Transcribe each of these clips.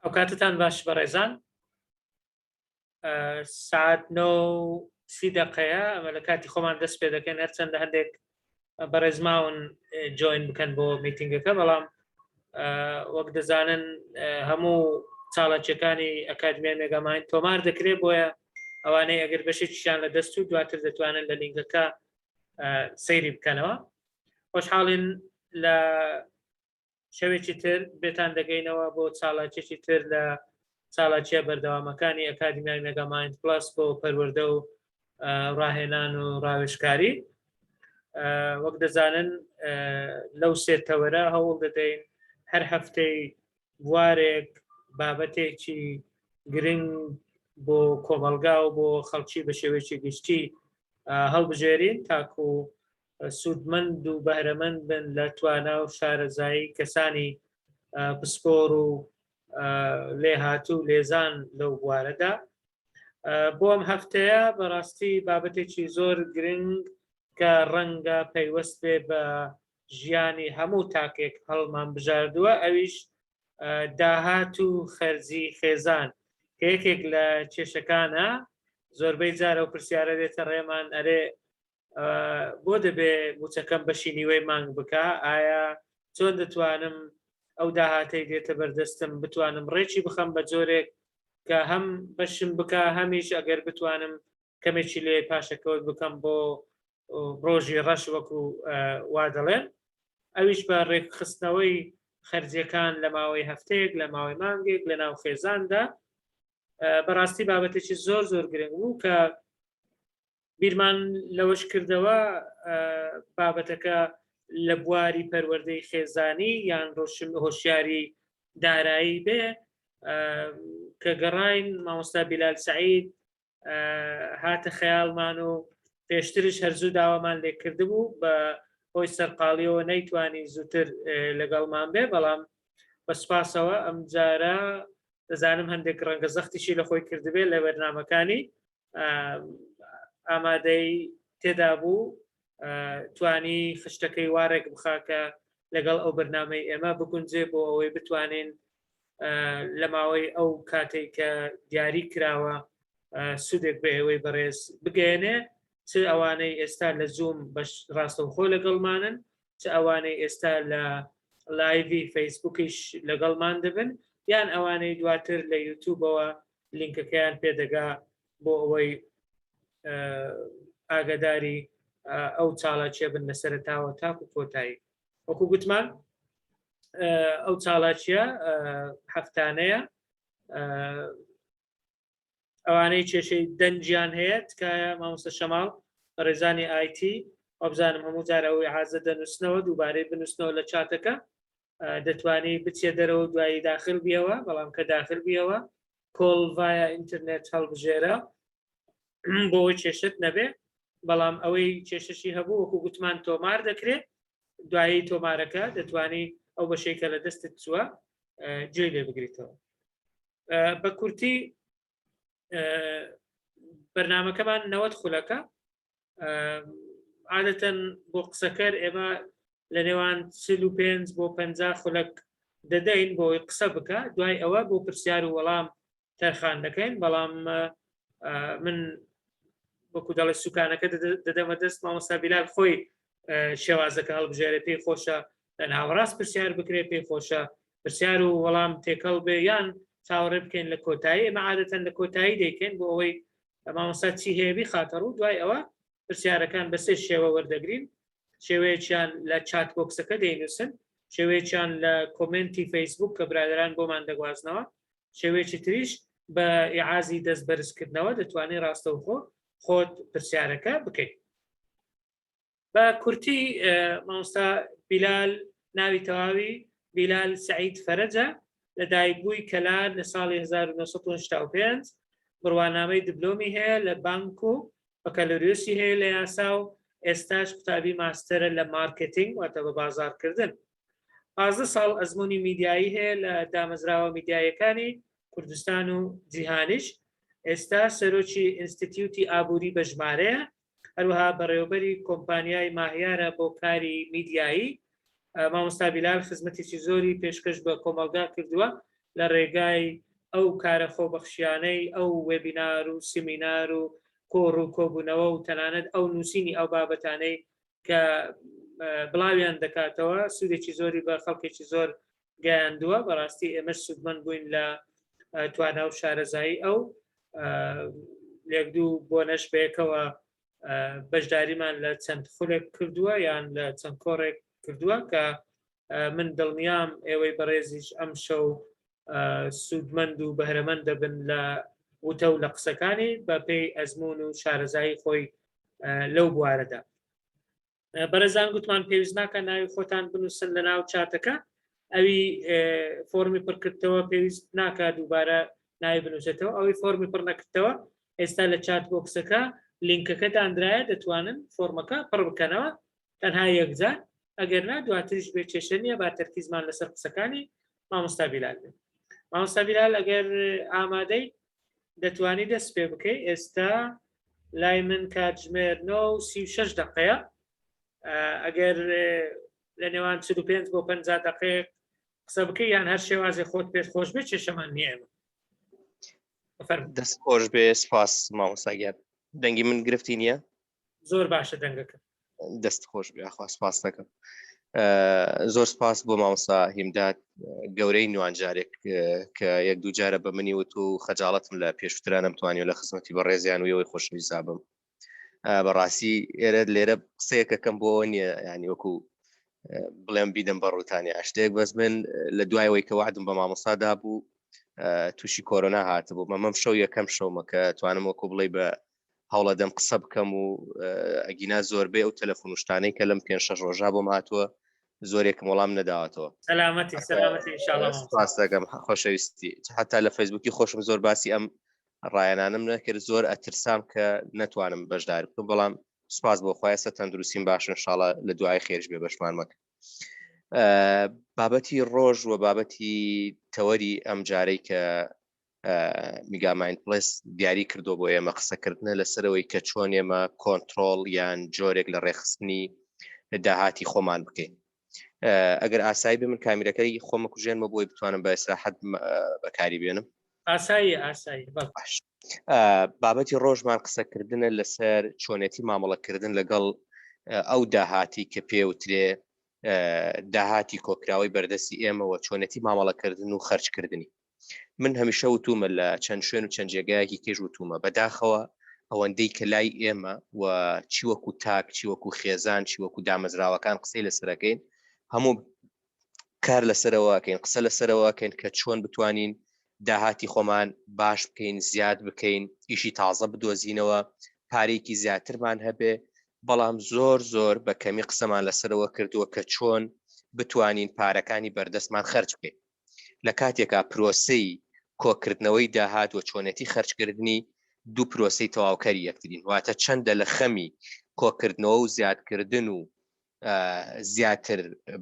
ئەوکاتتان باش بەڕێزان. سعات 9 دقەیە، ئەمە لە کاتی خۆمان دەست پێ دەکەین، هەرچەندە هەندێک بەڕێزماون join بکەن بۆ میتینگەکە، بەڵام وەک دەزانن هەموو چاڵاکیەکانی ئەکادمیای مێگاماین تۆمار دەکرێت، بۆیە ئەوانەی ئەگەر بەشێکیان لە دەست و دواتر دەتوانن لە لینکەکە سەیری بکەنەوە. خۆشحاڵین لە شەوێکی تر بێتان دەگەینەوە بۆ چالاکیەکی تر لە چالاکیە بەردەوامەکانی ئەکادیمیای مێگامایند پڵەس بۆ پەروەردە و ڕاهێنان و ڕاوێژکاری. وەک دەزانن لەو سێ تەوەرە هەوڵ دەدەین هەر هەفتەی بوارێک بابەتێکی گرنگ بۆ کۆمەڵگا و بۆ خەڵکی بە شێوەیەکی گشتی هەڵبژێرین تاکو سوودمەند و بەهرەمەند بن لە توانا و شارەزایی کەسانی پسپۆر و لێهاتوو و لێزان لەو بوارەدا. بۆ ئەم هەفتەیە بەڕاستی بابەتێکی زۆر گرنگ کە ڕەنگە پەیوەست بێ بە ژیانی هەموو تاکێک هەڵمان بژاردووە، ئەویش داهات و خەرجی خێزان کە یەکێک لە کێشەکانە. زۆربەی جارە و پرسیارە دێتە ڕێمان، ئەرێ بۆ دەبێ موچەکەم بەشی نیوەی مانگ بکە؟ ئایا چۆن دەتوانم ئەو داهاتەی دێتە بەردەستم بتوانم ڕێکی بخەم بە جۆرێک کە هەم بەشم بکە، هەمیش ئەگەر بتوانم کەمێکی لێ پاشەکەوت بکەم بۆ ڕۆژی ڕەش وەکو وا دەڵێن، ئەویش بە ڕێکخستنەوەی خەرجیەکان لە ماوەی هەفتەیەک، لە ماوەی مانگێک لە ناو خێزاندا. بەڕاستی بابەتێکی زۆر زۆر گرنگ بوو کە بیرمان لەوەش کردەوە بابەتەکە لە بواری پەروەردەی خێزانی یان ڕۆشن هۆشیاری دارایی بێ. کە گەڕاین مامۆستا بیلال سعید هاتە خەیاڵمان و پێشترش هەرزوو داوامان لێ کردبوو، بە هۆی سەرقاڵیەوە نەیتوانی زووتر لەگەڵمان بێ، بەڵام بە سوپاسەوە ئەم جارە دەزانم هەندێک ڕەنگە زەختیشی لە خۆی کردبێت لە بەرنمەکانی ئامادەی تێدا بوو، توانی خشتەکەی وارێک بخا کە لەگەڵ ئەو بەرنامەی ئێمە بگونجێ بۆ ئەوەی بتوانین لە ماوەی ئەو کاتێک کە دیاری کراوە سوودێک بە ئێوەی بەڕێز بگەێنێ، چ ئەوانەی ئێستا لە زووم بەش ڕاستەوخۆ لەگەڵمانن، چ ئەوانەی ئێستا لە live ی فەیسبوکیش لەگەڵمان دەبن، یان ئەوانەی دواتر لە یوتوبەوە لینکەکەیان پێدەگا بۆ ئەوەی ئاگاداری ئەو چالاکیە بن لە سەرتاوە تاکو کۆتایی. وەکو گوتمان ئەو چالاکیە هەفتانەیە. ئەوانەی کێشەی دەنگیان هەیە تکایە مامۆستا شەماڵ بەڕێزانی ئایتی وابزانم هەموو جار ئەوەی عازە دەنووسنەوە دووبارەی بنووسنەوە لە چاتەکە، دەتوانی بچێ دەرەوە دوایی داخل بیەوە، بەڵام کە داخل بیەوە call via internet هەڵبژێرە بۆ ئەوەی کێشت نەبێ. بەڵام ئەوەی کێشەشی هەبوو وەکو گوتمان تۆمار دەکرێت، دوایی تۆمارەکە دەتوانی ئەو بەشەی کە لە دەستت چووە گوێی لێ بگریتەوە. بە کورتی بەرنمەکەمان 90 خولەکە. عادەتەن بۆ قسەکەر ئێمە لە نێوان 45 بۆ 50 خولەک دەدەین بۆی قسە بکە، دوای ئەوە بۆ پرسیار و وەڵام تەرخان دەکەین. بەڵام من وەکو دەڵێ سوکانەکە دەدەمە دەست مامۆستا بیلال خۆی شێوازەکە هەڵبژێرێ، پێی خۆشە لە ناوەڕاست پرسیار بکرێ، پێی خۆشە پرسیار و وەڵام تێکەڵ بێ، یان چاوەڕێ بکەین لە کۆتایی. ئێمە عادەتەن لە کۆتایی دەیکەین بۆ ئەوەی مامۆستا چی هەیە بیخاتە ڕوو. دوای ئەوە پرسیارەکان بە سێ شێوە وەردەگرین، شێوەیەکیان لە chat box ەکە دەینووسن، شێوەیەکیان لە comment ی فەیسبوک کە برادران بۆمان دەگوازنەوە، شێوەیەکی تریش بە ئیعازی دەست بەرزکردنەوە دەتوانێت ڕاستەوخۆ خۆت پرسیارەکە بکەیت. بە کورتی مامۆستا بیلال ناوی تەواوی بیلال سعید فەرەجە، لە دایکبووی کەلار لە ساڵی 1985، بڕوانامەی دبلۆمی هەیە لە بانک و بەکالۆریۆسی هەیە لە یاسا و ئێستاش قوتابی ماستەرە لە مارکتینگ واتە بە بازاڕکردن. 15 ساڵ ئەزمموی میدیایی هەیە لە دامەزراوە میدیایەکانی کوردستان و جیهانیش. ئێستا سەرۆکی ئینستیتیوتی ئابووری بە ژمارەیە، هەروەها بەڕێوەبەری کۆمپانیای ماهیارە بۆ کاری میدیایی. مامۆستا بیلال خزمەتێکی زۆری پێشکەش بە کۆمەڵگا کردووە. لە ڕێگای ئەو کارە خۆبەخشیانەی ئەو وێبینار و سیمینار و کۆڕ و کۆبوونەوە و تەنانەت ئەو نووسینی ئەو بابەتانەی کە بڵاویان دەکاتەوە سوودێکی زۆری بە خەڵکێکی زۆر گەیاندووە. بەڕاستی ئێمەش سوودمەند بووین لە توانا و شارەزایی ئەو. لێک دوو بۆنەش بەیەکەوە بەشداریمان لە چەند خولێک کردووە یان لە چەند کۆڕێک کردووە کە من دڵنیام ئێوەی بەڕێزیش ئەم شەو سوودمەند و بەهرەمەند دەبن لە وتە و لە قسەکانی بە پێی ئەزمون و شارەزایی خۆی لەو بوارەدا. بەڕێزان گوتمان پێویست ناکە ناوی خۆتان بنووسن لە ناو چاتەکە، ئەوی فۆرمی پڕکردەوە پێویست ناکە دووبارە ناوی بنووسێتەوە، ئەوی فۆرمی پڕ نەکردەوە ئێستا لە chat box ەکە لینکەکە دانرایە، دەتوانن فۆرمەکە پڕ بکەنەوە تەنها یەکجار، ئەگەر نا دواتریش بێ کێشە نییە. با تەرکیزمان لەسەر قسەکانی مامۆستا بیلال بێت. مامۆستا بیلال ئەگەر ئامادەی دەتوانی دەست پێ بکەی. ئێستا لای من کاتژمێر 9:36 دقەیە، ئەگەر لە نێوان 45 بۆ 50 دقەیەک قسە بکەی یان هەر شێوازی خۆت پێت خۆش بێت کێشەمان نییە ئێمە. دەست خۆش بێ، سپاس مامۆستا گیان. دەنگی من گرفتی نییە؟ زۆر باشە دەنگەکە. دەست خۆش بێ، ئەخوا سپاس دەکەم. زۆر سپاس بۆ مامۆستا هیمداد گەورەی نوان جارێک کە یەک دوو جارە بە منی وت و خەجاڵەتم لە پێشترانم توانی لە خزمەتی بەڕێزیان و ئەوەی خۆشەویستا بم. بەڕاستی ئێرە لێرە قسەیەکەکەم بۆ نییە، ینی وەکو بڵێم بیدەم بە ڕوتانی شتێک، بەس من لە دوایەوەی کە وعدم بە مامۆستا دابوو تووشی کۆرۆنا هاتبوو، مەمەم شەو یەکەم شەومە کە توانم وەکو بڵێ بە هەوڵەدەم قسە بکەم و ئەگینا زۆربەی ئەو تەلەفۆن و شتانەی کە لەم پێ شەش ڕۆژا بۆم هاتووە زۆرێکم وەڵام نەداوەتەوە. سەلامەتی سەلامەتی ان شاء الله. سپاس دەکەم خۆشەویستی. حتا لە فەیسبوکی خۆشم زۆر باسی ئەم ڕایەنانم نەکرد، زۆر ئەترسام کە نەتوانم بەشدار بکەم، بەڵام سپاس بۆ خوا ئێستا تەندروستیم باشن ان شاء الله لە دوای خێرش بێ بەشمان مەکە. بابەتی ڕۆژ و بابەتی تەوەری ئەم جارەی کە میگامایند پلس دیاری کردو بۆ ئێمە قسەکردنە لەسەرەوەی کە چۆن ئێمە کۆنتترۆل یان جۆرێک لە ڕێخستنی داهاتی خۆمان بکەین. ئەگەر ئاسایی بێ من کامیرەکەی خۆمە کوژێنمە بۆی بتوانم بە ئێسراحەت بەکاری بێنم. ئاسایی ئاسایی. باش. بابەتی ڕۆژمان قسەکردنە لەسەر چۆنێتی مامەڵەکردن لەگەڵ ئەو داهاتی کە پێوترێ داهاتی کۆکراوەی بەردەستی ئێمەوە، چۆنێتی مامەڵەکردن و خەرجکردنی. من هەمیشە وتومە لە چەند شوێن و چەند جێگایەکی کێش وتومە، بەداخەوە ئەوەندەی کە لای ئێمە و چی وەکو تاک، چی وەکو خێزان، چی وەکو دامەزراوەکان قسەی لەسەرەکەین، هەموو کار لەسەرەوەکەین، قسە لەسەرەوەکەین کە چۆن بتوانین داهاتی خۆمان باش بکەین، زیاد بکەین، ئیشی تازە بدۆزینەوە، پارێکی زیاترمان هەبێ، بەڵام زۆر زۆر بە کەمی قسەمان لەسەرەوە کردووە کە چۆن بتوانین پارەکانی بەردەستمان خەرج بکەین. لە کاتێکا پرۆسەی کۆکردنەوەی داهات و چۆنێتی خەرجکردنی دوو پرۆسەی تەواوکەری یەکترین، واتە چەندە لە خەمی کۆکردنەوە و زیادکردن و زیاتر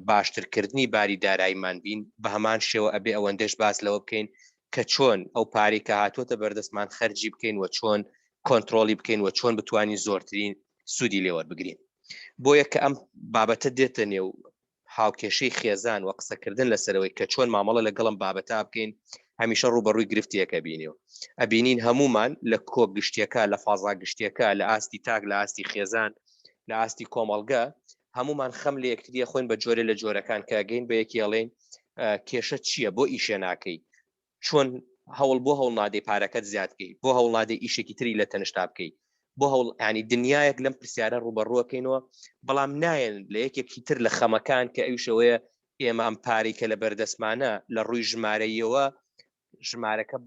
باشترکردنی باری داراییمان بین، بە هەمان شێوە ئەبێ ئەوەندەش باس لەوە بکەین کە چۆن ئەو پارەی کە هاتووەتە بەردەستمان خەرجی بکەین و چۆن کۆنتترۆلی بکەین و چۆن بتوانین زۆرترین سوودی لێوەربگرین. بۆیە کە ئەم بابەتە دێتە نێو هاوکێشەی خێزان و قسەکردن لەسەرەوەی کە چۆن مامەڵە لەگەڵم بابەتا بکەین، هەمیشە ڕووبەڕووی گرفتێکە بینی و ئەبینین هەمومان لە کۆ گشتیەکە، لە فازا گشتیەکە، لە ئاستی تاک، لە ئاستی خێزان، لە ئاستی کۆمەڵگە، هەمومان خەم لە یەکتریە خۆین بە جۆرێ لە جۆرەکان. کە گەین بە یەکی ئەڵێن کێشە چییە، بۆ ئیشێ ناکەی، چۆن هەوڵ بۆ هەوڵ نادەی پارەکەت زیاد بکەی، بۆ هەوڵ نادەی ئیشێکی تری لە تەنشتا بکەی، بۆ هەوڵ، ینی دنیایەک لەم پرسیارە ڕوبەڕوەکەینەوە، بەڵام نایەن لە یەکێکی تر لە خەمەکان کە ئەویشەوەیە ئێمە ئەم پارەی کە لە بەردەستمانە لە ڕووی ژمارەیەوە ژمارەکە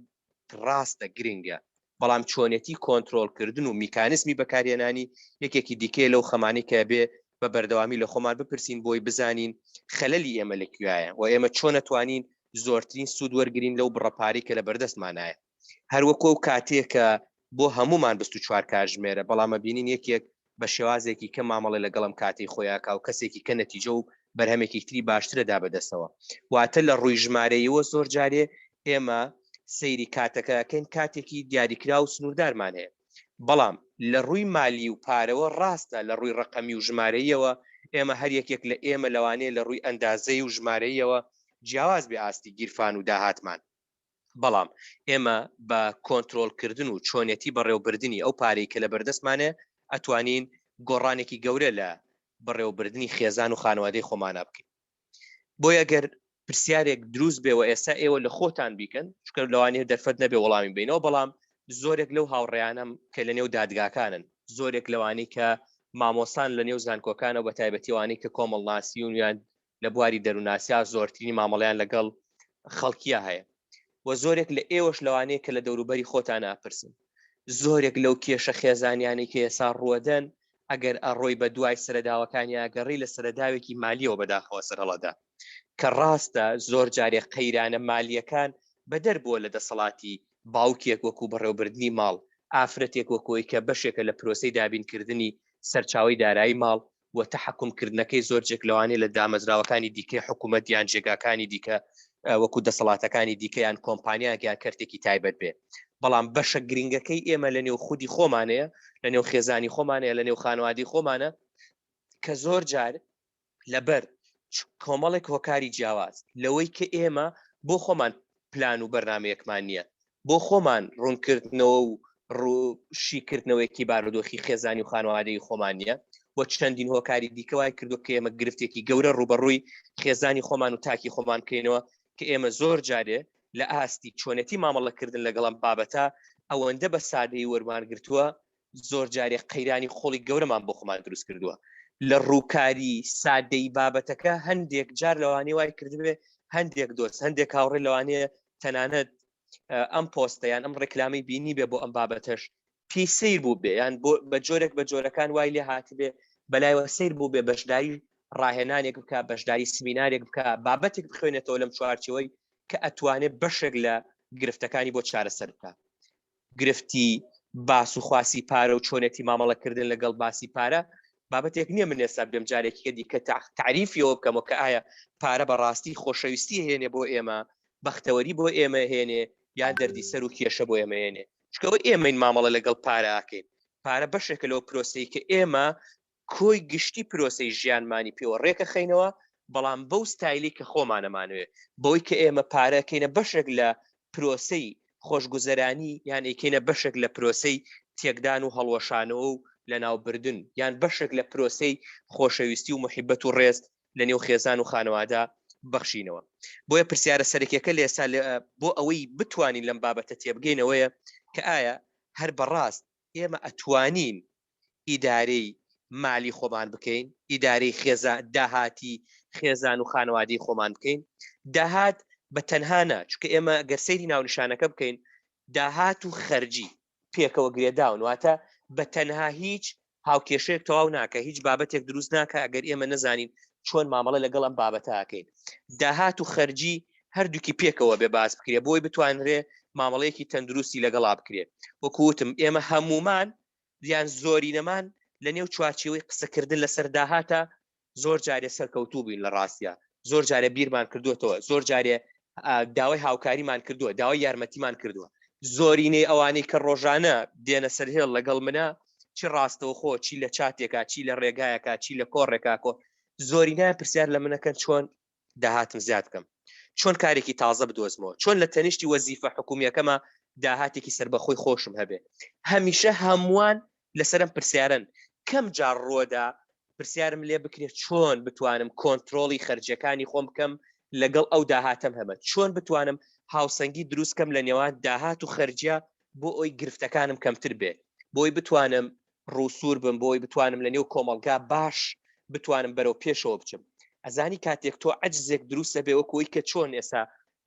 ڕاستە گرنگە، بەڵام چۆنێتی کۆنترۆڵکردن و میکانزمی بەکارهێنانی یەکێکی دیکەیە لەو خەمانەی کە بێ بە بەردەوامی لە خۆمان بپرسین بۆی بزانین خەلەلی ئێمە لە کوێیە و ئێمە چۆن ئەتوانین زۆرترین سوود وەرگین لەو بڕە پارەی کە لە بەردەستمانایە. هەروەکو ئەو کاتەیە کە بۆ هەمومان 24 کاتژمێرە، بەڵام ئەبینین یەکێک بە شێوازێکی کە مامەڵێ لەگەڵم کاتەی خۆیاکا و کەسێکی کە نەتیجە و بەرهەمێکی تری باشترە دا بەدەستەوە. واتە لە ڕووی ژمارەیەوە زۆر جارێ ئێمە سەیری کاتەکە ئەکەین، کاتێکی دیاریکراو و سنووردارمان هەیە، بەڵام لە ڕووی مالی و پارەوە ڕاستە لە ڕووی ڕەقەمی و ژمارەیەوە ئێمە هەر یەکێک لە ئێمە لەوانەیە لە ڕووی ئەندازەی و ژمارەیەوە جیاواز بێ ئاستی گیرفان و داهاتمان. بەڵام ئێمە بە کۆنترۆڵکردن و چۆنیەتی بەڕێوەبردنی ئەو پارەی کە لە بەردەستمانێ ئەتوانین گۆڕانێکی گەورە لە بەڕێوەبردنی خێزان و خانەوادەی خۆمانە بکەین. بۆیە گەر پرسیارێک دروست بێ و ئێستا ئێوە لە خۆتان بیکەن، چونکە لەوانەیە دەرفەت نەبێ وەڵامی بینەوە، بەڵام زۆرێک لەو هاوڕێیانەم کە لە نێو دادگاکانن، زۆرێک لەوانەی کە مامۆسان لە نێو زانکۆکانەوە، بە تایبەتی ئەوانەی کە کۆمەڵناسیون یان لە بواری دەروونناسیا زۆرترین مامەڵەیان لەگەڵ خەڵکیە هەیە و زۆرێک لە ئێوەش لەوانەیە کە لە دەوروبەری خۆتان ئاپرسن، زۆرێک لەو کێشە خێزانیانەی کە ئێسا ڕووەدەن ئەگەر ئەڕۆی بە دوای سەرەداوەکانیا گەڕی لە سەرەداوێکی مالیەوە بەداخەوە سەرهەڵەدا کە ڕاستە زۆر جارێ قەیرانە مالیەکان بەدەر بووە لە دەسەڵاتی باوکێک وەکو بەڕێوەبردنی ماڵ، ئافرەتێک وەکۆی کە بەشێکە لە پرۆسەی دابینکردنی سەرچاوەی دارایی ماڵ و تەحەکوم کردنەکەی زۆر جێک لەوانەیە لە دامەزراوەکانی دیکەی حکوومەت یان جێگاکانی دیکە وەکو دەسەڵاتەکانی دیکە یان کۆمپانیایەک یان کەرتێکی تایبەت بێ، بەڵام بەشە گرنگەکەی ئێمە لە نێو خودی خۆمانەیە، لە نێو خێزانی خۆمانەیە، لە نێو خانەوادەی خۆمانە کە زۆر جار لەبەر کۆمەڵێک هۆکاری جیاواز لەوەی کە ئێمە بۆ خۆمان پلان و بەرنمەیەکمان نییە، بۆ خۆمان ڕوونکردنەوە و شیکردنەوەیەکی بارودۆخی خێزانی و خانەوادەی خۆمان نییە و چەندین هۆکاری دیکە وای کردو کە ئێمە گرفتێکی گەورە ڕوبەڕووی خێزانی خۆمان و تاکی خۆمان بکەینەوە کە ئێمە زۆر جارێ لە ئاستی چۆنێتی مامەڵەکردن لەگەڵم بابەتە ئەوەندە بە سادەی وەرمان گرتووە، زۆر جارێ قەیرانی قۆڵی گەورەمان بۆ خۆمان دروست کردووە لە ڕووکاری سادەی بابەتەکە. هەندێک جار لەوانەیە وای کردبێ هەندێک دۆست، هەندێک هاوڕێ لەوانەیە تەنانەت ئەم پۆستە یان ئەم ڕێکلامی بینی بێ بۆ ئەم بابەتەش پێی سیر بوو بێ، یان بۆ بە جۆرێک بە جۆرەکان وای لێ هاتبێ بەلایەوە سیر بوو بێ بەشداری ڕاهێنانێک بکە، بەشداری سمینارێک بکە، بابەتێک بخوێنێتەوە لەم چوارچەوەی کە ئەتوانێت بەشێک لە گرفتەکانی بۆ چارەسەر بکە. گرفتی باس و خواسی پارە و چۆنێتی مامەڵەکردن لەگەڵ باسی پارە بابەتێک نییە من ئێستا بێم جارێکیکە دیکە تعریفیەوە بکەمەوە کە ئایا پارە بەڕاستی خۆشەویستی هێنێ بۆ ئێمە، بەختەوەری بۆ ئێمە هێنێ، یان دەردی سەر و کێشە بۆ ئێمە هێنێ. چونکە ئێمەین مامەڵە لەگەڵ پارە ئەکەین. پارە بەشێکە لەو پرۆسەی کە ئێمە کۆی گشتی پرۆسەی ژیانمانی پێوە ڕێکەخەینەوە، بەڵام بەو ستایلی کە خۆمانەمانەوێ، بەوەی کە ئێمە پارەکەینە بەشێک لە پرۆسەی خۆشگوزەرانی یان ئەیکەینە بەشێک لە پرۆسەی تێکدان و هەڵوەشانەوە و لەناوبردن، یان بەشێک لە پرۆسەی خۆشەویستی و موحیبەت و ڕێز لە نێو خێزان و خانەوادە بەخشینەوە. بۆیە پرسیارە سەرەکیەکە لە ئێستا بۆ ئەوەی بتوانین لەم بابەتە تێبگەینەوەیە کە ئایا هەر بەڕاست ئێمە ئەتوانین ئیدارەی مالی خۆمان بکەین، ئیدارەی خێزان، داهاتی خێزان و خانەوادەی خۆمان بکەین؟ داهات بە تەنها نا، چونکە ئێمە گەر سەیری ناونیشانەکە بکەین داهات و خەرجی پێکەوە گرێداون، واتە بە تەنها هیچ هاوکێشەیەک تەواو ناکە، هیچ بابەتێک دروست ناکە ئەگەر ئێمە نەزانین چۆن مامەڵە لەگەڵ ئەم بابەتە ئەکەین. داهات و خەرجی هەردووکی پێکەوە بێ باس بکرێ بۆی بتوانرێ مامەڵەیەکی تەندروستی لەگەڵا بکرێ. وەکو وتم ئێمە هەمومان یان زۆرینەمان لە نێو چوارچێوەی قسەکردن لەسەر داهاتە زۆر جارێ سەرکەوتوو بووین لە ڕاستە، زۆر جارێ بیرمان کردوێتەوە، زۆر جارێ داوای هاوکاریمان کردووە، داوای یارمەتیمان کردووە. زۆرینەی ئەوانەی کە ڕۆژانە دێنە سەر هێڵ لەگەڵ منە، چی ڕاستەوخۆ، چی لە چاتێکا، چی لە ڕێگایەکە، چی لە کۆڕێکا، کۆ زۆرینە پرسیار لە منەکەن چۆن داهاتم زیاد بکەم، چۆن کارێکی تازە بدۆزمەوە، چۆن لە تەنیشتی وەزیفە حکومیەکەمە داهاتێکی سربەخۆی خۆشم هەبێ. هەمیشە هەمووان لەسەرم پرسیارن. کەم جار ڕۆدا پرسیارم لێ بکرێت چۆن بتوانم کۆنتترۆڵی خەرجەکانی خۆم بکەم لەگەڵ ئەو داهاتەم هەمە، چۆن بتوانم هاوسەنگی دروست کەم لە نێوان داهات و خەرجە بۆ ئەوی گرفتەکانم کەمتر بێ، بۆی بتوانم ڕووسوور بم، بۆی بتوانم لە نێو کۆمەڵگا باش بتوانم بەرەو پێشەوە بچم. ئەزانی کاتێک تۆ عەجزێک دروستە بێ، وەکو ئەوی کە چۆن ئێستا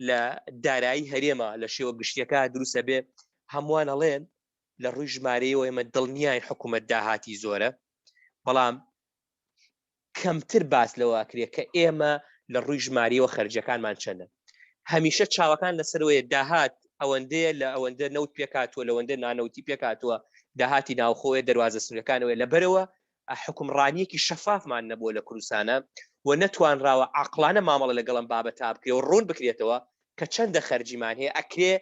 لە دارایی هەرێمە لە شێوە گشتیەکە دروستە بێ، هەمووان ئەڵێن لە ڕووی ژمارەیەوە ئێمە دڵنیای حکوومەت داهاتی زۆرە، بەڵام کەمتر باس لەوە ئەکرێ کە ئێمە لە ڕووی ژماریەوە خەرجەکانمان چەندە. هەمیشە چاوەکان لەسەرەوەیە داهات ئەوەندەیە، لە ئەوەندە نەوت پێکاتوە، لەوەندە نانەوتی پێکاتوە، داهاتی ناوخۆیە، دەواازە سنوورەکانەوەی. لەبەرەوە حکومڕانیەکی شەفافمان نەبووە لە کوردستانە و نەتوانراوە عقلانە مامەڵە لەگەڵم بابەتا بکرێ و ڕوون بکرێتەوە کە چەندە خەرجیمان هەیە. ئەکرێ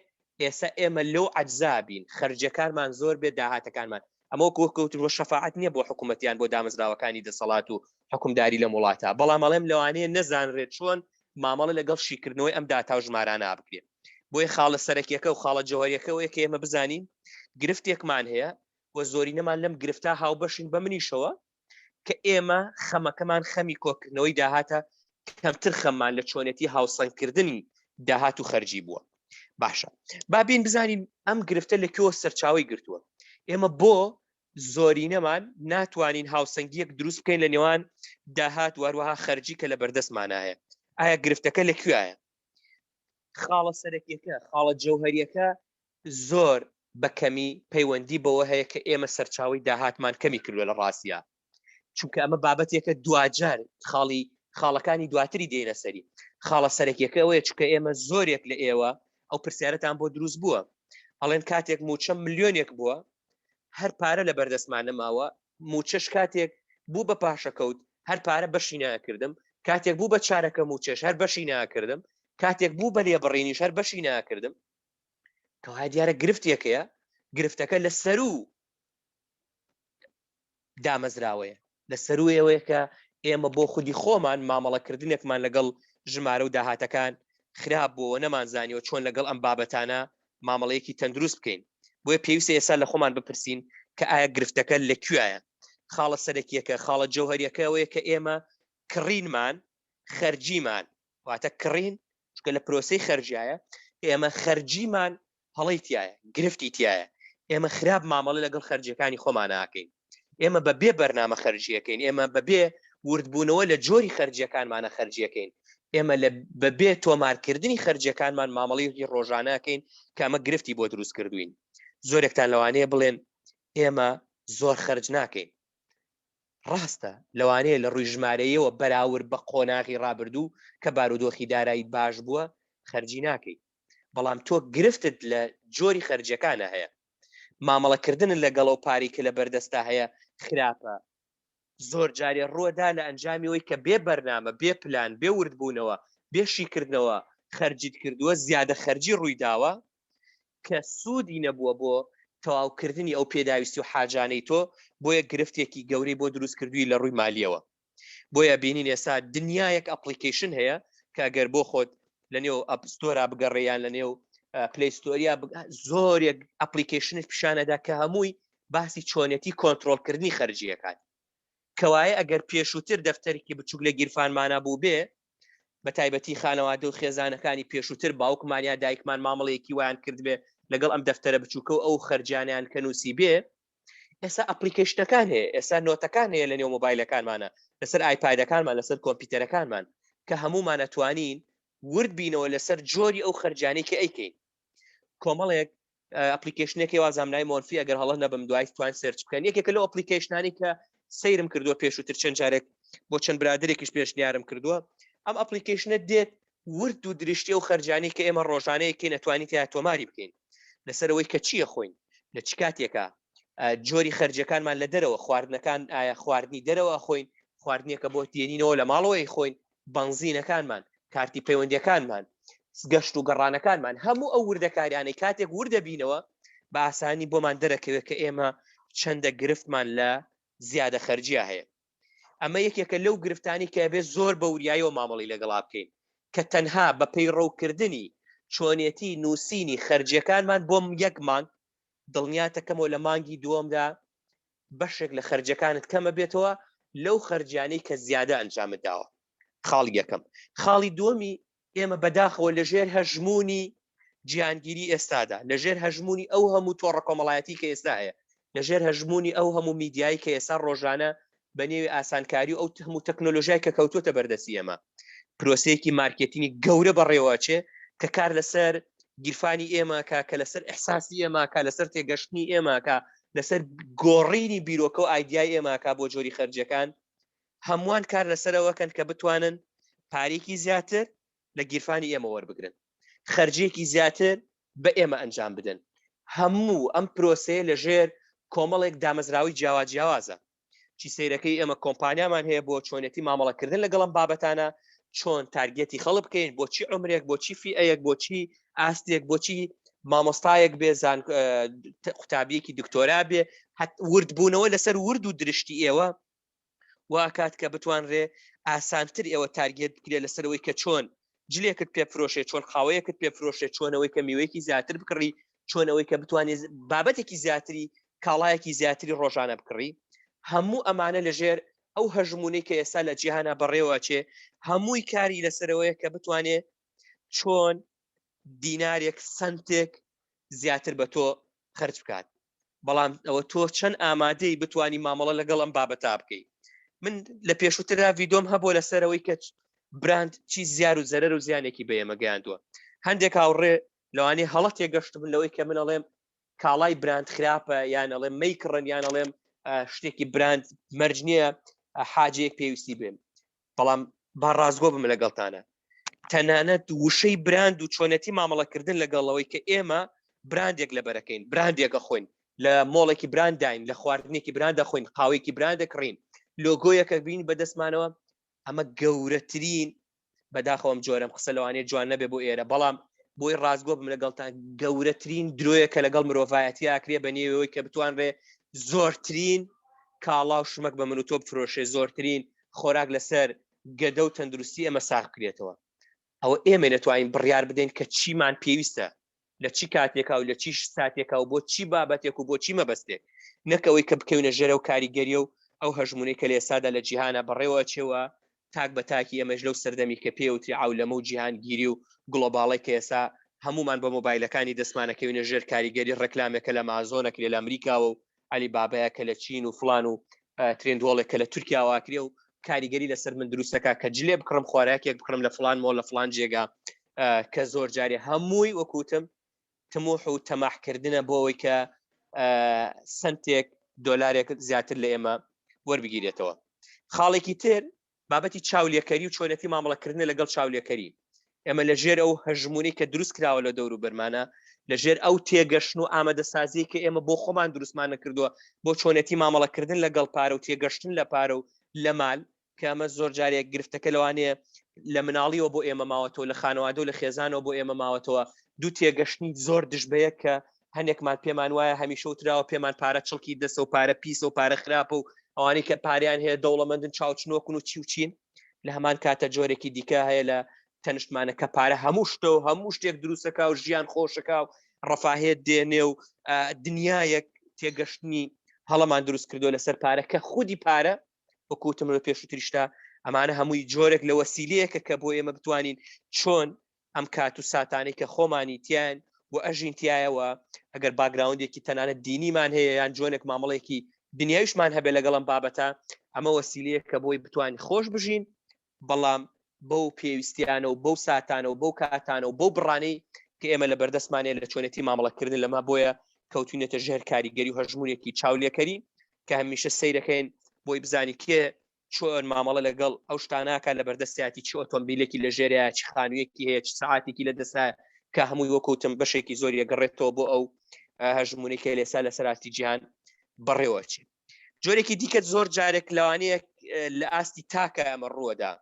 ئێستا ئێمە لەو عەجزا بین، خەرجەکانمان زۆر بێت داهاتەکانمان. ئەمە وەکو وەکوتن وە شەفاعەت نییە بۆ حکوومەتیان بۆ دامەزراوەکانی دەسەڵات و حکومداری لەم وڵاتە، بەڵام ئەڵێم لەوانەیە نەزانرێت چۆن مامەڵە لەگەڵ شیکردنەوەی ئەم داتا و ژمارانە بکرێت. بۆیە خاڵە سەرەکیەکە و خاڵە جەوهەریەکە ئەوەیە کە ئێمە بزانین گرفتێکمان هەیە و زۆرینەمان لەم گرفتا هاوبەشین بە منیشەوە کە ئێمە خەمەکەمان خەمی کۆکردنەوەی داهاتە کەمتر خەممان لە چۆنێتی هاوسەنگکردنی داهات و خەرجی بووە باشە با بین بزانین ئەم گرفتە لە کوێوە سەرچاوی گرتووە ئێمە بۆ زۆرینەمان ناتوانین هاوسەنگیەک دروست بکەین لە نێوان داهات و هەروەها خەرجی کە لە بەردەستمانایە ئایا گرفتەکە لە کوێیە خاڵە سەرەکیەکە خاڵە جەوهریەکە زۆر بە کەمی پەیوەندی بەوە هەیە کە ئێمە سەرچاوی داهاتمان کەمی کردوە لە ڕاستە چونکە ئەمە بابەتێکە دواجار خاڵی خاڵەکانی دواتری دێنە سەری خاڵە سەرەکیەکە ئەوەیە چونکە ئێمە زۆرێک لە ئێوە ئەو پرسیارەتان بۆ دروست بووە ئەڵێن کاتێک موچە ملیۆنێک بووە هەر پارە لە بەردەستمان نەماوە موچەش کاتێک بوو بە پاشەکەوت هەر پارە بەشی ناکردم کاتێک بوو بە چارەکە موچەش هەر بەشی ناکردم کاتێک بوو بە لێبڕینیش هەر بەشی ناکردم کەوایە دیارە گرفتێکەیە گرفتەکە لە سەرو دامەزراوەیە لە سەروو ئەوەیە کە ئێمە بۆ خودی خۆمان مامەڵەکردنێکمان لەگەڵ ژمارە و داهاتەکان خراپ بووە نەمانزانیوە چۆن لەگەڵ ئەم بابەتانە مامەڵەیەکی تەندروست بکەین بۆیە پێویستە ئێستا لە خۆمان بپرسین کە ئایا گرفتەکە لە کوێیە خاڵە سەرەکیەکە خاڵە جەوهریەکە ئەوەیە کە ئێمە کڕینمان خەرجیمان واتە کڕین چکە لە پرۆسی خەرجایە ئێمە خەرجیمان هەڵەی تایە گرفتی تایە ئێمە خراپ مامەڵە لەگەڵ خەرجیەکانی خۆمان ناکەین ئێمە بە بێ بەرنامە خەرجیەکەین ئێمە بە بێ وردبوونەوە لە جۆری خەرجیەکانمانە خەرجیەکەین ئێمە لە بەبێ تۆمارکردنی خەرجیەکانمان مامەڵەیەکی ڕۆژانەکەین کە ئەمە گرفتی بۆ دروست کردوین زۆرێکتان لەوانەیە بڵێن ئێمە زۆر خەرج ناکەین ڕاستە لەوانەیە لە ڕووی ژمارەیەوە بەراورد بە قۆناغی ڕابردوو کە بارودۆخی دارایی باش بووە خەرجی ناکەیت بەڵام تۆ گرفتت لە جۆری خەرجیەکانە هەیە مامەڵەکردنت لەگەڵ ئەو پارەی کە لە بەردەستا هەیە خراپە زۆر جارێ ڕووەدا لە ئەنجامی ئەوەی کە بێ بەرنامە بێ پلان بێ وردبوونەوە بێ شیکردنەوە خەرجیت کردووە زیادە خەرجی ڕوویداوە کە سوودی نەبووە بۆ تەواوکردنی ئەو پێداویستی و حاجانەی تۆ بۆیە گرفتێکی گەورەی بۆ دروست کردووی لە ڕووی مالیەوە بۆیە بینین ئێستا دنیایەک application هەیە کە گەر بۆ خۆت لە نێو App Store ا بگەڕێ یان لە نێو Play Store یا زۆرێک application ت پیشانەدا کە هەمووی باسی چۆنێتی کۆنترۆلکردنی خەرجیەکان کەوایە ئەگەر پێشووتر دەفتەرێکی بچوک لە گیرفانمانە بوو بێ بە تایبەتی خانەوادە و خێزانەکانی پێشووتر باوکمان یا دایکمان مامەڵەیەکی وایان کردبێ لەگەڵ ئەم دەفتەرە بچووکە و ئەو خەرجانیان کە نووسی بێ ئێستا application ەکان هەیە ئێستا نۆتەکان هەیە لە نێو مۆبایلەکانمانە لەسەر ئایپادەکانمان لەسەر کۆمپیوتەرەکانمان کە هەمومان ئەتوانین ورد بینەوە لەسەر جۆری ئەو خەرجانەی کە ئەیکەین کۆمەڵێک application ێکی وازام نای مۆرفی ئەگەر هەڵە نەبم دوای توان search بکەن یەکێکە لەو application انی کە سەیرم کردووە پێشووتر چەند جارێک بۆ چەند برادێکیش پێشنیارم کردووە ئەم application ە دێت ورد و درشتی و خەرجانی کە ئێمە ڕۆژانەیەکی نەتوانی تیا تۆماری بکەین لەسەرەوەی کە چییە خۆین لە چ کاتێکە جۆری خەرجەکانمان لە دەرەوە خواردنەکان ئایا خواردنی دەرەوە خۆین خواردنیەکە بۆ دێنینەوە لە ماڵەوەی خۆین بەنزینەکانمان کارتی پەیوەندیەکانمان گەشت و گەڕانەکانمان هەموو ئەو وردەکاریانەی کاتێک وردەبینەوە بە ئاسانی بۆمان دەرەکەوێت کە ئێمە چەندە گرفتمان لە زیادە خەرجیا هەیە ئەمە یەکێکە لەو گرفتانی کە بێ زۆر بە وریایەوە مامەڵی لەگەڵا بکەین کە تەنها بە پەیڕەوکردنی چۆنێتی نووسینی خەرجیەکانمان بۆم یەک مانگ دڵنیاتەکەمەوە لە مانگی دووەمدا بەشێک لە خەرجەکانت کەمە بێتەوە لەو خەرجیانەی کە زیادە ئەنجامت داوە خاڵی یەکەم خاڵی دووەمی ئێمە بەداخەوە لەژێر هەژمونی جیهانگیری ئێستادا لەژێر هەژمونی ئەو هەموو تۆڕە کۆمەڵایەتی کە ئێستا هەیە لەژێر هەژمونی ئەو هەموو میدیایی کە ئێستا ڕۆژانە بە نێوی ئاسانکاری و ئەو هەموو تەکنۆلۆژیای کە کەوتوتە بەردەستی ئێمە پرۆسەیەکی مارکێتینی گەورە بەڕێوەچێ کە کار لەسەر گیرفانی ئێمە کە کە لەسەر ئەحساسی ئێمە کە لەسەر تێگەشتنی ئێمە کە لەسەر گۆڕینی بیرۆکە و ئایدیای ئێمە کە بۆ جۆری خەرجەکان هەمووان کار لەسەرەوەکەن کە بتوانن پارێکی زیاتر لە گیرفانی ئێمە وەربگرن خەرجیەکی زیاتر بە ئێمە ئەنجام بدەن هەموو ئەم پرۆسەیە لە ژێر کۆمەڵێک دامەزراوی جیاوا جیاوازە چی سەیرەکەی ئێمە کۆمپانیامان هەیە بۆ چۆنێتی مامەڵەکردن لەگەڵم بابەتانە چۆن target ی خەڵک بکەین بۆچی عمرێک بۆچی فیئەیەک بۆچی ئاستێک بۆچی مامۆستایەک بێ زان قوتابیەکی دکتۆرا بێ وردبوونەوە لەسەر ورد و درشتی ئێوە واکات کە بتوانرێ ئاسانتر ئێوە target بکرێت لەسەرەوەی کە چۆن جلێکت پێ فرۆشێ، چۆن قاوەیەکت پێ فرۆشێ، چۆنەوەی کە میوەیەکی زیاتر بکڕی، چۆنەوەی کە بتوانێت بابەتێکی زیاتری کاڵایەکی زیاتری ڕۆژانە بکڕی. هەموو ئەمانە لەژێر ئەو هەژمونەی کە ئێستا لە جیهانە بەڕێوەچێ، هەمووی کاری لەسەرەوەیە کە بتوانێ چۆن دینارێک سنتێک زیاتر بە تۆ خرج بکات. بەڵام ئەوە تۆ چەند ئامادەی بتانی مامەڵە لەگەڵ ئەم بابەتا بکەیت. من لە پێشووتردا ڤیدۆم هەبوو لەسەرەوەی کە براند چی زیار و زەرەر و زیانێکی بە ئێمە گەیاندووە. هەندێک هاوڕێ لەوانەیە هەڵە تێگەشت بن لەوەی کە من ئەڵێم کاڵای براند خراپە، یان ئەڵێم مەیکڕن، یان ئەڵێم شتێکی براند مەرج نییە حاجەیەک پێویستی بێن. بەڵام با ڕاستگۆ بم لەگەڵتانە، تەنانەت وشەی براند و چۆنەتی مامەڵەکردن لەگەڵەوەی کە ئێمە براندێک لەبەرەکەین، براندێکە خۆین، لە مۆڵێکی برانداین، لە خواردنێکی براندە خۆین، قاوەیەکی براندە کڕین، لۆگۆیەکە بین بەدەستمانەوە، ئەمە گەورەترین، بەداخەوەم جۆرەم قسە لەوانەیە جوان نەبێ بۆ ئێرە، بەڵام بۆی ڕاستگۆ بم لەگەڵتان، گەورەترین درۆیە کە لەگەڵ مرۆڤایەتی ئاکرێ بە نێوەوەی کە بتوانرێ زۆرترین کاڵا و شمەک بە من و تۆ بفرۆشێ، زۆرترین خۆراک لەسەر گەدە و تەندروستی ئێمە ساغ بکرێتەوە. ئەوە ئێمە نەتوانین بڕیار بدەین کە چیمان پێویستە لە چی کاتێکا و لە چی ساتێکا و بۆ چی بابەتێک و بۆ چی مەبەستێک، نەکەوەی کە بکەوینە ژێرە و کاریگەریە و ئەو هەژمونەی کە لە ئێستادا لە جیهانە بەڕێوە چێوە. تاک بە تاکی ئێمەش لەو سەردەمی کە پێوتری عەولەمە و جیهانگیری و گڵۆباڵی کە ئێستا هەمومان بە مۆبایلەکانی دەستمانەکەوینە ژێر کاریگەری ڕێکلامێکە لە مازۆنەکرێ لە ئەمریکاوە و عەلی بابایە کە لە چین و فلان و ترێندۆڵێک کە لە تورکیاوە ئەکرێ و کاریگەری لەسەر من دروستەکە کە جلێ بکڕم، خۆراکێک بکڕم لە فلان مۆڵ لە فلان جێگا، کە زۆر جارێ هەمووی وەکوتم تموح و تەماحکردنە بۆ ئەوەی کە سنتێک دۆلارێک زیاتر لە ئێمە وەربگیرێتەوە. خاڵێکی تر بابەتی چاولێکەری و چۆنەتی مامەڵەکردنە لەگەڵ چاولێکەری. ئێمە لە ژێر ئەو هەژمونی کە دروست کراوە لە دەور و بەرمانە، لە ژێر ئەو تێگەشتن و ئامادەسازی کە ئێمە بۆ خۆمان دروستمان نەکردووە بۆ چۆنێتی مامەڵەکردن لەگەڵ پارە و تێگەشتن لە پارە و لە مال، کە ئەمە زۆر جارێک گرفتەکە لەوانەیە لە مناڵیەوە بۆ ئێمە ماوەتەوە، لە خانەوادە و لە خێزانەوە بۆ ئێمە ماوەتەوە، دوو تێگەشتنی زۆر دژ بەیەک کە هەنێکمان پێمان وایە هەمیشە وتراوە پێمان پارە چڵکی دەسە و پارە پیسە و پارە خراپە و ئەوانەی کە پاریان هەیە دەوڵەمەندن چاوچنۆکن و چی و چین. لە هەمان کاتە جۆرێکی دیکە هەیە لە تەنشتمانە کە پارە هەموو شتە و هەموو شتێک دروستەکە و ژیان خۆشەکە و ڕەفاهێت دێنێ و دنیایەک تێگەشتنی هەڵەمان دروست کردو لەسەر پارە، کە خودی پارە وەکوتم لە پێشووتریشتا ئەمانە هەمووی جۆرێک لە وەسیلەیەکە کە بۆ ئێمە بتوانین چۆن ئەم کات و ساتانەی کە خۆمانی تیان و ئەژین تایەوە، ئەگەر background ێکی تەنانەت دینیمان هەیە یان جۆنێک مامەڵێکی دنیایشمان هەبێ لەگەڵم بابەتە، ئەمە وەسیلەیە کە بۆی بتوانین خۆش بژین، بەڵام بەو پێویستیانە و بەو ساتانە و بەو کاتانە و بەو بڕانەی کە ئێمە لە بەردەستمانەیە لە چۆنێتی مامەڵەکردن لەما. بۆیە کەوتوینەتە ژێر کاریگەری و هەژمونێکی چاولێکەری کە هەمیشە سەیرەکەین بۆی بزانی کێ چۆن مامەڵە لەگەڵ ئەو شتاناکە لە بەردەستیاتی، چ ئۆتۆمبیلێکی لە ژێرەیە، چ خانوویەکی هەیە، چ سەعاتێکی لە دەستە، کە هەمووی وەکوتم بەشێکی زۆر یەگەڕێتەوە بۆ ئەو هەژمونێک کە لێسا لە سەراستی جیهان بەڕێوەچێ. جۆرێکی دیکە زۆر جارێک لەوانەیە لە ئاستی تاکە ئەمە ڕووەدا،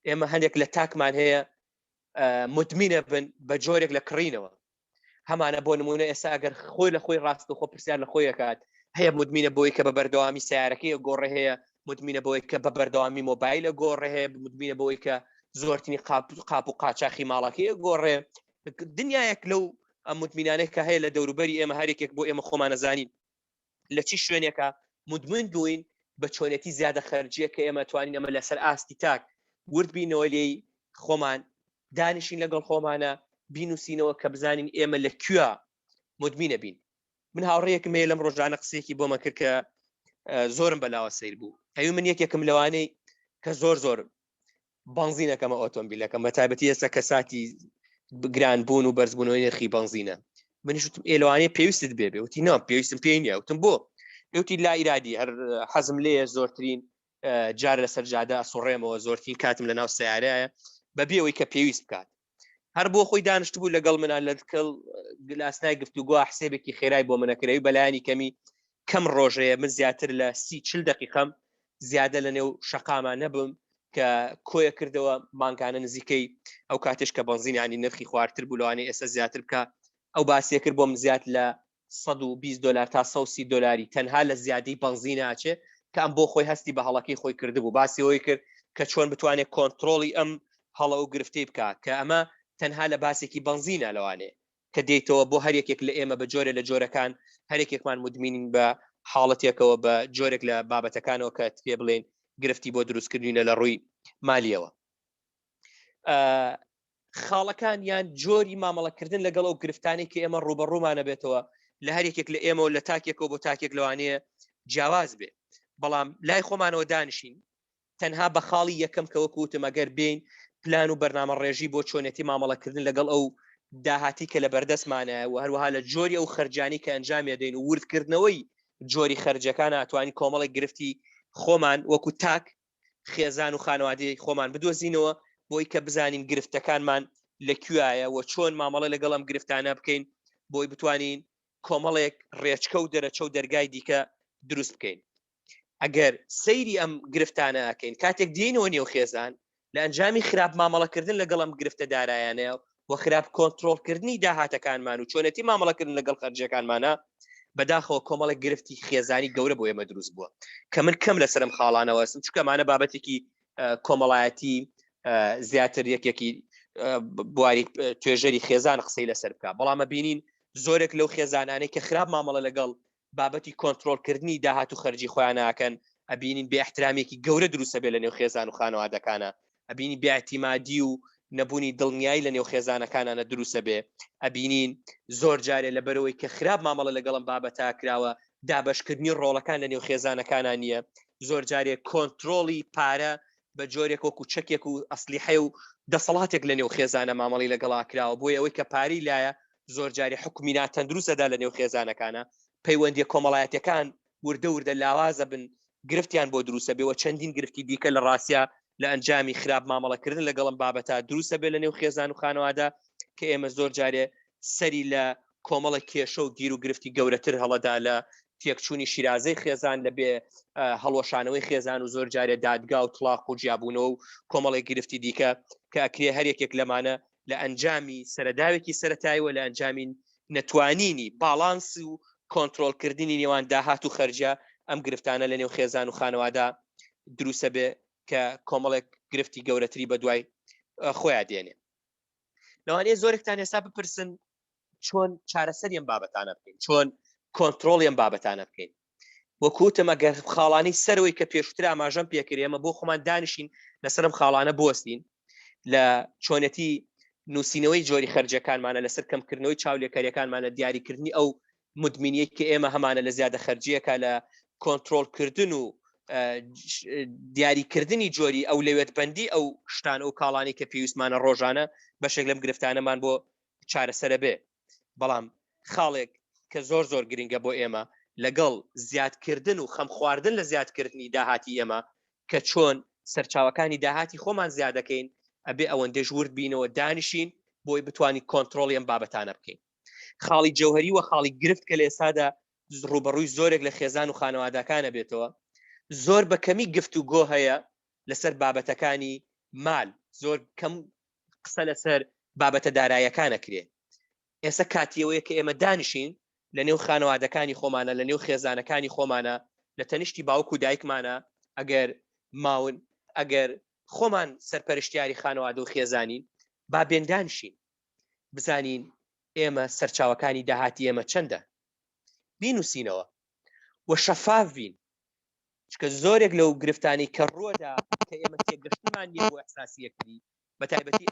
ئێمە هەندێک لە تاکمان هەیە مدمینە بن بە جۆرێک لە کڕینەوە هەمانە. بۆ نمونە ئێستا ئەگەر خۆی لە خۆی ڕاست و خۆ پرسیار لە خۆی ئەکات، هەیە مدمینە بۆی کە بە بەردەوامی سیارەکەی گۆڕێ، هەیە مدمینە بۆی کە بە بەردەوامی مۆبایلە گۆڕێ، هەیە مدمینە بۆی کە زۆرترین قاپ قاپ و قاچاخی ماڵەکەی گۆڕێ. دنیایەک لەو مدمینانەی کە هەیە لە دەوروبەری ئێمە، هەرێکێک بۆ ئێمە خۆمانەزانین لە چی شوێنێکە مدمن بووین بە چۆنێتی زیادە خەرجیە، کە ئێمە توانین ئەمە لەسەر ئاستی تاک ورد بینەوە لێی، خۆمان دانیشین لەگەڵ خۆمانە بینوسینەوە کە بزانین ئێمە لە کوێ مدمینە بین. من هاوڕێیەکم هەیە لەم ڕۆژانە قسەیەکی بۆمە کرد کە زۆرم بەلاوە سەیر بوو. ئەوی من یەکێکم لەوانەی کە زۆر زۆر بەنزینەکەمە ئۆتۆمبیلەکەم، بە تایبەتی ئێستا کە ساتی گران بوون و بەرزبوونەوەی نرخی بەنزینە. منیش وتم ئێ لەوانەیە پێویستت بێ بێ؟ وتی نا پێویستم پێی نییە. وتم بۆ؟ وتی لا ئیرادی هەر حەزم لێیە زۆرترین جار لەسەر جادە ئەسوڕێمەوە، زۆرترین کاتم لە ناو سیارەیە بەبێ ئەوەی کە پێویست بکات. هەر بۆ خۆی دانیشت بوو لەگەڵ منە لەکەڵ لاسنای گفتوگۆ حسێبێکی خێرای بۆ منەکرەوی بەلایانی کەمی کەم ڕۆژەیە من زیاتر لە 30 دقیقەم زیادە لە نێو شەقاما نەبم، کە کۆیە کردەوە مانگانە نزیکەی ئەو کاتێش کە بەنزینانی نرخی خوارتر بوو لەوانەیە ئێستا زیاتر بکە، ئەو باسیە کرد بۆم زیاد لە 120 دلار تا 130 دلاری تەنها لە زیادەی بەنزین ئاچێ، کە ئەم بۆ خۆی هەستی بە هەڵەکەی خۆی کردبوو. باسی ئەوەی کرد کە چۆن بتوانێت کۆنتترۆڵی ئەم هەڵە و گرفتەی بکا کە ئەمە تەنها لە باسێکی بەنزینە لەوانەیە کە دێیتەوە بۆ هەر یەکێک لە ئێمە بە جۆرێ لە جۆرەکان هەر یەکێکمان مدمینین بە حاڵەتێکەوە بە جۆرێک لە بابەتەکانەوە کە پێ بڵێن گرفتی بۆ دروستکردنە لە ڕووی مالیەوە. خاڵەکان یان جۆری مامەڵەکردن لەگەڵ ئەو گرفتانەی کە ئێمە ڕوبەڕوومانە بێتەوە لە هەر یەکێک لە ئێمەوە لە تاکێکەوە بۆ تاکێک لەوانەیە جیاواز بێ، بەڵام لای خۆمانەوە دانیشین تەنها بە خاڵی یەکەم کە وەکو وتم ئەگەر بێین پلان و بەرنامە ڕێژی بۆ چۆنێتی مامەڵەکردن لەگەڵ ئەو داهاتی کە لە بەردەستمانە و هەروەها لە جۆری ئەو خەرجانی کە ئەنجامی دەین و وردکردنەوەی جۆری خەرجەکان ئەتوانین کۆمەڵێک گرفتی خۆمان وەکو تاک خێزان و خانەوادەی خۆمان بدۆزینەوە بۆی کە بزانین گرفتەکانمان لە کوێایە و چۆن مامەڵە لەگەڵ ئەم گرفتانە بکەین بۆی بتوانین کۆمەڵێک ڕێچکە و دەرەچە و دەرگای دیکە دروست بکەین. ئەگەر سەیری ئەم گرفتانە ئەکەین کاتێک دێینەوە نێو خێزان لە ئەنجامی خراپ مامەڵەکردن لەگەڵ ئەم گرفتە دارایانەیە و خراپ کۆنتترۆلکردنی داهاتەکانمان و چۆنێتی مامەڵەکردن لەگەڵ خەرجیەکانمانە بەداخەوە کۆمەڵێک گرفتی خێزانی گەورە بۆ ئێمە دروست بووە کە من کەم لەسەرم خاڵانەوە ئەسم چونکەمانە بابەتێکی کۆمەڵایەتی زیاتر یەکێکی بواری توێژەری خێزان قسەی لەسەر بکە بەڵامە بینین زۆرێک لەو خێزانانەی کە خراپ مامەڵە لەگەڵ بابەتی کۆنترۆڵکردنی داهات و خەرجی خۆیان ئەکەن، ئەبینین بێ ئیحترامێکی گەورە دروست ئەبێ لە نێو خێزان و خانەوادەکانا، ئەبینین بێ ئیعتیمادی و نەبوونی دڵنیایی لە نێو خێزانەکانانە دروست ئەبێ، ئەبینین زۆر جارێ لەبەرئەوەی کە خراپ مامەڵە لەگەڵ ئەم بابەتە کراوە دابەشکردنی ڕۆڵەکان لە نێو خێزانەکانا نییە، زۆر جارێ کۆنترۆڵی پارە بە جۆرێک وەکو چەکێک و ئەسلیحەی و دەسەڵاتێک لە نێو خێزانە مامەڵی لەگەڵا کراوە، بۆیە ئەوەی کە پارەی لایە زۆر جارێ حوکمی ناتەندروست ئەدا لە نێو خێزانەکانە، پەیوەندیە کۆمەڵایەتیەکان وردە وردە لاواز ئەبن، گرفتیان بۆ دروست ئەبێ و چەندین گرفتی دیکە لە ڕاستیا لە ئەنجامی خراپ مامەڵەکردن لەگەڵ ئەم بابەتە دروست ئەبێ لە نێو خێزان و خانەوادە کە ئێمە زۆر جارێ سەری لە کۆمەڵە کێشە و گیر و گرفتی گەورەتر هەڵەدا لە تێکچوونی شیرازەی خێزان لە بێ هەڵوەشانەوەی خێزان و زۆر جارێ دادگا و تڵاق و جیابوونەوە و کۆمەڵێک گرفتی دیکە کە ئەکرێ هەر یەکێک لەمانە لە ئەنجامی سەرەداوێکی سەرەتایی و لە ئەنجامی نەتوانینی باڵانس و کۆنترۆڵکردنی نێوان داهات و خەرجە ئەم گرفتانە لە نێو خێزان و خانەوادا دروستە بێ کە کۆمەڵێک گرفتی گەورەتری بەدوای خۆیان دێنێ. لەوانەیە زۆرێکتان ئێستا بپرسن چۆن چارەسەری ئەم بابەتانە بکەین، چۆن کۆنتترۆڵی ئەم بابەتانە بکەین. وەکوتم ئەگەر خاڵانی سەرەوەی کە پێشتر ئاماژەم پێکرد ئێمە بۆ خۆمان دانیشین لەسەرم خاڵانە بوەستین لە چۆنێتی نووسینەوەی جۆری خەرجەکانمانە لەسەر کەمکردنەوەی چاولێکەریەکانمانە دیاریکردنی ئەو مدمینیە کە ئێمە هەمانە لە زیادە خەرجیەکە لە کۆنتترۆلکردن و دیاریکردنی جۆری ئەو لەوێت بەندی ئەو شتان ئەو کاڵانی کە پێویستمانە ڕۆژانە بەشێک لەم گرفتانەمان بۆ چارەسەرە بێ. بەڵام خاڵێک کە زۆر زۆر گرنگە بۆ ئێمە لەگەڵ زیادکردن و خەمخواردن لە زیادکردنی داهاتی ئێمە کە چۆن سەرچاوەکانی داهاتی خۆمان زیادەکەین ئەبێ ئەوەندەش ورد بینەوە دانیشین بۆی بتوانین کۆنتترۆڵی ئەم بابەتانە بکەین. خاڵی جەوهری و خاڵی گرفت کە لە ئێستادا ڕوبەڕووی زۆرێک لە خێزان و خانەوادەکانە بێتەوە زۆر بە کەمی گفت و گۆ هەیە لەسەر بابەتەکانی مال زۆر کەم قسە لەسەر بابەتە دارایەکان ئەکرێ. ئێستا کاتی ئەوەیە کە ئێمە دانیشین لە نێو خانەوادەکانی خۆمانە، لە نێو خێزانەکانی خۆمانە، لە تەنیشتی باوک و دایکمانە ئەگەر ماون، ئەگەر خۆمان سەرپەرشتیاری خانەوادە و خێزانین، با بێن دانیشین بزانین ئێمە سەرچاوەکانی داهاتی ئێمە چەندە، بینوسینەوە و شەفاف بین. چونکە زۆرێک لەو گرفتانەی کە ڕووەدا کە ئێمە تێگەشتنمان نییە بۆ ئیحساسی یەکتری بە تایبەتی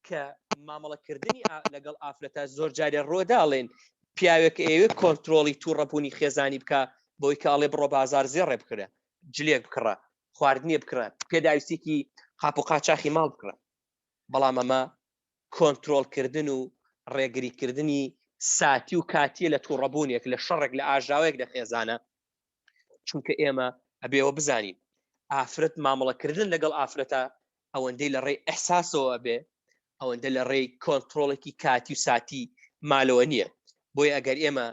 کە مامەڵەکردنی لەگەڵ ئافرەتە زۆر جارێ ڕۆدا ئەڵێن پیاوێک ئەیەوێت کۆنتترۆڵی تووڕەبوونی خێزانی بکە بۆی کە ئەڵێ بڕۆ بازار زێڕێ بکرە جلێک بکڕە خواردنیە بکڕە پێداویستێکی قاپ و قاچاخی ماڵ بکڕە بەڵام ئەمە کۆنتترۆلکردن و ڕێگریکردنی ساتی و کاتیە لە تووڕەبوونێک لە شەڕێک لە ئاژاوەیەک لە خێزانە چونکە ئێمە ئەبێەوە بزانین ئافرەت مامەڵەکردن لەگەڵ ئافرەتە ئەوەندەی لە ڕێی ئەحساسەوە ئەبێ ئەوەندە لە ڕێی کۆنتترۆڵێکی کاتی و ساتی مالەوە نییە بۆیە ئەگەر ئێمە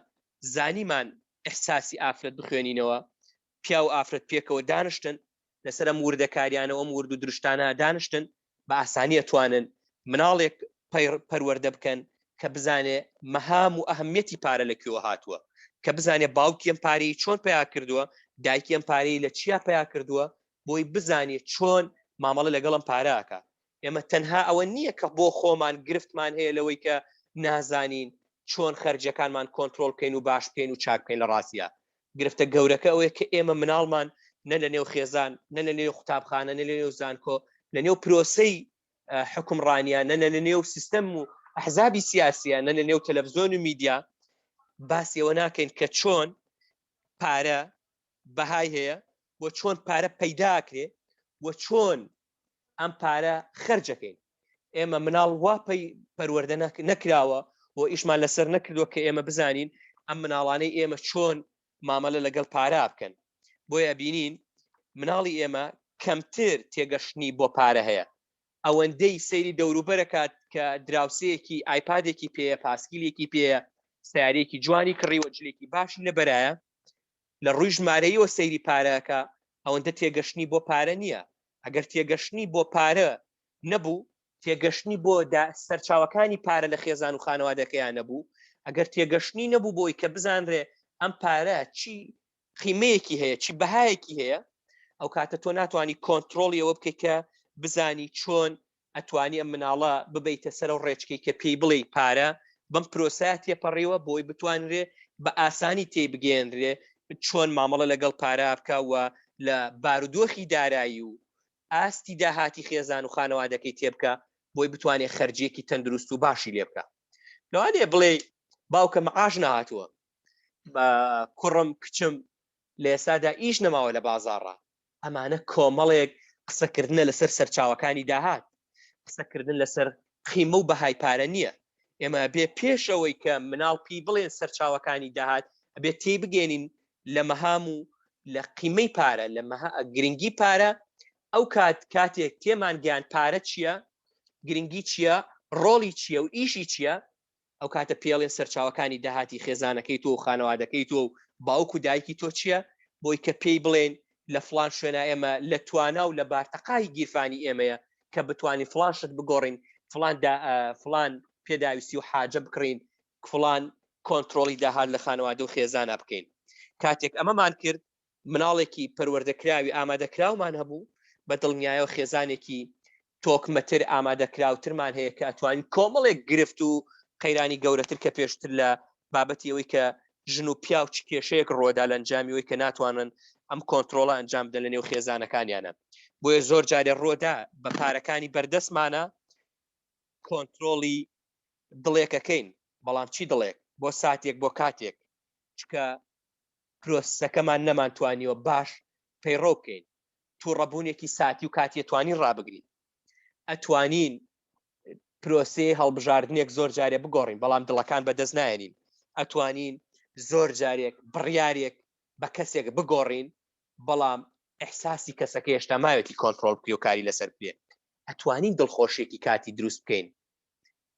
زانیمان ئەحساسی ئافرەت بخوێنینەوە پیا و ئافرەت پێکەوە دانیشتن لەسەر ئەم وردەکاریانە ئەم ورد و درشتانە دانیشتن بە ئاسانی ئەتوانن مناڵێک پەروەردە بکەن کە بزانێ مەهام و ئەهمیەتی پارە لە کوێوە هاتووە، کە بزانێ باوکی ئەم پارەی چۆن پیا کردووە، دایکی ئەم پارەی لە چیا پیا کردووە، بۆی بزانێ چۆن مامەڵە لەگەڵم پاراکە. ئێمە تەنها ئەوە نییە کە بۆ خۆمان گرفتمان هەیە لەوەی کە نازانین چۆن خەرجەکانمان کۆنتترۆل بکەین و باش بکەین و چاک بکەین. لە ڕاستە گرفتە گەورەکە ئەوەیە کە ئێمە مناڵمان نە لە نێو خێزان، نە لە نێو قوتابخانە، نە لە نێو زانکۆ، لە نێو پرۆسەی حکومڕانیە، نە لە نێو سیستەم و ئەحزابی سیاسیە، نە لە نێو تەلەڤزیۆن و میدیا باسی ئەوە ناکەین کە چۆن پارە بەهای هەیە و چۆن پارە پەیداکرێ و چۆن ئەم پارە خەرجەکەین. ئێمە مناڵ وا پەی پەروەردە نەکراوە و ئیشمان لەسەر نەکردووە کە ئێمە بزانین ئەم مناڵانەی ئێمە چۆن مامەلە لەگەڵ پارە بکەن. بۆیە بینین مناڵی ئێمە کەمتر تێگەشتنی بۆ پارە هەیە، ئەوەندەی سەیری دەوروبەرەکات کە دراوسەیەکی ئایپادێکی پێیە، پاسکیلێکی پێیە، سیارێکی جوانی کڕیوە، جلێکی باشی لەبەرایە، لە ڕووی ژمارەیەوە سەیری پارەکە، ئەوەندە تێگەشتنی بۆ پارە نییە. ئەگەر تێگەشتنی بۆ پارە نەبوو، تێگەشتنی بۆ سەرچاوەکانی پارە لە خێزان و خانەوادەکەیان نەبوو، ئەگەر تێگەشتنی نەبوو بۆی کە بزانرێ ئەم پارە چی قیمەیەکی هەیە، چی بەهایەکی هەیە، ئەو کاتە تۆ ناتوانانی کۆنتترۆڵی ئەوە بکەیت کە بزانی چۆن ئەتوانی ئەم مناڵە ببیتە سەر و ڕێچکەی کە پێی بڵێ پارە بەم پرۆسایە تێپەڕیوە بۆی بتوانرێ بە ئاسانی تێی بگەێنرێ چۆن مامەڵە لەگەڵ پارە بکە و لە بارودۆخی دارایی و ئاستی داهاتی خێزان و خانەوادەکەی تێبکە بۆی بتوانێت خەرجیەکی تەندروست و باشی لێ بکە. لەوانەیە بڵێ باوکە معاش نەهاتووە، بە کوڕم کچم لە ئێستادا ئیش نەماوە لە بازاڕە. ئەمانە کۆمەڵێک قسەکردنە لەسەر سەرچاوەکانی داهات، قسەکردن لەسەر قیمە و بەهای پارە نییە. ئێمە بێ پێشەوەی کە مناڵ پێی بڵێن سەرچاوەکانی داهات، ئەبێت تێی بگەێنین لە مەهام و لە قیمەی پارە، لە گرنگی پارە. ئەو کات کاتێک تێمان گەیان پارە چییە، گرنگی چییە، ڕۆڵی چییە و ئیشی چییە، ئەو کاتە پێڵێن سەرچاوەکانی داهاتی خێزانەکەی تۆ و خانەوادەکەی تۆ و باوک و دایکی تۆ چییە، بۆی کە پێی بڵێن لە فلان شوێنە ئێمە لە توانا و لە بارتەقای گیرفانی ئێمەیە کە بتوانین فلان شت بگۆڕین، فلان فلان پێداویستی و حاجە بکڕین، فلان کۆنتترۆڵی داهات لە خانەوادە و خێزانە بکەین. کاتێک ئەمەمان کرد، مناڵێکی پەروەردەکراوی ئامادەکراومان هەبوو، بە دڵنیایەوە خێزانێکی تۆکمەتر ئامادەکراوترمان هەیە کە ئەتوانین کۆمەڵێک گرفت و قەیرانی گەورەتر کە پێشتر لە بابەتی ئەوەی کە ژن و پیاو چ کێشەیەک ڕۆدا لە ئەنجامی ئەوەی کە ناتوانن ئەم کۆنتترۆڵە ئەنجام بدەن لە نێو خێزانەکانیانە. بۆیە زۆر جارێ ڕۆدا بە پارەکانی بەردەستمانە کۆنتترۆڵی دڵێکەکەین، بەڵام چی دڵێک؟ بۆ ساتێک، بۆ کاتێک، چکە پرۆسەکەمان نەمانتوانیوە باش پەیڕەو بکەین. تووڕەبوونێکی ساتی و کاتیە توانین ڕابگرین، ئەتوانین پرۆسەی هەڵبژاردنێک زۆر جارێ بگۆڕین، بەڵام دڵەکان بەدەست نایەنین. ئەتوانین زۆر جارێک بڕیارێک بە کەسێک بگۆڕین، بەڵام ئەحساسی کەسەکە هێشتا ماوێتی کۆنتترۆل بکرێ و کاری لەسەر بکرێ. ئەتوانین دڵخۆشیێکی کاتی دروست بکەین،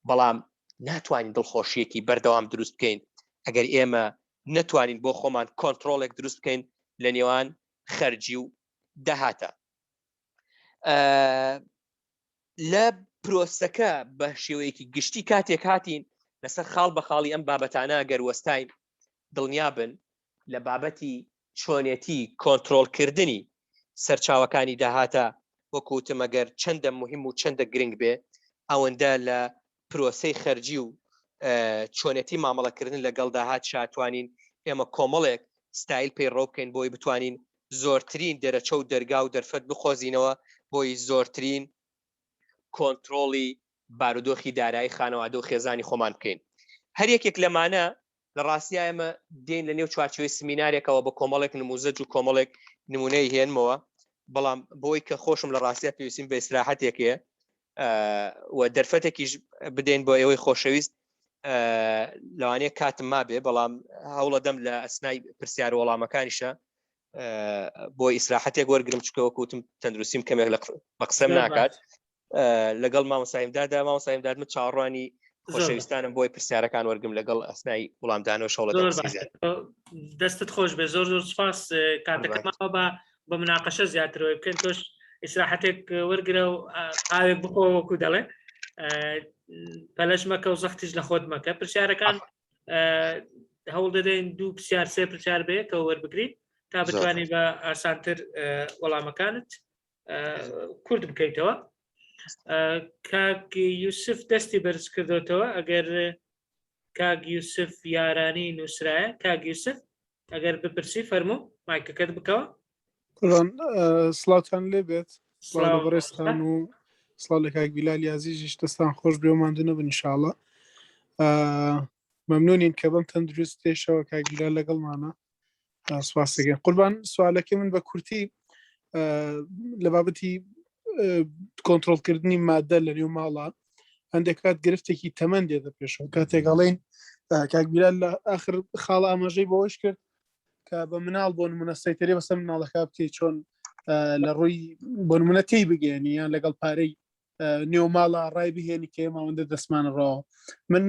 بەڵام ناتوانین دڵخۆشیەکی بەردەوام دروست بکەین ئەگەر ئێمە نەتوانین بۆ خۆمان کۆنتترۆلێک دروست بکەین لە نێوان خەرجی و داهاتە. لە پرۆسەکە بە شێوەیەکی گشتی کاتێک هاتین لەسەر خاڵ بە خاڵی ئەم بابەتانە گەر وەستاین، دڵنیابن لە بابەتی چۆنێتی کۆنتترۆلکردنی سەرچاوەکانی داهاتە وەکوتم ئەگەر چەندە مهم و چەندە گرنگ بێ، ئەوەندە لە پرۆسەی خەرجی و چۆنێتی مامەڵەکردن لەگەڵ داهات شاتوانین ئێمە کۆمەڵێک ستایل پەیڕەو بکەین بۆی بتوانین زۆرترین دەرەچە و دەرگا و دەرفەت بقۆزینەوە بۆی زۆرترین کۆنتترۆڵی بارودۆخی دارایی خانەوادە و خێزانی خۆمان بکەین. هەر یەکێک لەمانە لە ڕاستیا ئێمە دێن لە نێو چوارچێوەی سمینارێکەوە بە کۆمەڵێک نموزەج و کۆمەڵێک نمونەی هێنمەوە، بەڵام بۆی کە خۆشم لە ڕاستیا پێویستیم بە ئیسراحەتێکەیە و دەرفەتێکیش بدەین بۆ ئێوەی خۆشەویست. لەوانەیە کاتم مابێ، بەڵام هەوڵەدەم لە ئەسنای پرسیار و وەڵامەکانیشە بۆ ئیسراحەتێک وەرگرم، چکە وەکوتم تەندروستیم کەمێک لە بە قسەم ناکات. لەگەڵ مامۆسایمدادا مامۆسایمداد من چاوەڕوانی خۆشەویستانم بۆی پرسیارەکان وەرگم لەگەڵ ئەسنای وڵامدانەوە شەوڵە. دەستت خۆش بێ، زۆر زۆر سپاس. کاتەکەماوە بە بە مناقەشە زیاترەوەی بکەن، تۆش ئیسراحەتێک وەرگرە و ئاوێک بخۆ وەکو دەڵێ، پەلەش مەکە و زەختیش لە خۆت مەکە. پرسیارەکان هەوڵ دەدەین دوو پرسیار سێ پرسیار بەیەکەوە وەربگرین تا بتوانین بە ئاسانتر وەڵامەکانت. کورت بکەیتەوە. کاک یوسف دەستی بەرز کردوتەوە ئەگەر کاک یوسف یارانی نووسرایە کاک یوسف ئەگەر بپرسی فەرموو مایکەکەت بکەوە. قوربان سڵاوتان لێ بێت سڵاو لە بەڕێزتان و سڵاو لە کاک بیلالی ئازیزیش دەستان خۆش بێ و ماندوو نەبن ئینشاڵڵا مەمنونین کە بەم تەندروستێشەوە کاک بیلال لەگەڵمانە سوپاسەکەن قوربان سوالەکەی من بە کورتی لە بابەتی کۆنتترۆلکردنی مادە لە نێو ماڵە هەندێک کات گرفتێکی تەمەند دێتە پێشەوە کاتێک ئەڵێن کاک بیلال لە آخر خاڵ ئاماژەی بەوەش کرد کە بە مناڵ بۆ نمونە سەیتەری بەسەر مناڵەکە بکەیت چۆن لە ڕووی بۆ نمونە تێی بگەێنی یان لەگەڵ پارەی نێو ماڵە ڕای بهێنی کە ئێمە ئەوەندە دەستمان ڕەوە من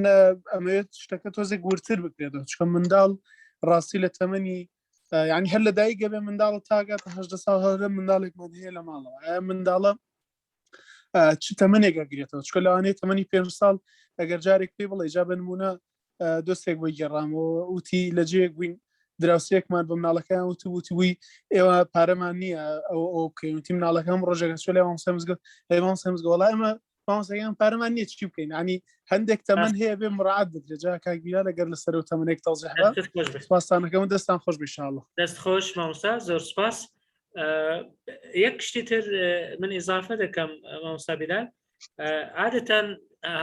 ئەمەوێت شتەکە تۆزێک ورتر بکرێتەوە چکە منداڵ ڕاستی لە تەمەنی ینی هەر لە دایک گەبێ منداڵ تاگاتە هەدە ساڵ هەرە منداڵێکمان هەیە لە ماڵەوە ئایا منداڵە چ تەمەنێک ئەگرێتەوە چکە لەوانەیە تەمەنی پێ ساڵ ئەگەر جارێک پێی بڵێ جا بە نمونە دۆستێک بۆی گێڕامەوە وتی لە جێیەک بووین دراوسێکمان بە مناڵەکەیان وت وتبووی ئێوە پارەمان نییە ئەو ئەو بکەین وتی مناڵەکەم ڕۆژێک چۆ لای مامۆستا مزگەوت ئەی مامۆستا مزگەوت وەڵا ئێمە مامۆستاگیان پارەمان نییە چی بکەین ینی هەندێک تەمەن هەیە بێ مراعات بکرێت جا کاک بیلال ئەگەر لەسەر و تەمەنێک تەوزیح بە دەستت خۆش بێت. سپاستانەکەم و دەستان خۆش بێ ئینشاءاللە. دەست خۆش مامۆستا زۆر سپاس یەک شتی تر من ئیزافە دەکەم مامۆستا بیلال عادەتەن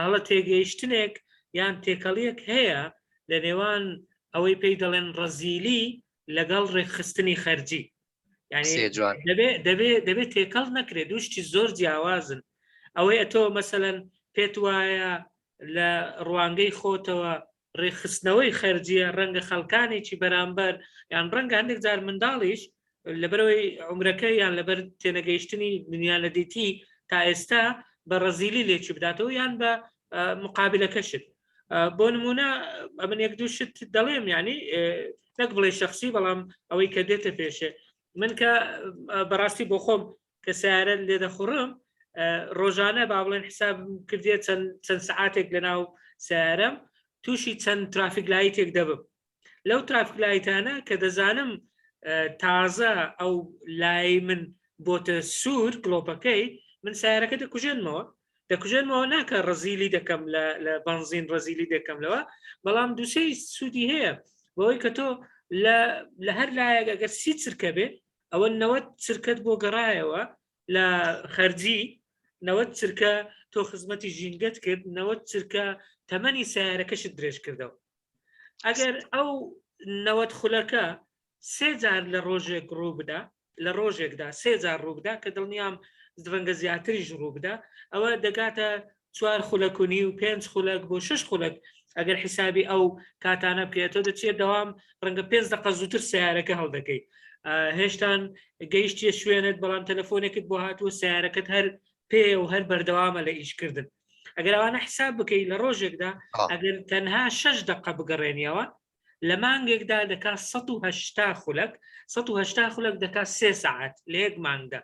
هەڵە تێگەیشتنێک یان تێکەڵیەک هەیە لە نێوان ئەوەی پێی دەڵێن ڕەزیلی لەگەڵ ڕێکخستنی خەرجی یعنی دەبێ تێکەڵ نەکرێت دوشتی زۆر جیاوازن ئەوەی ئەتۆ مەسەەن پێت وایە لە ڕوانگەی خۆتەوە ڕێکخستنەوەی خەرجیە ڕەنگە خەڵکانێکی بەرامبەر یان ڕەنگە هەندێک جار منداڵیش لەبەرەوەی عمرەکە یان لەبەر تێنەگەیشتنی دنیا نەدیتی تا ئێستا بە ڕەزیلی لێکی بداتەوە یان بە مقابلەکەشت بۆ نمونە ئەمن یەک دوو شت دەڵێم ینی نەک بڵێ شخصی بەڵام ئەوەی کە دێتە پێشێ من کە بەڕاستی بۆ خۆم کە سیارە لێ دەخوڕم ڕۆژانە با بڵێن حساب کردێ چەند چەند سعاتێک لە ناو سیارەم تووشی چەند traffic light ێک دەبم لەو traffic light انە کە دەزانم تازە ئەو لای من بۆتە سوور گڵۆپەکەی من سیارەکە دەکوژێنمەوە دەکوژێنمەوە ناکە ڕزیلی دەکەم لە بەنزین ڕزیلی دەکەم لەوە بەڵام دووسێ سوودی هەیە بەوەی کە تۆ لە هەر لایەک ئەگەر سی چرکە بێ ئەوە 90 چرکەت بۆ گەڕایەوە لە خەرجی 90 چرکە تۆ خزمەتی ژینگەت کرد 90 چرکە تەمەنی سیارەکەشت درێژ کردەوە ئەگەر ئەو 90 خولەکە سێ جار لە ڕۆژێک ڕوو بدا لە ڕۆژێکدا سێ جار ڕوو بدا کە دڵنیام ڕەنگە زیاتریش ڕوو بدا ئەوە دەگاتە چوار خولەک و نیو پێنج خولەک بۆ شش خولەک ئەگەر حیسابی ئەو کاتانە بکەیت تۆ دەچێت دەوام ڕەنگە پێنج دقە زووتر سیارەکە هەڵدەکەیت هێشتان گەیشتە شوێنت بەڵام تەلەفۆنێکت بۆ هاتووە سیارەکەت هەر پێ و هەر بەردەوامە لە ئیشکردن ئەگەر ئەوانە حساب بکەیت لە ڕۆژێکدا ئەگەر تەنها شش دقە بگەڕێنیەوە لە مانگێکدا دەکا 180 خولەک 180 خولەک دەکا سێ سەعات لە یەک مانگدا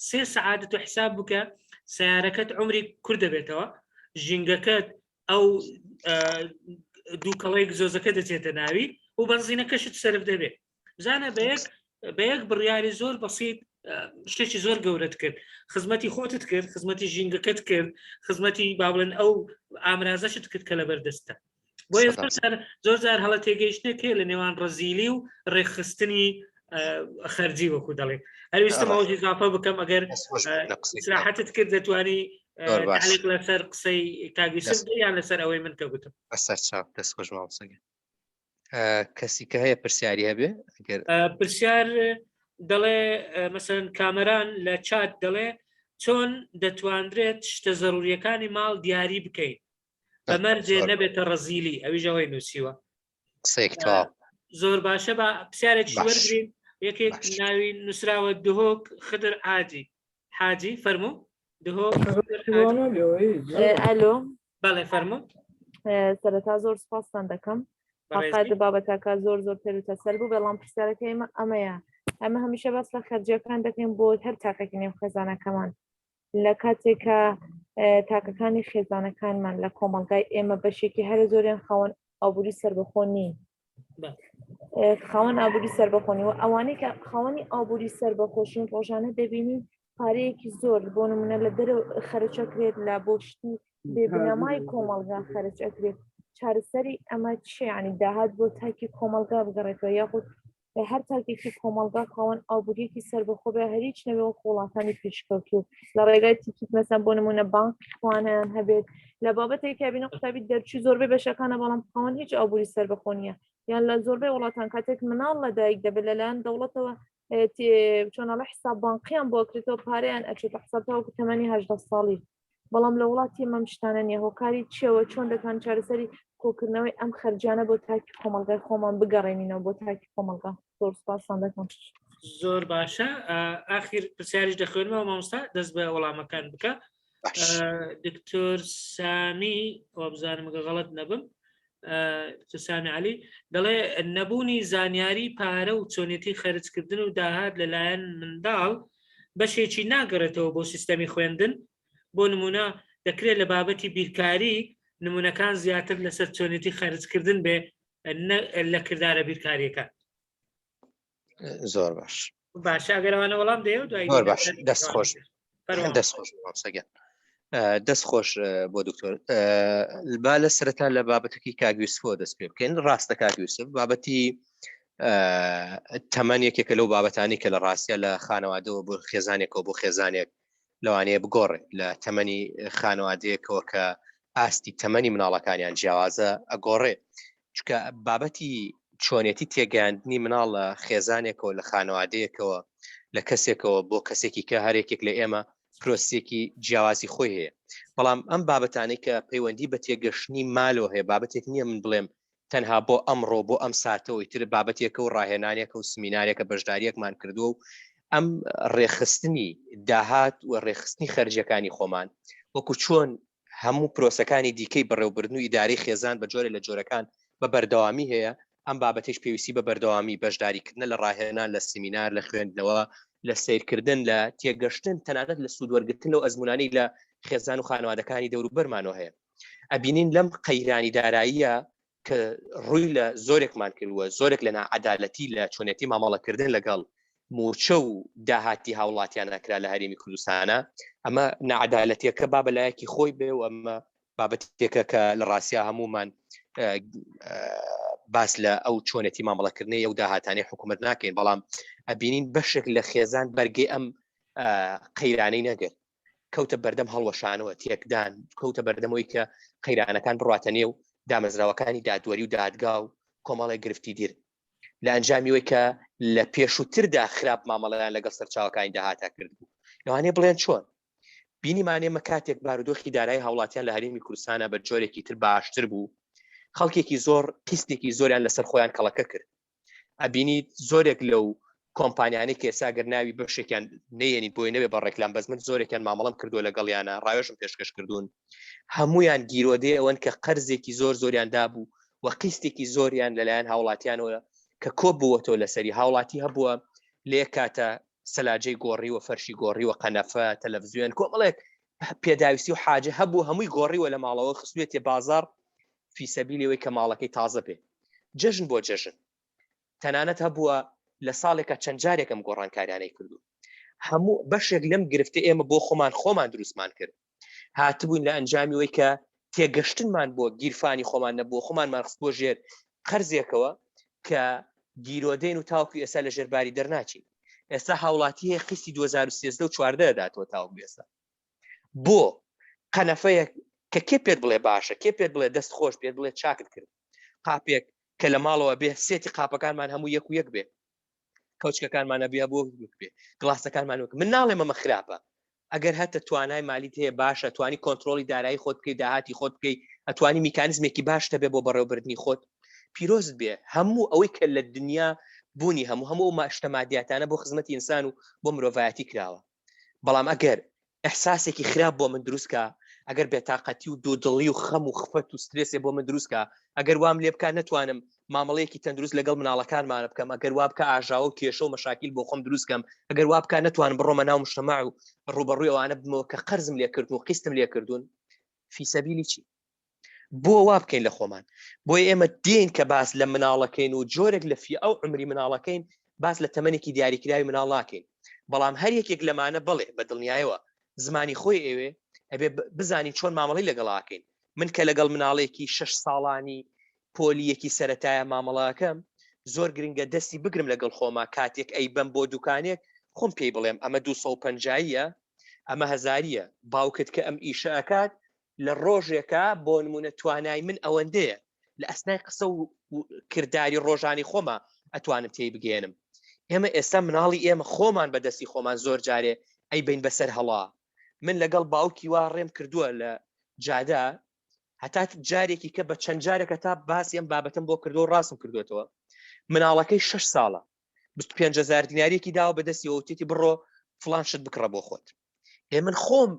سێ سەعات تۆ حساب بکە سیارەکەت عمری کورد دەبێتەوە ژینگەکەت ئەو دووکەڵەی گزۆزەکە دەچێتە ناوی و بەنزینەکەشت سەرف دەبێت بزانە بە یەک بە یەک بڕیاری زۆر بەسیت شتێکی زۆر گەورەت کرد خزمەتی خۆتت کرد خزمەتی ژینگەکەت کرد خزمەتی با بڵێن ئەو ئامرازەشت کرد کە لەبەر دەستە بۆیە زۆر جار هەڵە تێگەیشتێک هەیە لە نێوان ڕەزیلی و ڕێکخستنی خەرجی وەکو دەڵێ هەرویستم ئەوە ئیزافە بکەم ئەگەر سراحەتت کرد دەتوانی تعلیق لەسەر قسەی کاک یوسف یان لەسەر ئەوەی من کە گوتم. بەسەر چاو دەست خۆش مامۆستا گیان. کەسی کە هەیە پرسیاری هەبێ ئەگەر پرسیار دەڵێ مەسەن کامەران لە چات دەڵێ چۆن دەتواندرێت شتە زەروریەکانی ماڵ دیاری بکەین بە مەرجێ نەبێتە ڕەزیلی ئەویش ئەوەی نووسیوە قسەیەک تەواو زۆر باشە بە پرسیارێکی وەرگین یەکێک ناوی نووسراوە دهۆک خدر عادی حاجی فەرموو دهۆک ئەلۆ بەڵێ فەرموو سەرەتا زۆر سپاستان دەکەم حقات بابەتەکە زۆر زۆر تێروتەسەل بوو بەڵام پرسیارەکە ئێمە ئەمەیە ئەمە هەمیشە باس لە خەرجیەکان دەکەین بۆ هەر تاکێکی نێو خێزانەکەمان لە کاتێکە تاکەکانی خێزانەکانمان لە کۆمەڵگای ئێمە بەشێکی هەرە زۆریان خاوەن ئابووری سربەخۆ نین خاوەن ئابووری سربەخۆنی و ئەوانەی کە خاوەنی ئابووری سربەخۆشین ڕۆژانە دەبینین. پارەیەکی زۆر بۆ نمونە لە دەرەوە خەرج ئەکرێت لە بۆ شتی بێ بنەمای کۆمەڵگا خەرج ئەکرێت چارەسەری ئەمە چیە یعنی داهات بۆ تاکی کۆمەڵگا بگەڕێتەوە یاخود هەر تاکێکی کۆمەڵگا خاوەن ئابووریەکی سەربەخۆ بێ هەریچ نەبێ وەک وڵاتانی پێشکەوتوو لە ڕێگای تیکیت مەسەن بۆ نمونە بانک خوانیان هەبێت لە بابەتێک بینە قوتابی دەرچوو زۆربەی بەشەکانە بەڵام خاوەن هیچ ئابووری سەربەخۆ نییە یان لە زۆربەی وڵاتان کاتێک مناڵ لە دایک دەبێت لەلایەن دەوڵەتەوە چۆنەڵە حساب بانقیان بۆ کرێتەوە پارەیان ئەچێتە حساب تاوەکو تەمەنی هەدە ساڵی بەڵام لە وڵاتی ئێمە ئەم شتانە نییە هۆکاری چیەوە چۆن دەتوان چارەسەری کۆکردنەوەی ئەم خەرجانە بۆ تاکی کۆمەڵگای خۆمان بگەڕێنینەوە بۆ تاکی کۆمەڵگا زۆر سپاسان دەکەم زۆر باشە ئاخیر پرسیاریش دەخوێنمەوە مامۆستا دەست بە وەڵامەکان بکە دکتۆر سامی وابزانم گە غەڵت نەبم سامی علی دەڵێ نەبوونی زانیاری پارە و چۆنێتی خەرجکردن و داهات لەلایەن منداڵ بەشێکی ناگەڕێتەوە بۆ سیستەمی خوێندن بۆ نمونە دەکرێت لە بابەتی بیرکاری نمونەکان زیاتر لەسەر چۆنێتی خەرجکردن بێ لە کردارە بیرکاریەکان زۆر باش باشە ئەگەرەوانە وەڵام دەیە دوای زۆر باش دەست خۆش دەست خۆش مامۆستا دەست خۆش بۆ دکتۆر با لە سەرەتا لە بابەتەکەی کاک یوسفەوە دەست پێ بکەین ڕاستە کاک یوسف بابەتی تەمەن یەکێکە لەو بابەتانی کە لە ڕاستە لە خانەوادەوە بۆ خێزانێکەوە بۆ خێزانێک لەوانەیە بگۆڕێت لە تەمەنی خانەوادەیەکەوە کە ئاستی تەمەنی مناڵەکانیان جیاوازە ئەگۆڕێ چکە بابەتی چۆنێتی تێگەیاندنی مناڵ لە خێزانێکەوە لە خانەوادەیەکەوە لە کەسێکەوە بۆ کەسێکی کە هەرێکێک لە ئێمە پرۆسیەکی جیاوازی خۆی هەیە بەڵام ئەم بابەتانەی کە پەیوەندی بە تێگەشتنی مالەوە هەیە بابەتێک نییە من بڵێم تەنها بۆ ئەمڕۆ بۆ ئەم ساتەوەی تر بابەتێکە و ڕاهێنانێکە و سمینارێکە بەشداریەکمان کردووە و ئەم ڕێخستنی داهات و ڕێخستنی خەرجیەکانی خۆمان وەکو چۆن هەموو پرۆسەکانی دیکەی بەڕێوبردن و ئیدارەی خێزان بە جۆرێ لە جۆرەکان بە بەردەوامی هەیە ئەم بابەتیش پێویستی بە بەردەوامی بەشداریکردنە لە ڕاهێنان لە سیمینار لە خوێندنەوە لە سیرکردن لە تێگەشتن تەنانەت لە سوودوەرگتن لەو ئەزمونانەی لە خێزان و خانەوادەکانی دەوروبەرمانەوە هەیە ئەبینین لەم قەیرانی داراییە کە ڕووی لە زۆرێکمان کردووە زۆرێک لە ناعەدالەتی لە چۆنێتی مامەڵەکردن لەگەڵ موچە و داهاتی هاوڵاتیان ناکرا لە هەرێمی کوردستانە ئەمە ناعەدالەتیەکە با بەلایەکی خۆی بێ و ئەمە بابەتێکە کە لە ڕاستیا هەمومان باس لە ئەو چۆنێتی مامەڵەکردنی ئەو داهاتانی حکوومەت ناکەین بەڵام ئەبینین بەشێک لە خێزان بەرگەی ئەم قەیرانەی نەگرت کەوتە بەردەم هەڵوەشانەوە تێکدان کەوتە بەردەمەوەی کە قەیرانەکان بڕاتە نێو دامەزراوەکانی دادوەری و دادگا و کۆمەڵێک گرفتی دیر لە ئەنجامی وەی کە لە پێشووتردا خراپ مامەڵەیان لەگەڵ سەرچاوەکانی داهاتا کردبوو لەوانەیە بڵێن چۆن بینیمان ئێمە کاتێک بارودۆخی دارایی هاوڵاتیان لە هەرێمی کوردستانە بە جۆرێکی تر باشتر بوو خەڵکێکی زۆر قیستێکی زۆریان لەسەر خۆیان کەڵەکە کرد ئەبینیت زۆرێک لەو کۆمپانیانەی کە ئێستا گەر ناوی بەشێکیان نەیەنیت بۆی نەبێ بە ڕێکلام بەس من زۆرێکیان مامەڵەم کردووە لەگەڵیانە ڕاوێژم پێشکەش کردوون هەمویان گیرۆدەی ئەوەن کە قەرزێکی زۆر زۆریان دابوو و قیستێکی زۆریان لەلایەن هاوڵاتیانەوە کە کۆ بووەتەوە لەسەری هاوڵاتی هەبووە لێ کاتە سەلاجەی گۆڕیوە فەرشی گۆڕیوە قەنەفە تەلەڤزیۆن کۆمەڵێک پێداویستی و حاجە هەبوو هەمووی گۆڕیوە لە ماڵەوە خستوێتێ بازار فیسەبیلی کە ماڵەکەی تازە بێ جەژن بۆ جەژن تەنانەت هەبووە لە ساڵێکە چەند جارێکم گۆڕانکاریانەی کردو هەموو بەشێک لەم گرفتە ئێمە بۆ خۆمان خۆمان دروستمان کرد هاتبووین لە ئەنجامی وەی کە تێگەشتنمان بۆ گیرفانی خۆمان نەبوو خۆمانمان خست بۆ ژێر قەرزێکەوە کە گیرۆدەین و تاوکو ئێستا لە ژێرباری دەرناچین ئێستا هاوڵاتی هەیە قیستی 2013 و 14 داتەوە تاوکو ئێستا بۆ قەنەفەیەک کە کێ پێت بڵێ باشە کێ پێت بڵێ دەست خۆش پێت بڵێ چاکت کرد قاپێک کە لە ماڵەوە بێ سێتی قاپەکانمان هەموو یەک و یەک بێ کەوچکەکانمان ئەبێ بۆ بێ گڵاسەکانمان وەک من ناڵێم ئەمە خراپە ئەگەر هەتە توانای مالیت هەیە باشە توانی کۆنتترۆلی دارایی خۆت بکەی داهاتی خۆت بکەی ئەتوانی میکانزمێکی باش هەبێ بۆ بەڕێوەبردنی خۆت پیرۆزت بێ هەموو ئەوەی کە لە دنیا بوونی هەموو هەموو ئەو ماشتە مادیاتانە بۆ خزمەتی ئینسان و بۆ مرۆڤایەتی کراوە بەڵام ئەگەر ئیحساسێکی خراپ بۆ من دروست کا، ئەگەر بێتاقەتی و دوودڵی و خەم و خفەت و سترێسێ بۆ من دروست کا، ئەگەر وام لێ بکا نەتوانم مامەڵەیەکی تەندروست لەگەڵ مناڵەکانمانە بکەم، ئەگەر وا بکا ئاژاوە و کێشە و مەشاکیل بۆ خۆم دروست کەم، ئەگەر وا بکا نەتوانم بڕۆمە ناو مجتەمەع و ڕووبەڕووی ئەوانە ببمەوە کە قەرزم لێ کردوون و قیستم لێ کردوون، فی سەبیلی چی؟ بۆ وا بکەین لە خۆمان بۆیە ئێمە دێین کە باس لە مناڵەکەین و جۆرێک لە فی ئەو عمری مناڵەکەین باس لە تەمەنێکی دیاریکراوی مناڵ ناکەین. بەڵام هەر یەکێک لەمانە بەڵێ بە دڵنیایەوە زمانی خۆی ئەوێ، ئەبێ بزانین چۆن مامەڵەی لەگەڵاکەین. من کە لەگەڵ مناڵێکی شەش ساڵانی پۆلی یەکی سەرەتایە مامەڵەکەم، زۆر گرنگە دەستی بگرم لەگەڵ خۆما کاتێک ئەیبەم بۆ دوکانێک خۆم پێی بڵێم ئەمە 250یە ئەمە هەزاریە، باوکت کە ئەم ئیشە ئەکات لە ڕۆژێکا بۆ نمونە توانای من ئەوەندەیە لە ئەسنای قسە و کرداری ڕۆژانی خۆما ئەتوانم تێی بگەێنم. ئێمە ئێستا مناڵی ئێمە خۆمان بە دەستی خۆمان زۆر جارێ ئەی بین بەسەر هەڵا. من لەگەڵ باوکی وا ڕێم کردووە لە جادا هەتا جارێکی کە بە چەند جارێکە تا باسی ئەم بابەتم بۆ کردو و ڕاستم کردوێتەوە. مناڵەکەی 6 ساڵە، 25هزار دیناریەکی داوە بەدەستی وتێتی بڕۆ فلان شت بکڕە بۆ خۆت. ئێ من خۆم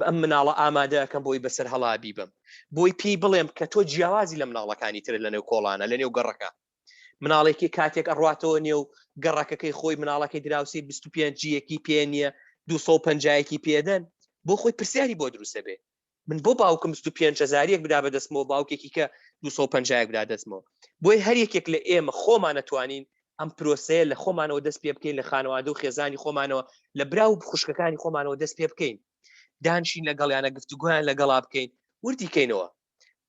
ئەم مناڵە ئامادە ئەکەم بۆی بەسەر هەڵا بیبەم، بۆی پێی بڵێم کە تۆ جیاوازی لە مناڵەکانی تر لە نێو کۆڵانە لە نێو گەڕەکە. مناڵێکی کاتێک ئەڕاتەوە نێو گەڕەکەکەی خۆی مناڵەکەی دراوسی 25 جیەکی پێ نییە 250یەکی پێدەن، بۆ خۆی پرسیاری بۆ دروستە بێ من بۆ باوکم 25 هزاریەک بدا بەدەستمەوە باوکێکی کە 250 بدا دەستمەوە. بۆی هەر یەکێک لە ئێمە خۆمان نەتوانین ئەم پرۆسەیە لە خۆمانەوە دەست پێ بکەین، لە خانەوادە و خێزانی خۆمانەوە، لە برا و خوشکەکانی خۆمانەوە دەست پێ بکەین، دانشین لەگەڵیانە گفتوگۆیان لەگەڵا بکەین، وردی کەینەوە.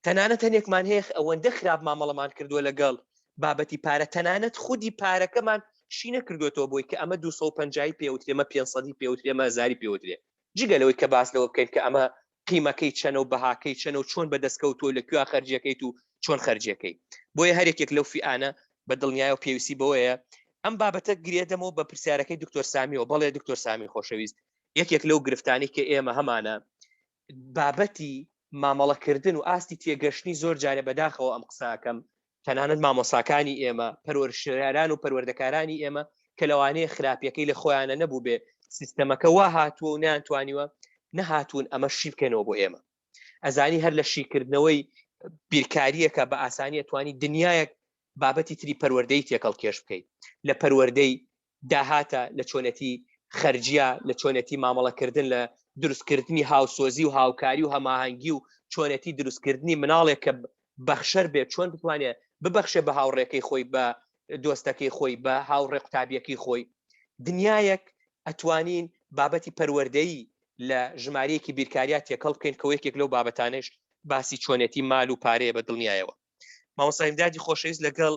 تەنانەت هەنێکمان هەیە ئەوەندە خراپ مامەڵەمان کردووە لەگەڵ بابەتی پارە، تەنانەت خودی پارەکەمان شی نەکردوێتەوە بۆی کە ئەمە 250 پێوترێ، ئەمە 500 پێوترێ، ئەمە هزاری پێوترێ. جگە لەوەی کە باس لەوە بکەین کە ئەمە قیمەکەی چەنە و بەهاکەی چەنە و چۆن بەدەستکەوتووە، لە کوێ خەرجیەکەیت و چۆن خەرجیەکەی. بۆیە هەر یەکێک لەو فیئانە بە دڵنیایەوە پێویستی بەوەیە ئەم بابەتە گرێدەمەوە بە پرسیارەکەی دکتۆر سامیەوە. بەڵێ دکتۆر سامی خۆشەویست، یەکێک لەو گرفتانی کە ئێمە هەمانە بابەتی مامەڵەکردن و ئاستی تێگەشتنی زۆر جارێ بەداخەوە ئەم قساکەم تەنانەت مامۆساکانی ئێمە، پەروەرشکاران و پەروەردەکارانی ئێمە کە لەوانەیە خراپیەکەی لە خۆیانە نەبوو بێ، سیستەمەکە وا هاتووە و نەیانتوانیوە نەهاتوون ئەمە شی بکەنەوە بۆ ئێمە. ئەزانی هەر لە شیکردنەوەی بیرکاریەکە بە ئاسانی توانی دنیایەک بابەتی تری پەروەردەی تێکەڵ کێش بکەیت، لە پەروەردەی داهاتە، لە چۆنێتی خەرجیە، لە چۆنێتی مامەڵەکردن، لە دروستکردنی هاوسۆزی و هاوکاری و هەماهەنگی و چۆنێتی دروستکردنی مناڵێک کە بەخشەر بێت، چۆن بتوانێت ببەخشێ بە هاوڕێکەی خۆی، بە دۆستەکەی خۆی، بە هاوڕێ قوتابیەکەی خۆی. دنیایەک ئەتوانین بابەتی پەروەردەیی لە ژمارەیەکی بیرکاریا تێکەڵ بکەین کە یەکێک لەو بابەتانەش باسی چۆنێتی مال و پارەیە. بە دڵنیایەوە مامۆستا ئیمدادی خۆشەویست لەگەڵ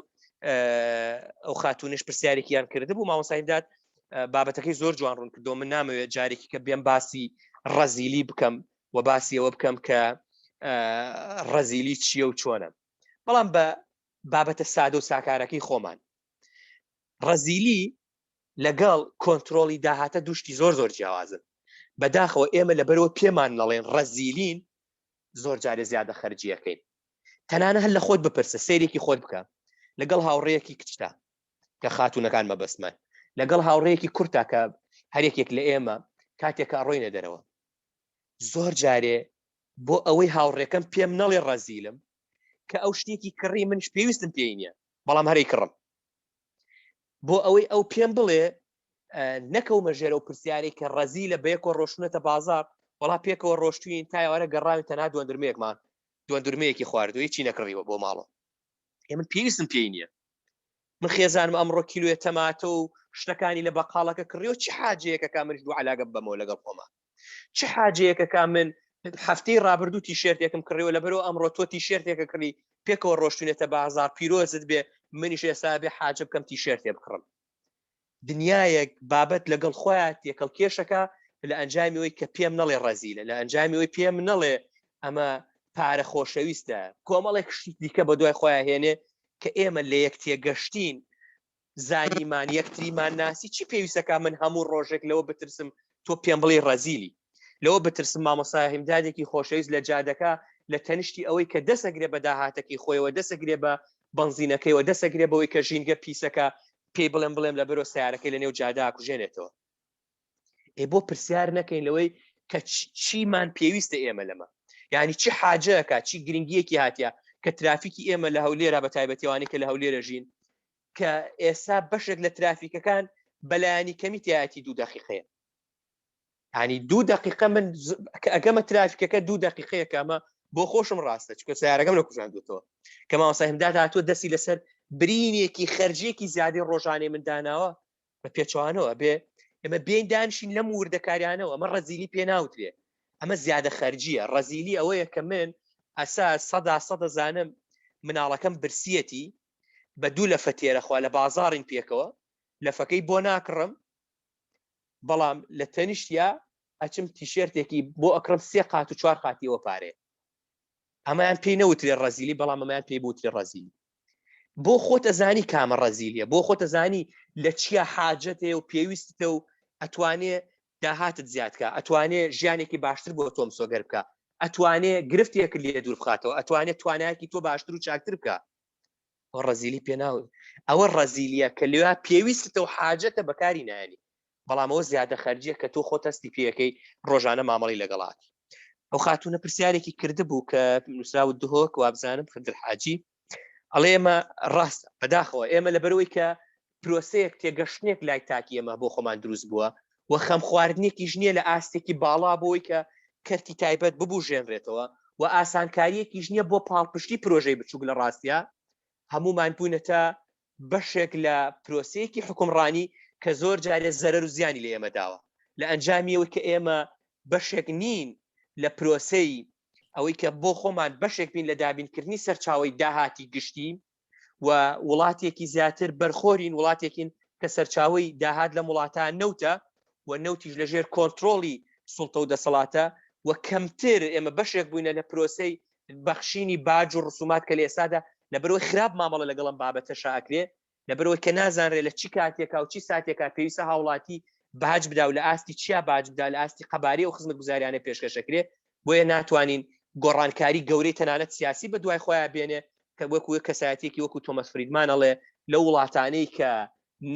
ئەو خاتونش پرسیارێکیان کردبوو. مامۆستا ئیمداد بابەتەکەی زۆر جوان ڕوون کردەوە. من نامەوێت جارێکی کە بێم باسی ڕەزیلی بکەم و باسی ئەوە بکەم کە ڕەزیلی چییە و چۆنە، بەڵام بە بابەتە سادە و ساکارەکەی خۆمان ڕەزیلی لەگەڵ کۆنتترۆلی داهاتە دوشتی زۆر زۆر جیاوازن. بەداخەوە ئێمە لەبەرەوە پێمان نەڵێن ڕەزیلین زۆر جارێ زیادە خەرجیەکەین. تەنانە هەر لە خۆت بپرسە، سەیرێکی خۆت بکە لەگەڵ هاوڕێیەکی کچتا کە خاتونەکان مەبەستمان، لەگەڵ هاوڕێیەکی کورتا کە هەرێکێک لە ئێمە کاتێک کە ئەڕۆینە دەرەوە زۆر جارێ بۆ ئەوەی هاوڕێکەم پێم نەڵێ ڕەزیلم کە ئەو شتێکی کڕی منش پێویستم پێی نییە بەڵام هەرەی کڕم، بۆ ئەوەی ئەو پێم بڵێ نەکەومە ژێرە و پرسیارێک کە ڕەزیلە بەیەکەوە ڕۆشتونەتە بازار، وەڵا پێکەوە ڕۆشتوین تا ئێوارە گەڕاوین تەنها دوندرمەیەکمان دوندرمەیەکی خواردووە هیچی نەکڕیوە بۆ ماڵەوە. ئێ من پێویستم پێی نییە، من خێزانم ئەمڕۆ کیلوێ تەماتە و شتەکانی لە بەقاڵەکە کڕیەوە، چ حاجەیەکەکە منش دوو علاگە ببەمەوە لەگەڵ خۆما؟ چ حاجەیەکەکە من هەفتەی ڕابردوو تیشێرتێکم کڕیوە لەبەرەوە ئەمڕۆ تۆ تیشێرتێکە کڕی پێکەوە ڕۆشتونێتە بازار پیرۆزت بێ منیش ئێستا بێ حاجە بکەم تیشێرتێ بکڕم. دنیایەک بابەت لەگەڵ خۆیان تێکەڵ کێشەکە لە ئەنجامی ئەوەی کە پێم نەڵێ ڕەزیلە، لە ئەنجامی ئەوەی پێم نەڵێ ئەمە پارە خۆشەویستە، کۆمەڵێک شتی دیکە بە دوای خۆیان هێنێ کە ئێمە لە یەک تێگەشتین، زانیمان یەکتریمان ناسی. چی پێویستەکە من هەموو ڕۆژێک لەوە بترسم تۆ پێم بڵێ ڕەزیلی، لەوە بترسم مامۆستا هیمدادێکی خۆشەویست لە جادەکە لە تەنیشتی ئەوەی کە دەسەگرێ بە داهاتەکەی خۆیەوە، دەسەگرێ بە بەنزینەکەیەوە، دەسەگرێ بەوەی کە ژینگە پیسەکە، پێی بڵێم بڵێم لە بەرۆ سیارەکەی لە نێو جادا کوژێنێتەوە. ئێ بۆ پرسیار نەکەین لەوەی کە چیمان پێویستە ئێمە لەمە، یعنی چی حاجەکە، چی گرنگیەکی هاتیە کە ترافیکی ئێمە لە هەولێرا بە تایبەتیوانی کە لە هەولێرە ژین کە ئێستا بەشێک لە ترافیکەکان بەلایانی کەمی تایەتی دوو دقیقەیە، ینی دوو دقیقە من کە ئەگەمە ترافیکەکە دوو دقیقەیە کە ئەمە بۆ خۆشم ڕاستە چکە سیارەکەم لە کوژاندوێتەوە کە مامۆستا هیمداد هاتووە دەستی لەسەر برینێکی خەرجیەکی زیادی ڕۆژانەی من داناوە. بە پێچوانەوە بێ ئێمە بێین دانیشین لەم وردەکاریانەوە ئەمە ڕەزیلی پێ ناوترێ ئەمە زیادە خەرجیە ڕەزیلی ئەوەیە کە من ئەسا سەدا سەدە زانم مناڵەکەم برسیەتی بە دوو لەفە تێرەخوا لە بازاڕین پێکەوە لەفەکەی بۆ ناکڕم بەڵام لە تەنیشتیا ئەچم تیشێرتێکی بۆ ئەکڕم سێ قات و چوار قاتیەوە پارێ ئەمەیان پێی نەوترێ ڕەزیلی بەڵام ئەمەیان پێی بوترێ ڕەزیلی بۆ خۆت ئەزانی کامە ڕەزیلیە بۆ خۆت ئەزانی لە چیا حاجەتێ و پێویستتە و ئەتوانێ داهاتت زیادکە ئەتوانێ ژیانێکی باشتر بۆ تۆم سۆگەر بکە ئەتوانێ گرفتێک لێ دوور بخاتەوە ئەتوانێت توانایەکی تۆ باشتر و چاکتر بکە ئەوە ڕەزیلی پێناو ئەوە ڕەزیلیە کە لێ پێویستتە و حاجەتە بەکاری نایانی بەڵام ئەوە زیادە خەرجیە کە تۆ خۆت هەستی پێەکەی ڕۆژانە مامەڵی لەگەڵاتی ئەو خاتونە پرسیارێکی کردبوو کە نووسراوە دهۆک وابزانم خدر حاجی ئەڵێ ئێمە ڕاستە بەداخەوە ئێمە لەبەرەوەی کە پرۆسەیەک تێگەشتنێک لای تاکی ئێمە بۆ خۆمان دروست بووە و خەم خواردنێکیش نییە لە ئاستێکی باڵا بۆی کە کەرتی تایبەت ببوژێنرێتەوە و ئاسانکاریەکیش نییە بۆ پاڵپشتی پرۆژەی بچووک لە ڕاستە هەمومان بوونەتە بەشێک لە پرۆسەیەکی حکومڕانی کە زۆر جارێ زەرەر و زیانی لە ئێمە داوە لە ئەنجامیەوە کە ئێمە بەشێک نین لە پرۆسەی ئەوەی کە بۆ خۆمان بەشێک بین لە دابینکردنی سەرچاوی داهاتی گشتی و وڵاتێکی زیاتر بەرخۆرین وڵاتێکین کە سەرچاوی داهات لەم وڵاتە نەوتە و نەوتیش لەژێر کۆنتترۆلی سوڵتە و دەسەڵاتە و کەمتر ئێمە بەشێک بووینە لە پرۆسەی بەخشینی باج و ڕسومات کە لە ئێستادا لەبەرەوەی خراپ مامەڵە لەگەڵم بابەتەشا ئەکرێ لەبەرەوەی کە نازانرێ لە چی کاتێکا و چی ساتێکا پێویستە هاوڵاتی باج بدا و لە ئاستی چیا باج بدا لە ئاستی قەبارەی ئەو خزمەتگوزاریانە پێشکەشەکرێ بۆیە ناتوانین گۆڕانکاری گەورەی تەنانەت سیاسی بە دوای خۆیان بێنێ کە وەکو کەسایەتێکی وەکو تۆمەس فریدمان ئەڵێ لەو وڵاتانەی کە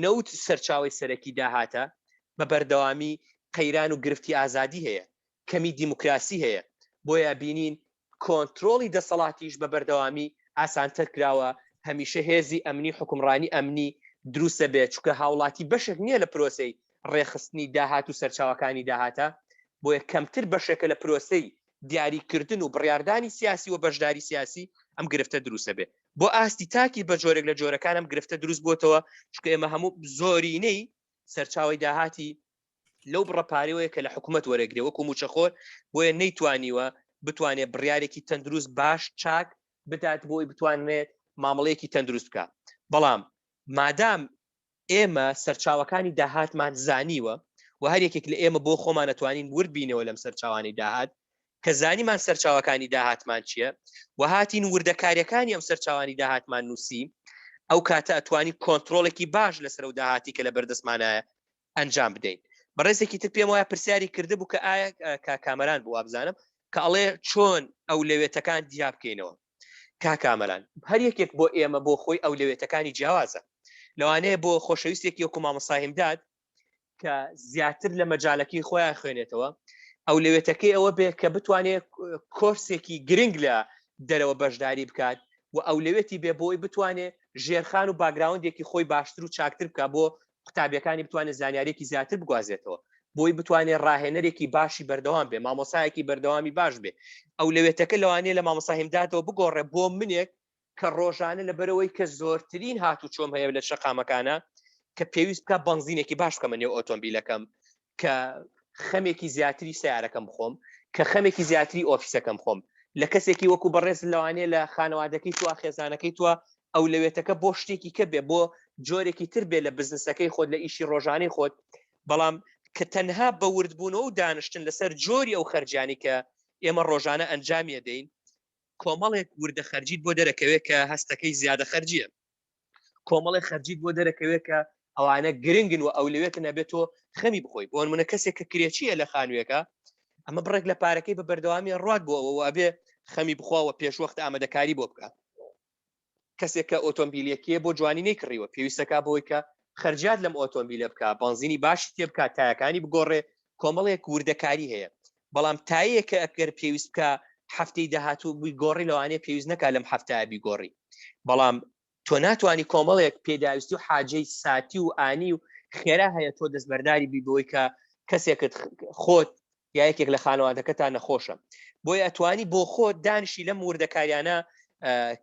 نەوت سەرچاوی سەرەکی داهاتە بە بەردەوامی قەیران و گرفتی ئازادی هەیە کەمی دیموکراسی هەیە، بۆیە بینین کۆنترۆڵی دەسەڵاتیش بە بەردەوامی ئاسانتر کراوە، هەمیشە هێزی ئەمنی حوکمڕانی ئەمنی دروست دەبێت، چونکە هاوڵاتی بەشێک نییە لە پرۆسەی ڕێکخستنی داهات و سەرچاوەکانی داهاتە، بۆیە کەمتر بەشێکە لە پرۆسەی دیاریکردن و بڕیاردانی سیاسی و بەشداری سیاسی، ئەم گرفتە دروست دەبێت. بۆ ئاستی تاکی بە جۆرێک لە جۆرەکان ئەم گرفتە دروست بۆتەوە، چونکە ئێمە هەموو زۆرینەی سەرچاوەی داهاتی لەو بڕە پارەیەوەیە کە لە حکوومەت وەرەگرێ وەکو موچەخۆر بۆیە نەیتوانیوە بتوانێت بڕیارێکی تەندروست باش چاک بدات بۆی بتوانێت مامەڵەیەکی تەندروست بکە بەڵام مادام ئێمە سەرچاوەکانی داهاتمان زانیوە و هەر یەکێک لە ئێمە بۆ خۆمان ئەتوانین ورد بینەوە لەم سەرچاوانی داهات کە زانیمان سەرچاوەکانی داهاتمان چییە و هاتین وردەکاریەکانی ئەم سەرچاوانی داهاتمان نووسی ئەو کاتە ئەتوانی کۆنتترۆلێکی باش لەسەر و داهاتی کە لە بەردەستمانایە ئەنجام بدەین بەڕێزێکی تر پێم وایە پرسیاری کردبوو کە ئایا کا کامەران بوو وابزانم کە ئەڵێ چۆن ئەولەوێتەکان جیا بکەینەوە کا کامەران هەر یەکێک بۆ ئێمە بۆ خۆی ئەولەوێتەکانی جیاوازە لەوانەیە بۆ خۆشەویستێکی وەکو مامۆستا هیمداد کە زیاتر لە مەجالەکەی خۆیان خوێنێتەوە ئەولەوێتەکەی ئەوە بێ کە بتوانێت کۆرسێکی گرنگ لە دەرەوە بەشداری بکات و ئەولەوێتی بێ بۆی بتوانێت ژێرخان و background ێکی خۆی باشتر و چاکتر بکە بۆ قوتابیەکانی بتوانێت زانیارێکی زیاتر بگوازێتەوە بۆی بتوانێت ڕاهێنەرێکی باشی بەردەوام بێ مامۆسایەکی بەردەوامی باش بێ ئەو لەوێتەکە لەوانەیە لە مامۆسا هیمدادەوە بگۆڕێ بۆ منێک کە ڕۆژانە لەبەرەوەی کە زۆرترین هات و چۆم هەیە لە شەقامەکانە کە پێویست بکە بەنزینێکی باش بکەمە نێو ئۆتۆمبیلەکەم کە خەمێکی زیاتری سیارەکەم بخۆم کە خەمێکی زیاتری ئۆفیسەکەم خۆم لە کەسێکی وەکو بەڕێز لەوانەیە لە خانەوادەکەی تو خێزانەکەی تو ئەولەوێتەکە بۆ شتێکی کە بێ بۆ جۆرێکی تر بێ لە بزنسەکەی خۆت لە ئیشی ڕۆژانەی خۆت بەڵام کە تەنها بە وردبوونەوە و دانیشتن لەسەر جۆری ئەو خەرجانی کە ئێمە ڕۆژانە ئەنجامیە دەین کۆمەڵێک وردە خەرجیت بۆ دەرەکەوێت کە هەستەکەی زیادە خەرجیە کۆمەڵێک خەرجیت بۆ دەرەکەوێت کە ئەوانە گرنگن و ئەولەوێتن ئەبێت تۆ خەمی بخۆی بۆ نمونە کەسێک کە کرێچیە لە خانوویەکە ئەمە بڕێک لە پارەکەی بە بەردەوامی ڕوات بۆ ئەوە ئەبێ خەمی بخواوە پێشوەخت ئامادەکاری بۆ بکات کەسێک کە ئۆتۆمبیلەکەی بۆ جوانی نەیکڕیوە پێویستەکە بۆی کە خەرجات لەم ئۆتۆمبیلە بکە بەنزینی باشی تێ بکات تایەکانی بگۆڕێ کۆمەڵێک وردەکاری هەیە بەڵام تایەکە ئەگەر پێویست بکە هەفتەی داهاتوو بیگۆڕی لەوانەیە پێویست نەکا لەم هەفتەیە بیگۆڕی بەڵام تۆ ناتوانانی کۆمەڵێک پێداویستی و حاجەی ساتی و ئانی و خێرا هەیە تۆ دەستبەرداری بی بۆی کە کەسێکت خۆت یا یەکێک لە خانەوادەکەتان نەخۆشە بۆیە ئەتوانی بۆ خۆت دانیشی لەم وردەکاریانە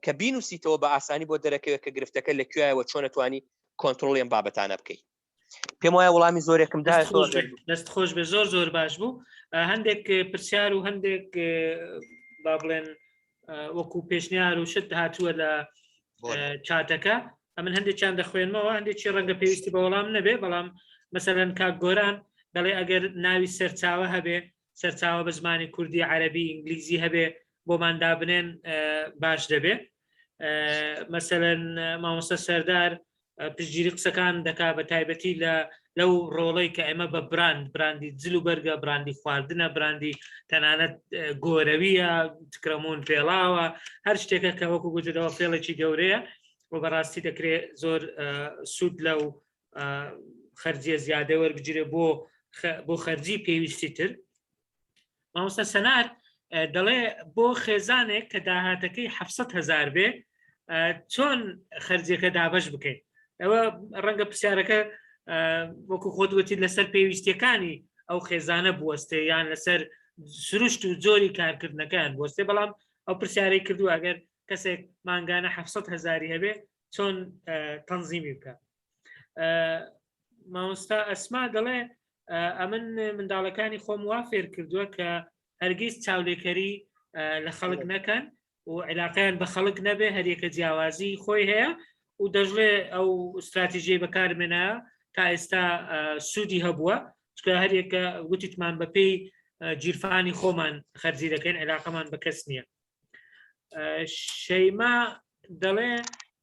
کە بینوسیتەوە بە ئاسانی بۆ دەرەکەوێت کە گرفتەکە لە کوێوە چۆن ئەتوانی کۆنترۆڵی ئەم بابەتانە بکەیت. پێم وایە وەڵامی زۆرێکم دا دەست خۆش بێ زۆر زۆر باش بوو هەندێک پرسیار و هەندێک با بڵێن وەکو پێشنیار و شت هاتووە لە چاتەکە ئەمن هەندێکیان دەخوێنمەوە هەندێکی ڕەنگە پێویستی بە وەڵام نەبێ بەڵام مەسەلەن کاک گۆران دەڵێ ئەگەر ناوی سەرچاوە هەبێ سەرچاوە بە زمانی کوردی عەربی ئینگلیزی هەبێ بۆمان دابنێن باش دەبێ مەسەلەن مامۆستا سەردار پشتگیری قسەکان دەکا بە تایبەتی لە لەو ڕۆڵەی کە ئێمە بە براند براندی جل و بەرگە براندی خواردنە براندی تەنانەت گۆرەویە تکرەمون پێڵاوە هەر شتێکە کە وەکو گوتەوە فێڵێکی گەورەیە و بەڕاستی دەکرێت زۆر سوود لەو خەرجیە زیادە وەربگیرێ بۆ بۆ خەرجی پێویستی تر مامۆستا سەنار دەڵێ بۆ خێزانێک کە داهاتەکەی 700 هزار بێ چۆن خەرجیەکە دابش بکەین ئەوە ڕەنگە پرسیارەکە وەکو خۆت وتی لەسەر پێویستیەکانی ئەو خێزانە بوەستێ یان لەسەر سروشت و جۆری کارکردنەکان بوەستێ بەڵام ئەو پرسیارەی کردو ئەگەر کەسێک مانگانە 700 هزاری هەبێ چۆن تەنزیمی بکە مامۆستا ئەسما دەڵێ ئەمن منداڵەکانی خۆم وا فێر کردووە کە هەرگیز چاولێکەری لە خەڵک نەکەن و علاقیان بە خەڵک نەبێ هەریەکە جیاوازی خۆی هەیە و دەژڵێ ئەو استراتیژی بەکارمێنە تا ئێستا سوودی هەبووە چکە هەریەکە وتیتمان بەپێی گیرفانی خۆمان خەرجی دەکەین علاقەمان بە کەس نییە شەیما دەڵێ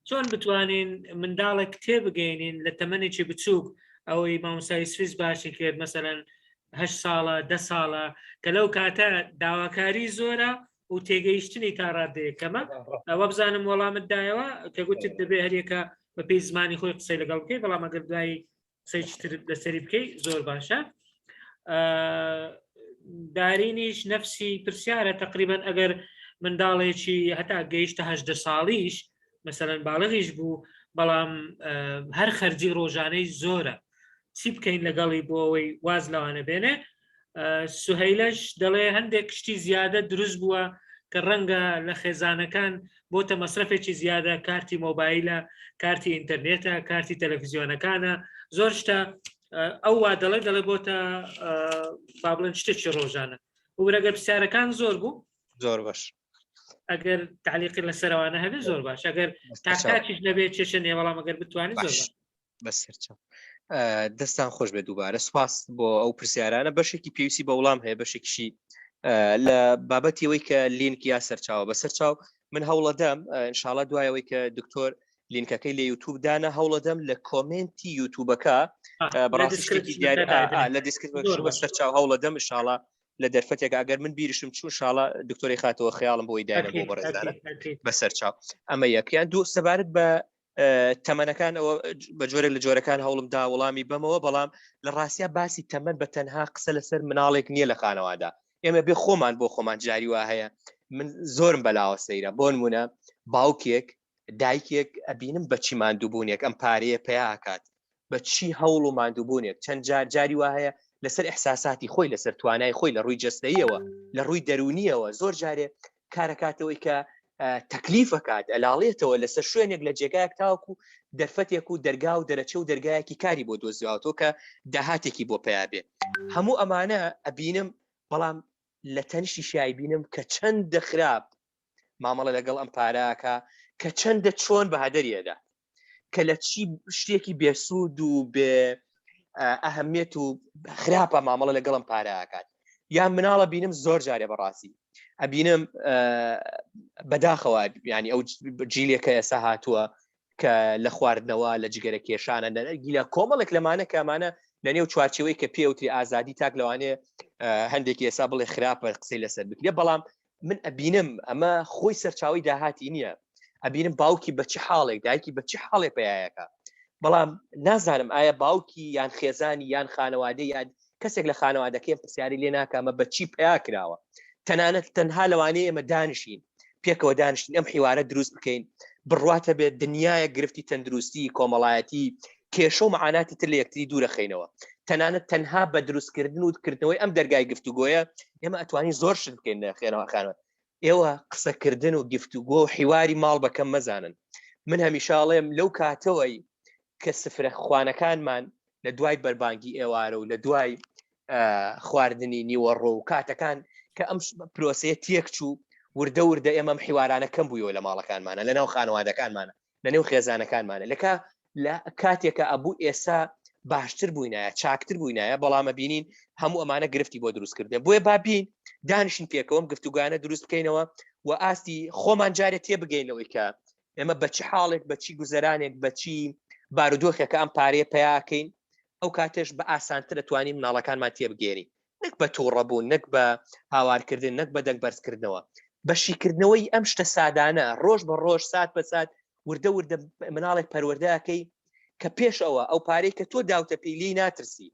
چۆن بتوانین منداڵێک تێبگەینین لە تەمەنێکی بچووک ئەوەی مامۆستای سویس باشی کرد مەسەەن هه ساڵە ده ساڵە کە لەو کاتە داواکاری زۆرە و تێگەیشتنی تا ڕادەیە کەمە ئەوە بزانم وەڵامت دایەوە کە گوتت دەبێ هەریەکە بە پێی زمانی خۆی قسەی لەگەڵ بکەی بەڵام ئەگەر دوایی قسەی تر لەسەری بکەی زۆر باشە دارینیش نفسی پرسیارە تقریبان ئەگەر منداڵێکی هەتا گەیشتە هەدە ساڵیش مەسەەن باڵغیش بوو بەڵام هەر خەرجی ڕۆژانەی زۆرە چی بکەین لەگەڵی بۆ ئەوەی واز لەوانە بێنێ سوهەیلەش دەڵێ هەندێک شتی زیادە دروست بووە کە ڕەنگە لە خێزانەکان بۆتە مەسرەفێکی زیادە کارتی مۆبایلە کارتی ئینتەرنێتە کارتی تەلەڤزیۆنەکانە زۆر شتە ئەو وا دەڵێ دەڵێ بۆتە با بڵێن شتێکی ڕۆژانە وبرەگە پرسیارەکان زۆر بوو زۆر باش ئەگەر تعلیقی لەسەرەوانە هەبێ زۆر باش ئەگەر تاکتاکیش نەبێت کێشە نییە بەڵام ئەگەر بتوانێت زۆر باش بەسەرچاو دەستان خۆش بێ دووبارە سوپاس بۆ ئەو پرسیارانە بەشێکی پێویستی بە وڵام هەیە بەشێکیشی لە بابەتی ئەوەی کە لینک یا سەرچاوە بەسەر چاو من هەوڵەدەم انشاءڵە دوایەوەی کە دکتۆر لینکەکەی لە یوتوب دانا هەوڵەدەم لە comment ی یوتوبەکە بەڕاستی شتێکی دیار لە description بەسەر چاو هەوڵەدەم انشاءڵە لە دەرفەتێک ئەگەر من بیرشم چوو شاڵە دکتۆری خاتەوە خەیاڵم بۆی دایە بۆ بەڕێزانە بەسەر چاو ئەمە یەکیان دوو سەبارەت بە تەمەنەکان ئەوە بە جۆرێک لە جۆرەکان هەوڵم دا وەڵامی بەمەوە بەڵام لە ڕاستیا باسی تەمەن بە تەنها قسە لەسەر مناڵێک نییە لە خانەوادا ئێمە بێ خۆمان بۆ خۆمان جاری وا هەیە من زۆرم بەلاوە سەیرە بۆ نمونە باوکێک دایکێک ئەبینم بەچی ماندووبوونێک ئەم پارەیە پیاکات بە چی هەوڵ و ماندووبوونێک چەند جار جاری وا هەیە لەسەر ئیحساساتی خۆی لەسەر توانای خۆی لە ڕووی جەستەیەوە لە ڕووی دەروونیەوە زۆر جارێ کارەکاتەوەی کە تەکلیفەکات ئەلاڵێتەوە لەسەر شوێنێک لە جێگایەک تاوەکو دەرفەتێک و دەرگا و دەرەچە و دەرگایەکی کاری بۆ دۆزیاوەتەوە کە داهاتێکی بۆ پیا بێ هەموو ئەمانە ئەبینم بەڵام لە تەنیشتی شایبینم کە چەندە خراپ مامەڵە لەگەڵ ئەم پارەکە کە چەندە چۆن بە هەدەریەدا کە لە چی شتێکی بێسوود و بێ ئەهمیت و خراپە مامەڵە لەگەڵم پارەکات یان مناڵە بینم زۆر جارێ بەڕاستی ئەبینم بەداخەوە ینی ئەو جیلێکە ئێستا هاتووە کە لە خواردنەوە لە جگەرە کێشانە گیلە کۆمەڵێک لەمانە کامانە لە نێو چوارچەوەی کە پێوتری ئازادی تاک لەوانەیە هەندێکی ئێسا بڵێ خراپە قسەی لەسەر بکرێ بەڵام من ئەبینم ئەمە خۆی سەرچاوی داهاتی نییە ئەبینم باوکی بە چ حاڵێک دایکی بە چ حاڵێ پیایەکە بەڵام نازانم ئایا باوکی یان خێزانی یان خانەوادە یان کەسێک لە خانەوادەکەی پرسیاری لێ ناکەمە بە چی پیا کراوە تەنانەت تەنها لەوانەیە ئێمە دانیشین پێکەوە دانیشتین ئەم حیوارە دروست بکەین بڕواتە بێت دنیاە گرفتی تەندروستی کۆمەڵایەتی کێشە و معاناتی تر لە یەکتری دوورەخەینەوە تەنانەت تەنها بە دروستکردن و کردنەوەی ئەم دەرگای گفتوگۆیە ئێمە ئەتوانین زۆر شت بکەین لە خێنەوە خانوە ئێوە قسەکردن و گفتوگۆ و حیواری ماڵ بەکەم مەزانن من هەمیشاڵێم لەو کاتەوەی کە سفرە خوانەکانمان لە دوای بەربانگی ئێوارە و لە دوای خواردنی نیوەڕۆ و کاتەکان کە ئەم پرۆسەیە تێک چوو وردە وردە ئێمەم حیوارانە کەم بوویەوە لە ماڵەکانمانە لە ناو خانەوادەکانمانە لە نێو خێزانەکانمانە لەکە لە کاتێکە ئەبوو ئێسا باشتر بووینایە چاکتر بووینایە بەڵامە بینین هەموو ئەمانە گرفتی بۆ دروست کردن بۆیە بابین دانیشین پێکەوەم گفتوگانە دروست بکەینەوە و ئاستی خۆمان جارێ تێ بگەینەوەی کە ئێمە بە چ حاڵێک بە چی گوزەرانێک بە چی بارودۆخێکە ئەم پارەیە پیاکەین ئەو کاتێش بە ئاسانتر دەتوانین مناڵەکانمان تێبگەێنین نەک بە تووڕەبوون نەک بە هاوارکردن نەک بە دەنگ بەرزکردنەوە بە شیکردنەوەی ئەم شتە سادانە ڕۆژ بە ڕۆژ سات بە سات وردە وردە مناڵێک پەروەردەکەی کە پێش ئەوە ئەو پارەی کە تۆ داوتە پێی لێی ناترسی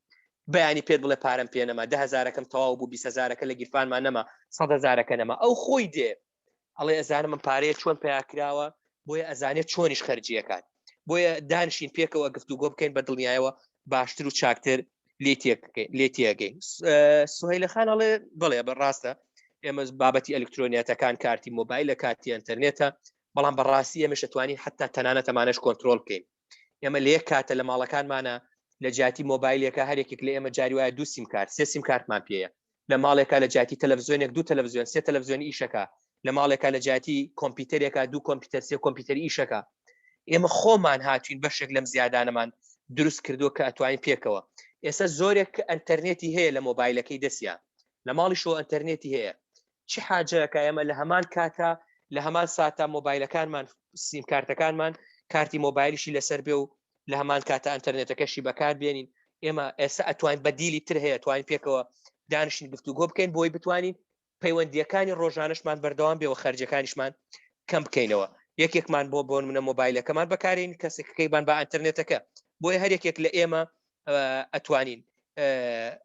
بەیانی پێت بڵێ پارەم پێ نەما دە هەزارەکەم تەواو بوو 20 هەزارەکە لە گیرفانمان نەما 100 هەزارەکە نەما. ئەو خۆی دێ ئەڵێ ئەزانم ئەم پارەیە چۆن پیا کراوە بۆیە ئەزانێت چۆنیش خەرجیەکات. بۆیە دانشین پێکەوە گفتوگۆ بکەین بە دڵنیایەوە باشتر و چاکتر لێ تێگەین. سهیلە خان ئەڵێ بڵێ بە ڕاستە ئێمە بابەتی ئەلکترۆنیاتەکان کارتی مۆبایل لە کارتی ئەتەرنێتە، بەڵام بەڕاستی ئێمەش دەتوانین حتا تەنانەت ئەمانەش کۆنترۆل بکەین. ئێمە لە یەک کاتە لە ماڵەکانمانە لە جیاتی مۆبایلێکە هەر یەکێک لە ئێمە جاری وایە دوو سیم کارت سێ سیم کارتمان پێیە. لە ماڵێکا لە جیاتی تەلەڤزیۆنێک دوو تەلەڤزیۆن سێ تەلەڤزیۆن ئیشەکە. لە ماڵێکا لە جیاتی کۆمپیوتەرێکا دوو کۆمپیوتەر سێ کۆمپیوتەر ئیشەکە. ئێمە خۆمان هاتوین بەشێک لەم زیادانەمان دروست کردووە کە ئەتوانین پێکەوە. ئێستا زۆرێک کە ئەتەرنێتی هەیە لە مۆبایلەکەی دەستیا لە ماڵیشەوە ئەتەرنێتی هەیە، چ حاجەکە ئێمە لە هەمان کاتا لە هەمان ساتا مۆبایلەکانمان سیم کارتەکانمان کارتی مۆبایلیشی لەسەر بێ و لە هەمان کاتە ئەتەرنێتەکەشی بەکار بێنین. ئێمە ئێستا ئەتوانین بەدیلی تر هەیە، توانین پێکەوە دانیشین گفتوگۆ بکەین بۆی بتوانین پەیوەندیەکانی ڕۆژانەشمان بەردەوام بێ و خەرجەکانیشمان کەم بکەینەوە. یەکێکمان بۆ بۆن منە مۆبایلەکەمان بەکارین، کەسێکەکەیبان بە ئەتەرنێتەکە. بۆیە هەر یەکێک لە ئێمە ئەتوانین.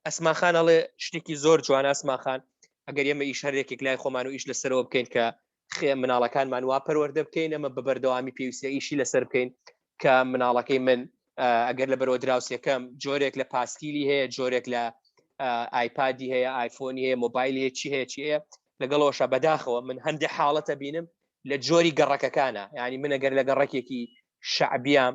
ئەسماخان ئەڵێ شتێکی زۆر جوان. ئەسماخان ئەگەر ئێمە ئیش هەر یەکێک لای خۆمان و ئیش لەسەرەوە بکەین کە خێ مناڵەکانمان وا پەروەردە بکەین، ئەمە بە بەردەوامی پێویستە ئیشی لەسەر بکەین کە مناڵەکەی من ئەگەر لە بەرەوە دراوسەکەم جۆرێک لە پاسکیلی هەیە، جۆرێک لە ئایپادی هەیە، ئایفۆنی هەیە، مۆبایلی هەیە، چی هەیە چی هەیە، لەگەڵەوەشە بەداخەوە من هەندێک حاڵەتە بینم لە جۆری گەڕەکەکانە. ینی من ئەگەر لە گەڕەکێکی شعبیام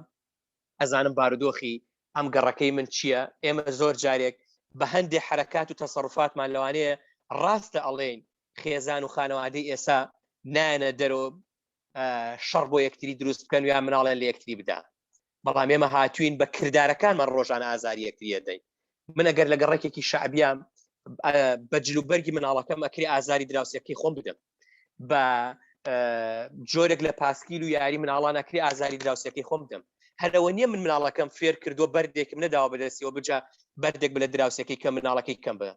ئەزانم بارودۆخی ئەم گەڕەکەی من چییە. ئێمە زۆر جارێک بە هەندێک حرەکات و تەسەڕفاتمان لەوانەیە ڕاستە ئەڵێین خێزان و خانەوادەی ئێسا نایەنە دەرەوە شەڕ بۆ یەکتری دروست بکەن یا مناڵیان لە یەکتری بدا، بەڵام ئێمە هاتوین بە کردارەکانمان ڕۆژانە ئازاری یەکتری دەین. من ئەگەر لە گەڕەکێکی شعبیام بە جلوبەرگی مناڵەکەم ئەکرێ ئازاری دراوسێکەی خۆم بدەم، بە جۆرێک لە پاسکیل و یاری مناڵان ئەکرێ ئازاری دراوسێکەی خۆم بدەم. هەرەوە نییە من مناڵەکەم فێر کردووە بەردێکم نەداوە بەدەستیەوە بجا بەردێک بلە دراوسێکەی کە مناڵەکەی کەم بە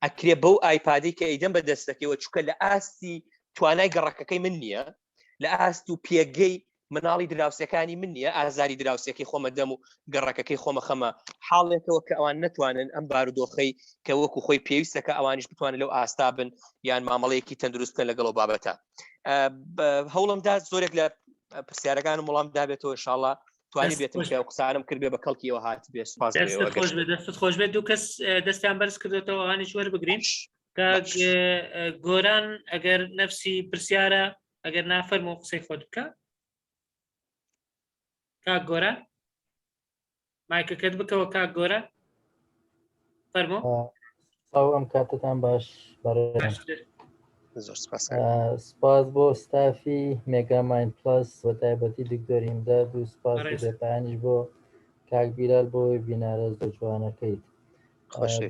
ئەکرێ بەو ئایپادی کە ئەیدەم بە دەستەکەیەوە، چونکە لە ئاستی توانای گەڕەکەکەی من نییە، لە ئاست و پێگەی مناڵی دراوسەکانی من نییە، ئازاری دراوسەکەی خۆمە دەم و گەڕەکەکەی خۆمە خەمە حاڵێکەوە کە ئەوان نەتوانن ئەم بارودۆخەی کە وەکو خۆی پێویستە کە ئەوانیش بتوانن لەو ئاستا بن یان مامەڵەیەکی تەندروست بکەن لەگەڵ بابەتە. هەوڵمدا زۆرێک لە پرسیارەکانم وەڵام دابێتەوە، ئینشاڵڵا توانی بێتم کە قسانم کرد بێ بە کەڵکیەوە هات بێ. سپاس. خۆش بێ، دەستت خۆش بێت. دوو کەس دەستیان بەرز کردوێتەوە، ئەوانیش وەربگرین. کاک گۆران ئەگەر نەفسی پرسیارە، ئەگەر نافەرمو قسەی خۆت بکە. کاک گۆران مایکەکەت بکەوە. کاک گۆران فەرمو. ئەو ئەم کاتتان باش بەڕێز. سپاس بۆ ستافی مێگاماین پلس بە تایبەتی دکتۆر هیمداد و سپاس بێپایانیش بۆ کاک بیلال بۆ بینارە زۆر جوانەکەیت.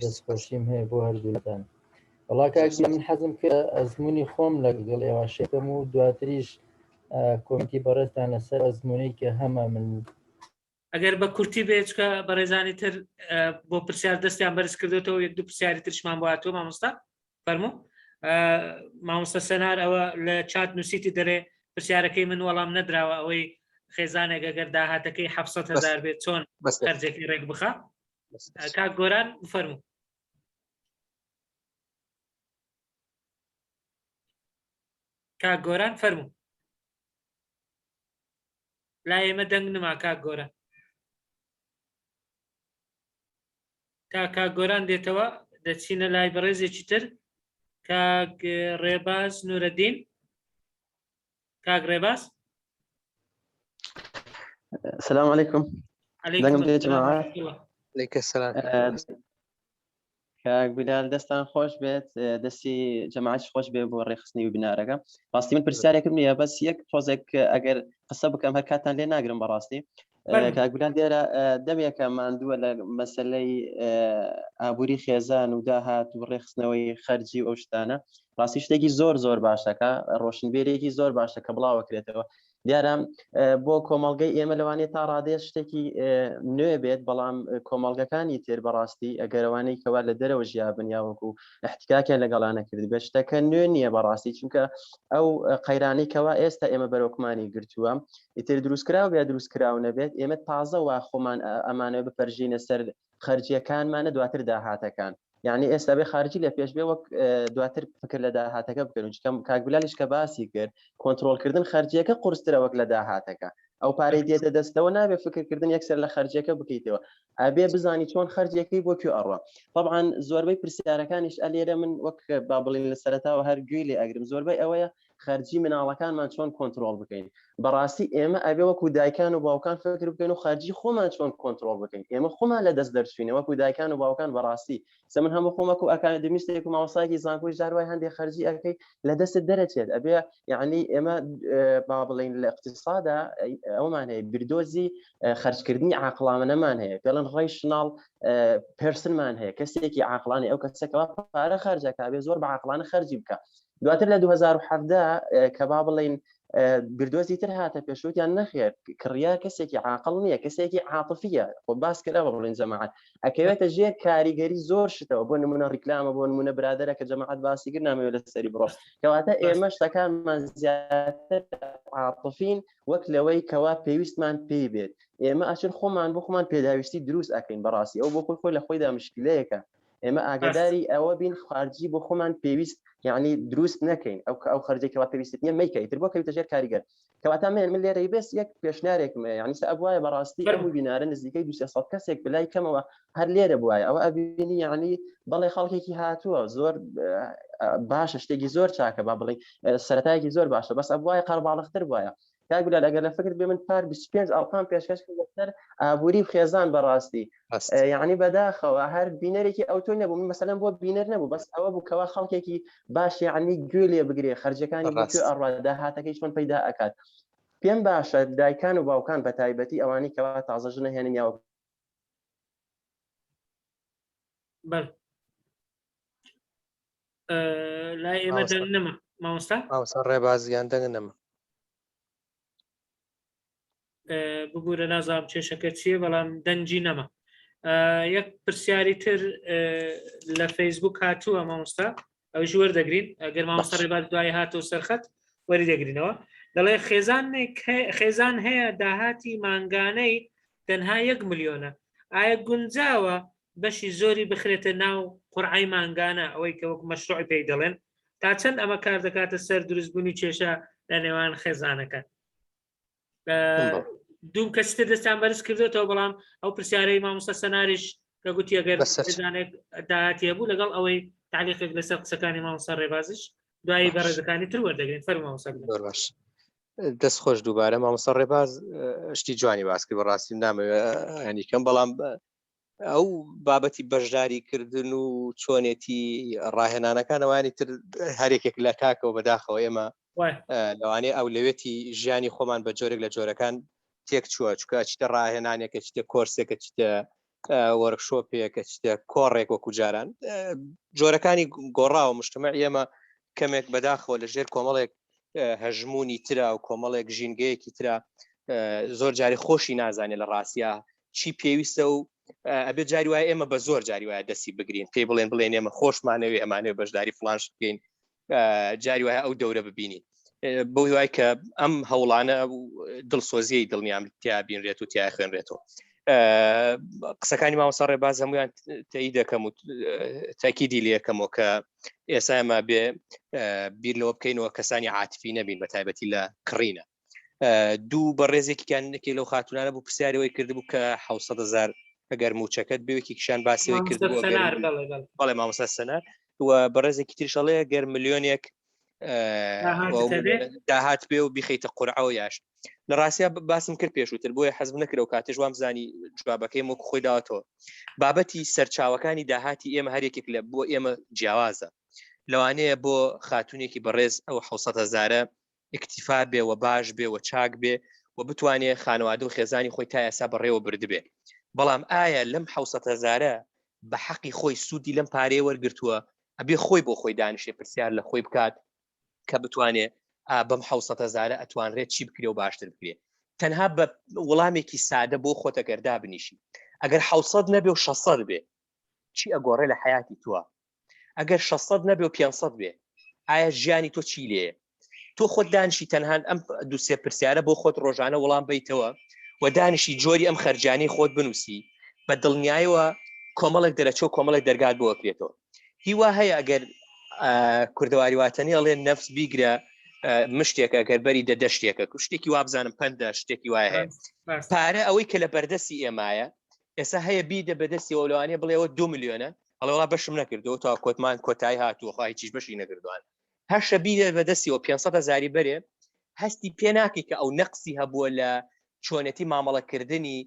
دەستخۆشیم هەیە بۆ هەردوولتان. وەڵا کاک من حەزم کرد ئەزمموی خۆم لەگەڵ ئێوە شێکەم و دواتریش کۆمنتی بەڕێزتان لەسەر ئەزمموی کە هەمە من. ئەگەر بە کورتی بێ چکە بەڕێزانی تر بۆ پرسیار دەستیان بەرز کردوێتەوە، یەک دوو پرسیاری ترشمان بۆ هاتووە. مامۆستا فەرموو. مامۆستا سەنار ئەوە لە چات نووسیتی دەرێ پرسیارەکەی من وەڵام نەدراوە، ئەوەی خێزانێک ئەگەر داهاتەکەی 700 هزار بێت چۆن خەرجێکی ڕێک بخە. کاک گۆران بفەرموو. کاک گۆران فەرموو. لای ئێمە دەنگ نما کاک گۆران. تا کاک گۆران دێتەوە دەچینە لای بەڕێزێکی تر، کاک ڕێباز نورەدین. کاک ڕێباز. السلام عليكم. دەنگم دێ جماعة؟ لیکە سلام. کاک بلال دەستان خۆش بێت، دەستی جەماعەتیش خۆش بێ بۆ ڕێکخستنی ویبینارەکە. ڕاستی من پرسیارێکم نییە، بەس یەک تۆزێک ئەگەر قسە بکەم هەر کاتان لێ ناگرم بەڕاستی. کاک بلال دیارە دەمێکە ماندووە لە مەسەلەی ئابووری خێزان و داهات و ڕێکخستنەوەی خەرجی و ئەو شتانە. ڕاستی شتێکی زۆر زۆر باشەکە، ڕۆشنبیرێکی زۆر باشە کە بڵاوەکرێتەوە. دیارە بۆ کۆمەڵگەی ئێمە لەوانەیە تا ڕادەیە شتێکی نوێ بێت، بەڵام کۆمەڵگەکانی تر بەڕاستی ئەگەرەوانەی کەوا لە دەرەوە ژیابن یا وەکو احتکاکیان لەگەڵانە کرد بێت، شتەکە نوێ نییە بەڕاستی، چونکە ئەو قەیرانەی کەوا ئێستا ئێمە بەرۆکمانی گرتووە ئیتر دروستکراو بێ دروستکراو نەبێت، ئێمە تازە وا خۆمان ئەمانەوە بپەرژینە سەر خەرجیەکانمانە دواتر داهاتەکان. یعنی ئێستا بێ خارجی لە پێش بێ وەک دواتر فکر لە داهاتەکە بکەن و چکەم کاک بلالیش کە باسی کرد کۆنتترۆلکردن خەرجیەکە قورسترە وەک لە داهاتەکە ئەو پارەی دێتە دەستەوە نابێ فکرکردن یەکسەر لە خەرجیەکە بکەیتەوە ئەبێ بزانی چۆن خەرجیەکەی بۆ کوێ ئەڕوا طبعا زۆربەی پرسیارەکانیش ئەلێرە من وەک با بڵین لە سەرەتاوە هەر گوێی لێ ئەگرم زۆربەی ئەوەیە خەرجی مناڵەکانمان چۆن کۆنترۆڵ بکەین بەڕاستی ئێمە ئەبێ وەکو دایکان و باوکان فکر بکەین و خەرجی خۆمان چۆن کۆنترۆڵ بکەین ئێمە خۆمان لە دەست دەرچوینە وەکو دایکان و باوکان بەڕاستی سە من هەموو خۆم وەکو ئەکادمیستێک و مامۆستایەکی زانکۆی جار وای هەندێک خەرجی ئەکەی لە دەستت دەرەچێت ئەبێ یعنی ئێمە با بڵین لە اقتصادا ئەومان هەیە بیردۆزی خەرجکردنی عاقڵانەمان هەیە پێڵن rational person مان هەیە کەسێکی عاقڵانی ئەو کەسێکەوە پارە خەرجەکە بێ زۆر بە عاقڵانە خەرجی بکە دواتر لە 2017 کە با بڵین بیردۆزی تر هاتە پێشوتیان نەخێر کڕیار کەسێکی عاقڵ نییە کەسێکی عاتفیە خۆ باس کرا بە بڵین جەماعەت ئەکەوێتە ژێر کاریگەری زۆر شتەوە بۆ نمونە ڕیکلامە بۆ نمونە برادەرە کە جەماعەت باسی کرد نامەوێت لەسەری بڕۆ کەواتە ئێمە شتەکانمان زیاتر عاتفین وەک لەوەی کەوا پێویستمان پێی بێت ئێمە ئەچن خۆمان بۆ خۆمان پێداویستی دروست ئەکەین بەڕاستی ئەو بۆ خۆی خۆی لە خۆیدا مشکلەیەکە ئێمە ئاگاداری ئەوە بین خارجی بۆ خۆمان پێویست یعنی دروست نەکەین ئەو کە ئەو خەرجێکەوە پێویست نییە میکە ئیتر بۆ کەوتە ژێر کاریگەر کەواتە من من لێرەی بەس یەک پێشنیارێکم هەیە یعنی سە ئەبوایە بەڕاستی ئەم بینارە نزیکەی 200 کەسێک بلای کەمەوە هەر لێرە بواە ئەوە ئەبینی یعنی بەڵێ خەڵکێکی هاتووە زۆر باشە شتێکی زۆر چاکە با بڵێ سەتایەکی زۆر باشە بەس ئەبواە قەرباڵختر وایە کاک بلال ئەگەر لە فکرت بێ من پار 25 ئەڵقام پێشکەش کرد لەسەر ئابووری و خێزان بەڕاستی یعنی بەداخەوە هەر بینەرێکی ئەوتۆ نەبوو من مەسەلەن بۆ بینەر نەبوو بەس ئەوە بوو کەوا خەڵکێکی باش یعنی گوێ لێ بگرێ خەرجەکانی بۆ کوێ ئەڕوا داهاتەکەی چۆن پەیدا ئەکات پێم باشە دایکان و باوکان بە تایبەتی ئەوانەی کەوا تازە ژنە هێنن یاوە بەڵێ لای ئێمە دەنگ نەما مامۆستا مامۆستا ڕێبازیان دەنگ نەما ببوورە نازانم کێشەکە چییە بەڵام دەنگی نەما یەک پرسیاری تر لە فەیسبوک هاتووە مامۆستا ئەوش وەردەگرین ئەگەر مامۆستا ڕێباز دوای هاتەوە سەرخەت وەری دەگرینەوە دەڵێ خێزانێک خێزان هەیە داهاتی مانگانەی تەنها یەک ملیۆنە ئایا گونجاوە بەشی زۆری بخرێتە ناو قورعەی مانگانە، ئەوەی کە وەک مەشروع پێی دەڵێن، تا چەند ئەمە کار دەکاتە سەر دروستبوونی کێشە لە نێوان خێزانەکان؟ دوو کەسی تر دەستیان بەرز کردوێتەوە بەڵام ئەو پرسیارەی مامۆستا سەناریش کە گوتی ئەگەر خێزانێک داهاتی هەبوو لەگەڵ ئەوەی تعلیقێک لەسەر قسەکانی مامۆستا ڕێبازیش دوایی بەڕێزەکانی تر وەردەگرین فەرموو مامۆستا زۆر باش دەست خۆش دووبارە مامۆستا ڕێباز شتی جوانی باس کرد بەڕاستی نامەوێ ینی کەم بەڵام ئەو بابەتی بەشداری کردن و چۆنێتی ڕاهێنانەکان ئەوانی تر هەرێکێک لە تاکەوە بەداخەوە ئێمە لەوانەیە ئەو لەوێتی ژیانی خۆمان بە جۆرێک لە جۆرەکان تێک چووە چکە چیتە ڕاهێنانێکە چیتە کۆرسێکە چیتە وەرکشۆپێکە چیتە کۆڕێک وەکو جاران جۆرەکانی گۆڕاوە مشتمە ئێمە کەمێک بەداخەوە لە ژێر کۆمەڵێک هەژمونی ترا و کۆمەڵێک ژینگەیەکی ترا زۆر جاری خۆشی نازانێت لە ڕاستە چی پێویستە و ئەبێ جاری وایە ئێمە بە زۆر جاری وایە دەستی بگرین پێی بڵێن بڵێن ئێمە خۆشمانەوێ ئەمانەوێ بەشداری فلانش بکەین جاری وایە ئەو دەورە ببینین بۆ هیوای کە ئەم هەوڵانە دڵسۆزیی دڵنیام تیا بینرێت و تیا خوێنرێتەوە قسەکانی مامۆستا ڕێباز هەمویان تەئی دەکەم و تاکیدی لەکەمەوە کە ئێستا ئێمە بێ بیر لەوە بکەینەوە کەسانی عاتفی نەبین بە تایبەتی لە کڕینە دوو بەڕێزێکیان نەکەی لەو خاتونانە بوو پرسیارەوەی کردبوو کە 600 هزار ئەگەر موچەکەت بێکی کیشان باسیەوەی کردبوو بەڵێ مامۆستا سەنار و بەڕێزێکی تریش ئەڵێ گەر ملیۆنێک داهات بێ و بیخیتە قورعەوە یاش لە ڕاستیا باسم کرد پێشووتر بۆیە حەزم نەکرد و کاتێش وام زانی جوابەکەی وەکو خۆی داوەتەوە. بابەتی سەرچاوەکانی داهاتی ئێمە هەرێکێک لە بۆ ئێمە جیاوازە. لەوانەیە بۆ خاتونێکی بەڕێز ئەو 600 هەزارە ئیکتیفا بێ و باش بێ و چاک بێ و بتوانێ خانەوادە و خێزانی خۆی تا ئێستا بەڕێوە بردبێ. بەڵام ئایا لەم 600 هەزارە بە حەقی خۆی سوودی لەم پارەیە وەرگرتووە؟ ئەبێ خۆی بۆ خۆی دانیشێ پرسیار لە خۆی بکات کە بتوانێ بەم 600 هەزارە ئەتوانرێت چی بکرێ و باشتر بکرێ. تەنها بە وەڵامێکی سادە بۆ خۆتە گەر دابنیشی ئەگەر 600 نەبێ و 600 بێ چی ئەگۆڕێ لە حیاتی تووە؟ ئەگەر 600 نەبێ و 500 بێ ئایا ژیانی تۆ چی لێیە؟ تۆ خۆت دانیشی تەنها ئەم دوو سێ پرسیارە بۆ خۆت ڕۆژانە وەڵام بیتەوە و دانیشی جۆری ئەم خەرجانەی خۆت بنووسی بە دڵنیایەوە کۆمەڵێک دەرەچە و کۆمەڵێک دەرگات بۆ ئەکرێتەوە. هیوا هەیە ئەگەر کوردەواری واتەنی ئەڵێ نەفس بیگرە مشتێکە گەر بەری دە دەشتێکە شتێکی وابزانم پەندە شتێکی وایە هەیە. پارە ئەوەی کە لە بەردەستی ئێمایە ئێستا هەیە بیدە بەدەستیەوە لەوانەیە بڵێەوە دو میلیۆنە ئەڵێ وڵا بەشم نەکردەوە تا کۆتمان کۆتایی هاتووە خوا هیچیش بەشی نەکردووان هەشە بیدە بەدەستیەوە 500 هەزاری بەرێ هەستی پێ ناکەی کە ئەو نەقسی هەبووە لە چۆنێتی مامەڵەکردنی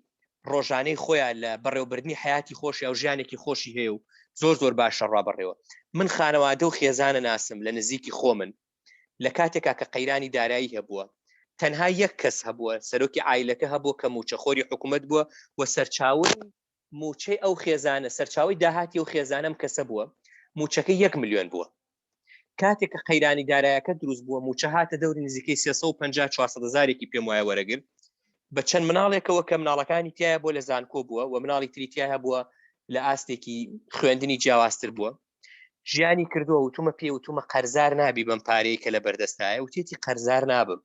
ڕۆژانەی خۆیان لە بەڕێوەبردنی حیاتی خۆشی و ژیانێکی خۆشی هەیە و زۆر زۆر باشە ڕا بەڕێوە. من خانەوادە و خێزانە ناسم لە نزیکی خۆمن لە کاتێکا کە قەیرانی دارایی هەبووە تەنها یەک کەس هەبووە سەرۆکی عایلەکە هەبووە کە موچەخۆری حکوومەت بووە و سەرچاوەی موچەی ئەو خێزانە سەرچاوەی داهاتی ئەو خێزانەم کەسە بووە موچەکەی یەک ملیۆن بووە. کاتێک کە قەیرانی دارایەکە دروست بووە موچە هاتە دەوری نزیکەی 350 400 هەزارێکی پێم وایە وەرەگرت بە چەند مناڵێکەوە کە مناڵەکانی تایە بۆ لە زانکۆ بووە و مناڵی تری تایە بووە لە ئاستێکی خوێندنی جیاوازتر بووە ژیانی کردووە وتومە پێ وتومە قەرزار نابی بەم پارەیە کە لە بەردەستایە وتێتی قەرزار نابم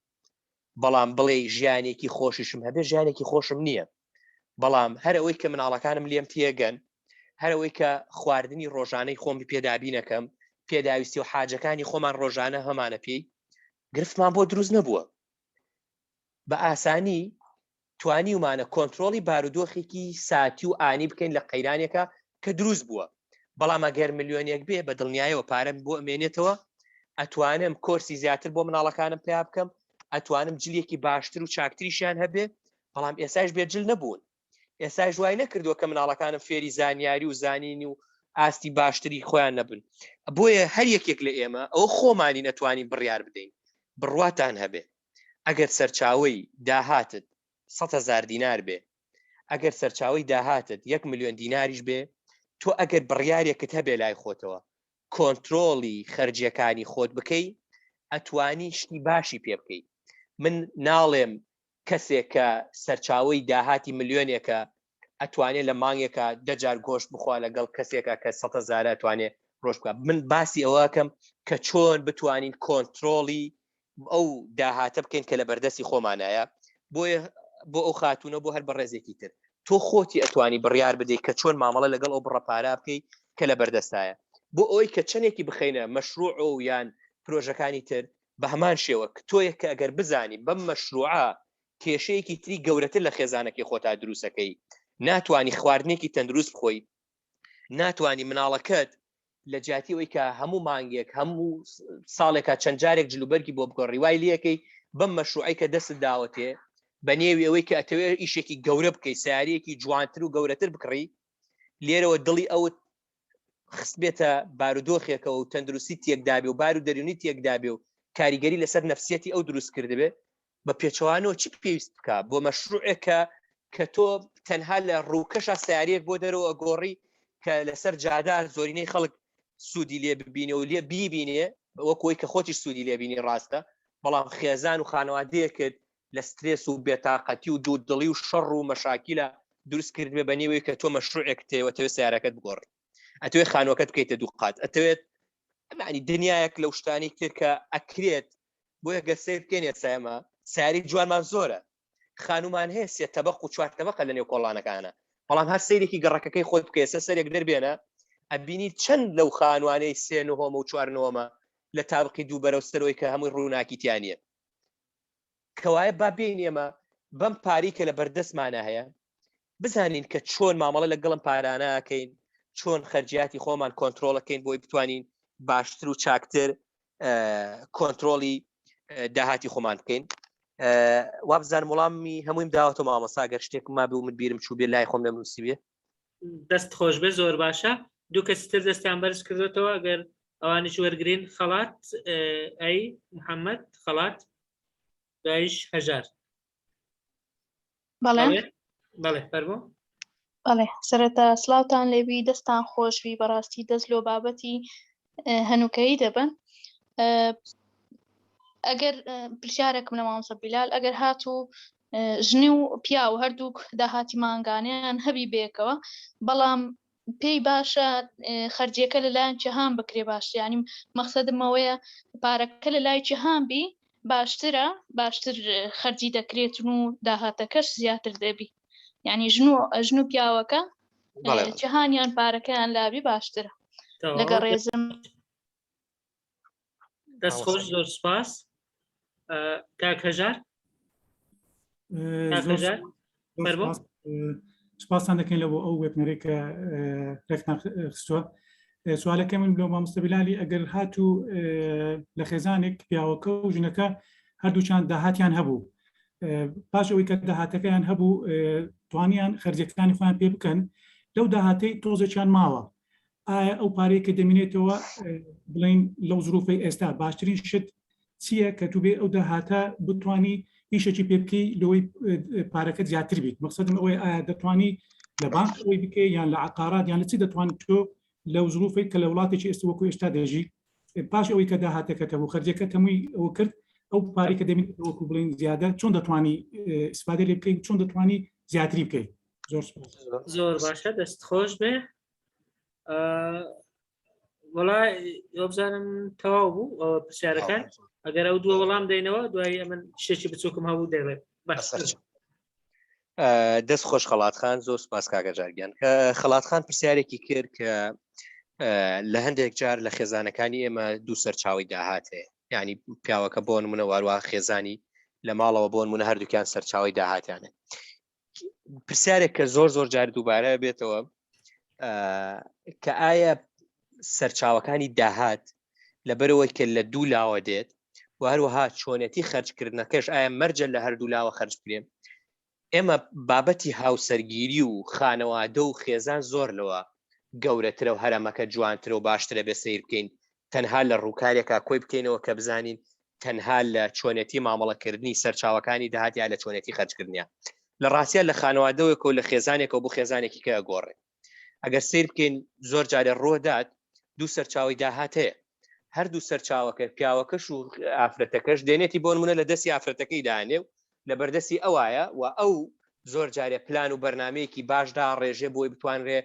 بەڵام بڵێ ژیانێکی خۆشیشم هەبێ ژیانێکی خۆشم نییە بەڵام هەر ئەوەی کە مناڵەکانم لێم تێگەن هەر ئەوەی کە خواردنی ڕۆژانەی خۆم پێدابینەکەم پێداویستی و حاجەکانی خۆمان ڕۆژانە هەمانە پێی گرفتمان بۆ دروست نەبووە بە ئاسانی توانیومانە کۆنترۆڵی بارودۆخێکی ساتی و ئانی بکەین لە قەیرانێکە کە دروست بووە بەڵام ئەگەر ملیۆنێک بێ بە دڵنیایەوە پارەم بۆ ئەمێنێتەوە ئەتوانم کۆرسی زیاتر بۆ مناڵەکانم پیا بکەم ئەتوانم جلێکی باشتر و چاکتریشیان هەبێ بەڵام ئێساش بێ جل نەبوون ئێساش وای نەکردووە کە مناڵەکانم فێری زانیاری و زانینی و ئاستی باشتری خۆیان نەبن بۆیە هەر یەکێک لە ئێمە ئەو خۆمانی نەتوانین بڕیار بدەین بڕواتان هەبێ ئەگەر سەرچاوەی داهاتت 100 هەزار دینار بێ ئەگەر سەرچاوەی داهاتت یەک ملیۆن دیناریش بێ تۆ ئەگەر بڕیارێکت هەبێ لای خۆتەوە کۆنترۆڵی خەرجیەکانی خۆت بکەی ئەتوانی شتی باشی پێ بکەی من ناڵێم کەسێک کە سەرچاوەی داهاتی ملیۆنێکە ئەتوانێ لە مانگێکا دە جار گۆشت بخوا لەگەڵ کەسێکا کە سەد هەزارە ئەتوانێ ڕۆژ بکات من باسی ئەوەکەم کە چۆن بتوانین کۆنترۆڵی ئەو داهاتە بکەین کە لە بەردەستی خۆمانایە بۆیە بۆ ئەو خاتونە بۆ هەر بەڕێزێکی تر تۆ خۆتی ئەتوانی بڕیار بدەیت کە چۆن مامەڵە لەگەڵ ئەو بڕە پارە بکەیت کە لە بەردەستایە بۆ ئەوەی کە چەندێکی بخەینە مەشروع و یان پرۆژەکانی تر بە هەمان شێوە تۆیەک کە ئەگەر بزانی بەم مەشروعە کێشەیەکی تری گەورەتر لە خێزانەکەی خۆتا دروستەکەی ناتوانی خواردنێکی تەندروست بخۆی ناتوانی مناڵەکەت لە جیاتی ئەوەی کە هەموو مانگێک هەموو ساڵێکە چەند جارێک جلوبەرگی بۆ بگۆڕی وای لەکەی بەم مەشروعی کە دەست داوەتێ بە نێوی ئەوەی کە ئەتەوێت ئیشێکی گەورە بکەی سیارەیەکی جوانتر و گەورەتر بکڕی لێرەوە دڵی ئەوت خستبێتە بارودۆخێکەوە و تەندروستی تێکدابێ و بار و دەرونی تێکدابێ و کاریگەری لەسەر نەفسیەتی ئەو دروست کردبێ بە پێچەوانەوە چی پێویست بکە بۆ مەشروعێکە کە تۆ تەنها لە ڕووکەشە سیارەیەک بۆ دەرەوە گۆڕی کە لەسەر جادا زۆرینەی خەڵک سوودی لێ ببینێ و لێ بیبینێ وەکۆی کە خۆتیش سوودی لێبینی ڕاستە بەڵام خێزان و خانەوادەیەکت لە سترێس و بێتاقەتی و دوودڵی و شەڕ و مەشاکیلە دروست کردبێ بە نێوەی کە تۆ مەشروعێک تێوە تەوێ سیارەکەت بگۆڕی ئەتوێ خانوەکەت بکەیتە دوو قات ئەتەوێت معنی دنیایەک لەو شتانی تر کە ئەکرێت بۆیە گەر سەیر بکەین ئێستا ئێمە سیاری جوانمان زۆرە خانومان هەیە سێ تەبق و چوار تەبقە لە نێو کۆڵانەکانە بەڵام هەر سەیرێکی گەڕەکەکەی خۆت بکە ئێستا سەرێک دەربێنە ئەبینی چەند لەو خانوانەی سێ نهۆمە و چوار نهۆمە لە تابقی دوو بەرەو سەرەوەی کە هەمووی ڕووناکی تیا نییە کەوایە با بێین ئێمە بەم پارەی کە لە بەردەستمانە هەیە بزانین کە چۆن مامەڵە لەگەڵم پارانەکەین چۆن خەرجیاتی خۆمان کۆنتترۆڵەکەین بۆی بتوانین باشتر و چاکتر. کۆنتترۆلی داهاتی خۆمان بکەین. وابزانم وڵامی هەموویم داوەتەوە مامۆستا، گەر شتێک مابێ و من بیرم چوو بێ لای خۆم نەمنووسی بێ. دەست خۆش بێ، زۆر باشە. دوو کەسی تر دەستیان بەرز کردوێتەوە، ئەگەر ئەوانیش وەرگین. خەڵات، ئەی محەممەد خەڵات، دوایش هەژار. بەڵێ بەڵێ فەرموو. بەڵێ، سەرەتا سڵاوتان لێبی، دەستان خۆشبی، بەڕاستی دەست لۆ بابەتی هەنووکەیی دەبن. ئەگەر پرسیارێکم لە مامۆستا بیلال، ئەگەر هاتوو ژنی و پیاو هەردووک داهاتی مانگانیان هەبی بێکەوە، بەڵام پێی باشە خەرجیەکە لەلایەن چهان بکرێ باش، ینی مەقسەدم ئەوەیە پارەکە لە لای چهان بی باشترە، باشتر خەرجی دەکرێتن و داهاتەکەش زیاتر دەبی، یعنی ژن و ژن و پیاوەکە چهانیان پارەکەیان لابی باشترە. لەگە ڕێزم. دەست خۆش، زۆر سپاس. کاک هەژار. سپاسان دەکەین لە بۆ ئەو وێبنەرەی کە ڕێکتان خستووە. سوالەکە من لۆ مامۆستا بیلالی، ئەگەر هاتوو لە خێزانێک پیاوەکە و ژنەکە هەردووچان داهاتیان هەبوو، پاش ئەوەی کە داهاتەکەیان هەبوو توانیان خەرجەکانی خۆیان پێ بکەن، لەو داهاتەی تۆزێکیان ماوە، ئایا ئەو پارەی کە دەمینێتەوە بڵین لەو زروفەی ئێستا باشترین شت چییە کە تو بێ ئەو داهاتە بتانی ئیشێکی پێ بکەی لەوەی پارەکە زیاتر بیت؟ مەقصدم ئەوەی ئایا دەتوانی لە بانک ئەوەی بکەی یان لە عقارات یان لە چی دەتوانیت تۆ لەو زروفەی کە لە وڵاتێکی ئێستا وەکو ئێستا دەژی، پاش ئەوەی کە داهاتەکەت هەبوو خەرجەکە تەمووی ئەوە کرد، ئەو پارەی کە دەمێنێتەوە وەکو بڵین زیادە چۆن دەتوانی ئیسفادە لێ بکەیت، چۆن دەتوانی زیاتری بکەیت؟ زۆر سپاس. زۆر باشە، دەست خۆش بێ. وڵا بزانم تەواو بوو پرسیارەکان. ئەگەر ئەو دووە وەڵام دەینەوە، دوایی ئەمن شتێکی بچووکم هەبوو دەڵێ. دەست خۆش خەڵاتخان، زۆر سپاس کاکە جارگیان. خەڵاتخان پرسیارێکی کرد کە لە هەندێک جار لە خێزانەکانی ئێمە دوو سەرچاوی داهات هەیە، ینی پیاوەکە بۆ نمونە واروە خێزانی لە ماڵەوە بۆ نمونە هەردووکیان سەرچاوی داهاتیانە. پرسیارێک کە زۆر زۆر جار دووبارە بێتەوە کە ئایا سەرچاوەکانی داهات لەبەرەوەی کە لە دوو لاوە دێت و هەروەها چۆنێتی خەرجکردنەکەش ئایا مەرجە لە هەردوو لاوە خەرج بکرێن؟ ئێمە بابەتی هاوسەرگیری و خانەوادە و خێزان زۆر لەوە گەورەترە و هەرەمەکە جوانترە و باشترە بێ سیر بکەین تەنها لە ڕووکارێکا کۆی بکەینەوە کە بزانین تەنها لە چۆنێتی مامەڵەکردنی سەرچاوەکانی داهات یا لە چۆنێتی خەرجکردنیان. لە ڕاستیا لە خانەوادەوەکە و لە خێزانێکەوە بۆ خێزانێکی کە ئەگۆڕێ. ئەگەر سیر بکەین زۆر جارێ ڕۆدات دوو سەرچاوی داهات هەیە، هەردوو سەرچاوەکە پیاوەکەش و ئافرەتەکەش دێنێتی، بۆ نمونە لە دەستی ئافرەتەکەی دانێ و لە بەردەستی ئەوایە و ئەو زۆر جارێ پلان و بەرنمەیەکی باشدا ڕێژێ بۆی بتوانرێ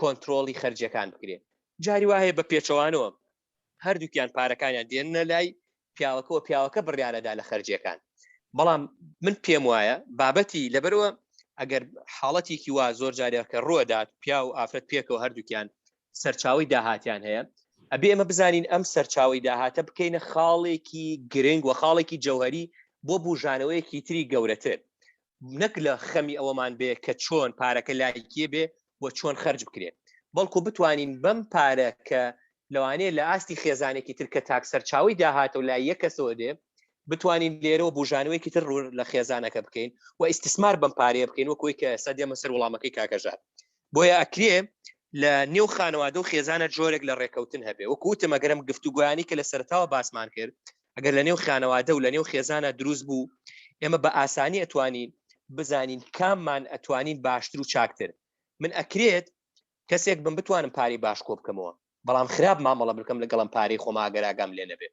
کۆنتترۆڵی خەرجیەکان بکرێ. جاری وا هەیە بە پێچەوانەوە هەردووکیان پارەکانیان دێننە لای پیاوەکەەوە، پیاوەکە بڕیارەدا لە خەرجیەکان. بەڵام من پێم وایە بابەتی لەبەرەوە ئەگەر حاڵەتێکی وا زۆر جارێکە ڕوەدات پیا و ئافرەت پێکەوە هەردووکیان سەرچاوی داهاتیان هەیە، ئەبێ ئێمە بزانین ئەم سەرچاوی داهاتە بکەینە خاڵێکی گرنگ و خاڵێکی جەوهری بۆ بژانەوەیەکی تری گەورەتر، نەک لە خەمی ئەوەمان بێ کە چۆن پارەکە لای کێ بێ و چۆن خەرج بکرێ، بەڵکو بتوانین بەم پارە کە لەوانەیە لە ئاستی خێزانێکی تر کە تاک سەرچاوی داهاتە و لای یەک کەسەوە دێ، بتوانین لێرەوە بژانەوەیەکی تر ڕوو لە خێزانەکە بکەین و ئیستیسمار بەم پارەیە بکەین، وەکوی کە ئێستا دێمە سەر وڵامەکەی کاکەژار. بۆیە ئەکرێ لە نێو خانەوادە و خێزانە جۆرێک لە ڕێکەوتن هەبێ، وەکو وتم ئەگەرم گفتوگۆیانی کە لە سەرتاوە باسمان کرد ئەگەر لە نێو خانەوادە و لە نێو خێزانە دروست بوو، ئێمە بە ئاسانی ئەتوانین بزانین کاممان ئەتوانین باشتر و چاکتر. من ئەکرێت کەسێک بم بتوانم پارەی باش کۆ بکەمەوە، بەڵام خراپ مامەڵە بکەم لەگەڵم پارەی خۆما ئەگەر ئاگام لێ نەبێ،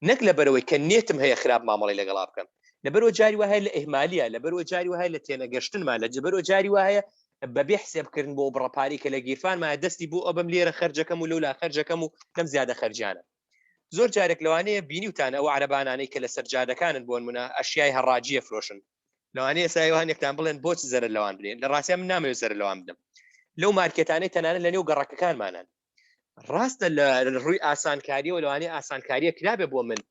نەک لەبەرەوەی کە نێتم هەیە خراپ مامەڵی لەگەڵا بکەم، لەبەرەوە جاری وایە لە ئیهمالیە، لەبەرەوە جاری وایە لە تێنەگەشتنمان، لە جبەرەوە جاری وایە بەبێ حسێبکردن بۆ بڕە پارەی کە لە گیرفانمایە دەستی بۆ ئەبم لێرە خەرجەکەم و لەولا خەرجەکەم و لەم زیادە خەرجیانە. زۆر جارێک لەوانەیە بینیوتان ئەو عەرەبانانەی کە لەسەر جادەکانن بۆن منە ئەشیای هەڕاجیە فرۆشن، لەوانەیە سایوانێکتان بڵێن بۆچ زەرەر لەوان بدەین؟ لە ڕاستیا من نامەوێت زەرەر لەوان بدەم، لەو مارکێتانەی تەنانەت لە نێو گەڕەکەکانمانن. ڕاستە لە ڕووی ئاسانکاریەوە لەوانەیە ئاسانکاریە کرابێ بۆ من،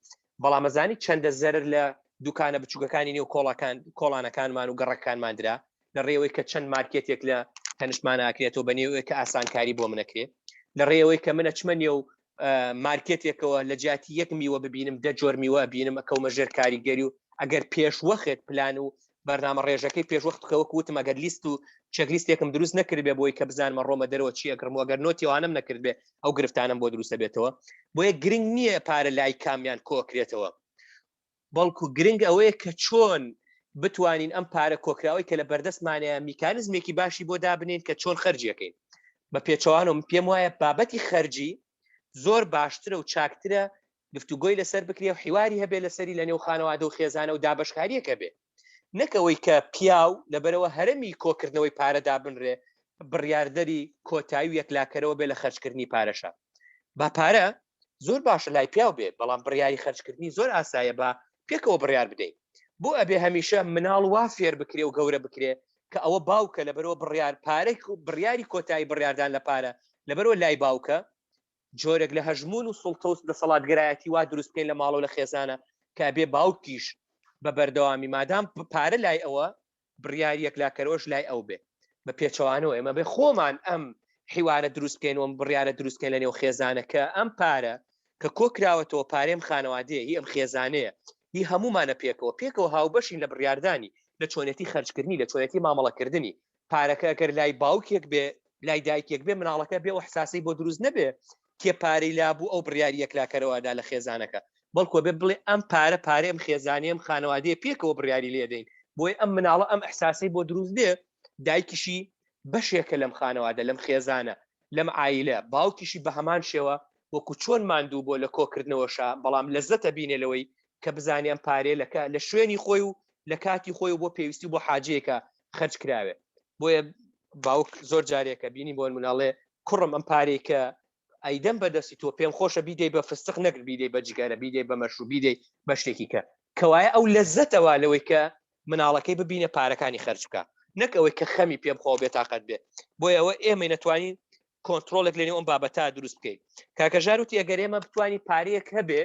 بەڵام ئەزانی چەندە زەرەر لە دوکانە بچووکەکانی نێو کۆڵەکان کۆڵانەکانمان و گەڕەکانمان درا لە ڕێوەی کە چەند مارکێتێک لە تەنشتمان ئاکرێتەوە بە نێوەی کە ئاسانکاری بۆ منەکرێ، لە ڕێەوەی کە منە چمە نێو مارکێتێکەوە لە جیاتی یەک میوە ببینم دە جۆر میوە بینم ئەکەومە ژێر کاریگەری و ئەگەر پێش وەخت پلان و بەرنامە ڕێژەکەی پێش وەخت بکە وەک وتم ئەگەر لیست و checklist ێکم دروست نەکردبێ بۆی کە بزانمە ڕۆمە دەرەوە چی ئەکڕم و ئەگەر نۆتی ئەوانەم نەکردبێ ئەو گرفتانەم بۆ دروستە بێتەوە بۆیە گرنگ نییە پارە لای کامیان کۆکرێتەوە بەڵکو گرنگ ئەوەیە کە چۆن بتوانین ئەم پارە کۆکراوەی کە لە بەردەستمانەیە میکانزمێکی باشی بۆ دابنین کە چۆن خەرجیەکەین بە پێچەوانەوە من پێم وایە بابەتی خەرجی زۆر باشترە و چاکترە گفتوگۆی لەسەر بکرێ و حیواری هەبێ لەسەری لە نێو خانەوادە و خێزانە و دابەشکاریەکە بێ نەکەوەی کە پیاو لەبەرەوە هەرمی کۆکردنەوەی پارە دابنرێ بڕیاردەری کۆتایی و یەکلاکەرەوە بێ لە خەرجکردنی پارەشە با پارە زۆر باشە لای پیاو بێ بەڵام بڕیاری خەرجکردنی زۆر ئاسایە با پێکەوە بڕیار بدەین بۆ ئەبێ هەمیشە مناڵ وا فێر بکرێ و گەورە بکرێ کە ئەوە باوکە لەبەرەوە بڕیار پارە بڕیاری کۆتایی بڕیاردان لە پارە لەبەرەوە لای باوکە جۆرێک لە هەژمون و سوڵتە و دەسەڵاتگەرایەتی وا دروست بکەین لە ماڵەوە لە خێزانە کە ئەبێ باوکیش بە بەردەوامی مادام پارە لای ئەوە بڕیاری یەکلاکەرەوەش لای ئەو بێ. بە پێچەوانەوە ئێمە بێ خۆمان ئەم حیوارە دروست بکەین و ئەم بڕیارە دروست بکەین لە نێو خێزانە کە ئەم پارە کە کۆ کراوەتەوە پارەی ئەم خانەوادەیە هی ئەم خێزانەیە هی هەموومانە پێکەوە پێکەوە هاوبەشین لە بڕیاردانی لە چۆنێتی خەرجکردنی لە چۆنێتی مامەڵەکردنی پارەکە ئەگەر لای باوکێک بێ لای دایکێک بێ مناڵەکە بێ ئەو حساسی بۆ دروست نەبێ کێ پارەی لابوو ئەو بڕیاری یەکلاکەرەوەدا لە خێزانەکە بەڵکو بێ بڵێ ئەم پارە پارەی ئەم خێزانەیە ئەم خانەوادەیە پێکەوە بڕیاری لێدەین بۆیە ئەم مناڵە ئەم ئەحساسەی بۆ دروست بێ دایکیشی بەشێکە لەم خانەوادە لەم خێزانە لەم عایلە باوکیشی بە هەمان شێوە وەکو چۆن ماندوو بۆ لە کۆکردنەوەشا بەڵام لەزەتە بینێ لەوەی کە بزانێ ئەم پارەیە لە لە شوێنی خۆی و لە کاتی خۆی و بۆ پێویستی و بۆ حاجەیەکە خەرج کراوێ بۆیە باوک زۆر جارێکە بینی بۆ مناڵێ کوڕم ئەم پارەی کە ئەیدەم بە دەستی تۆ پێم خۆشە بیدەی بە فستق نەک بیدەی بە جگەرە بیدەی بە مەشروب بیدەی بە شتێکی کە کەوایە ئەو لەزەتەوە لەوەی کە مناڵەکەی ببینە پارەکانی خەرج بکە نەک ئەوەی کە خەمی پێ بخۆ بێتاقەت بێ بۆیە ئەوە ئێمەی نەتوانین کۆنتترۆلێک لەنێو ئەم بابەتە دروست بکەین کاکە ژار وتی ئەگەر ئێمە بتوانین پارەیەک هەبێ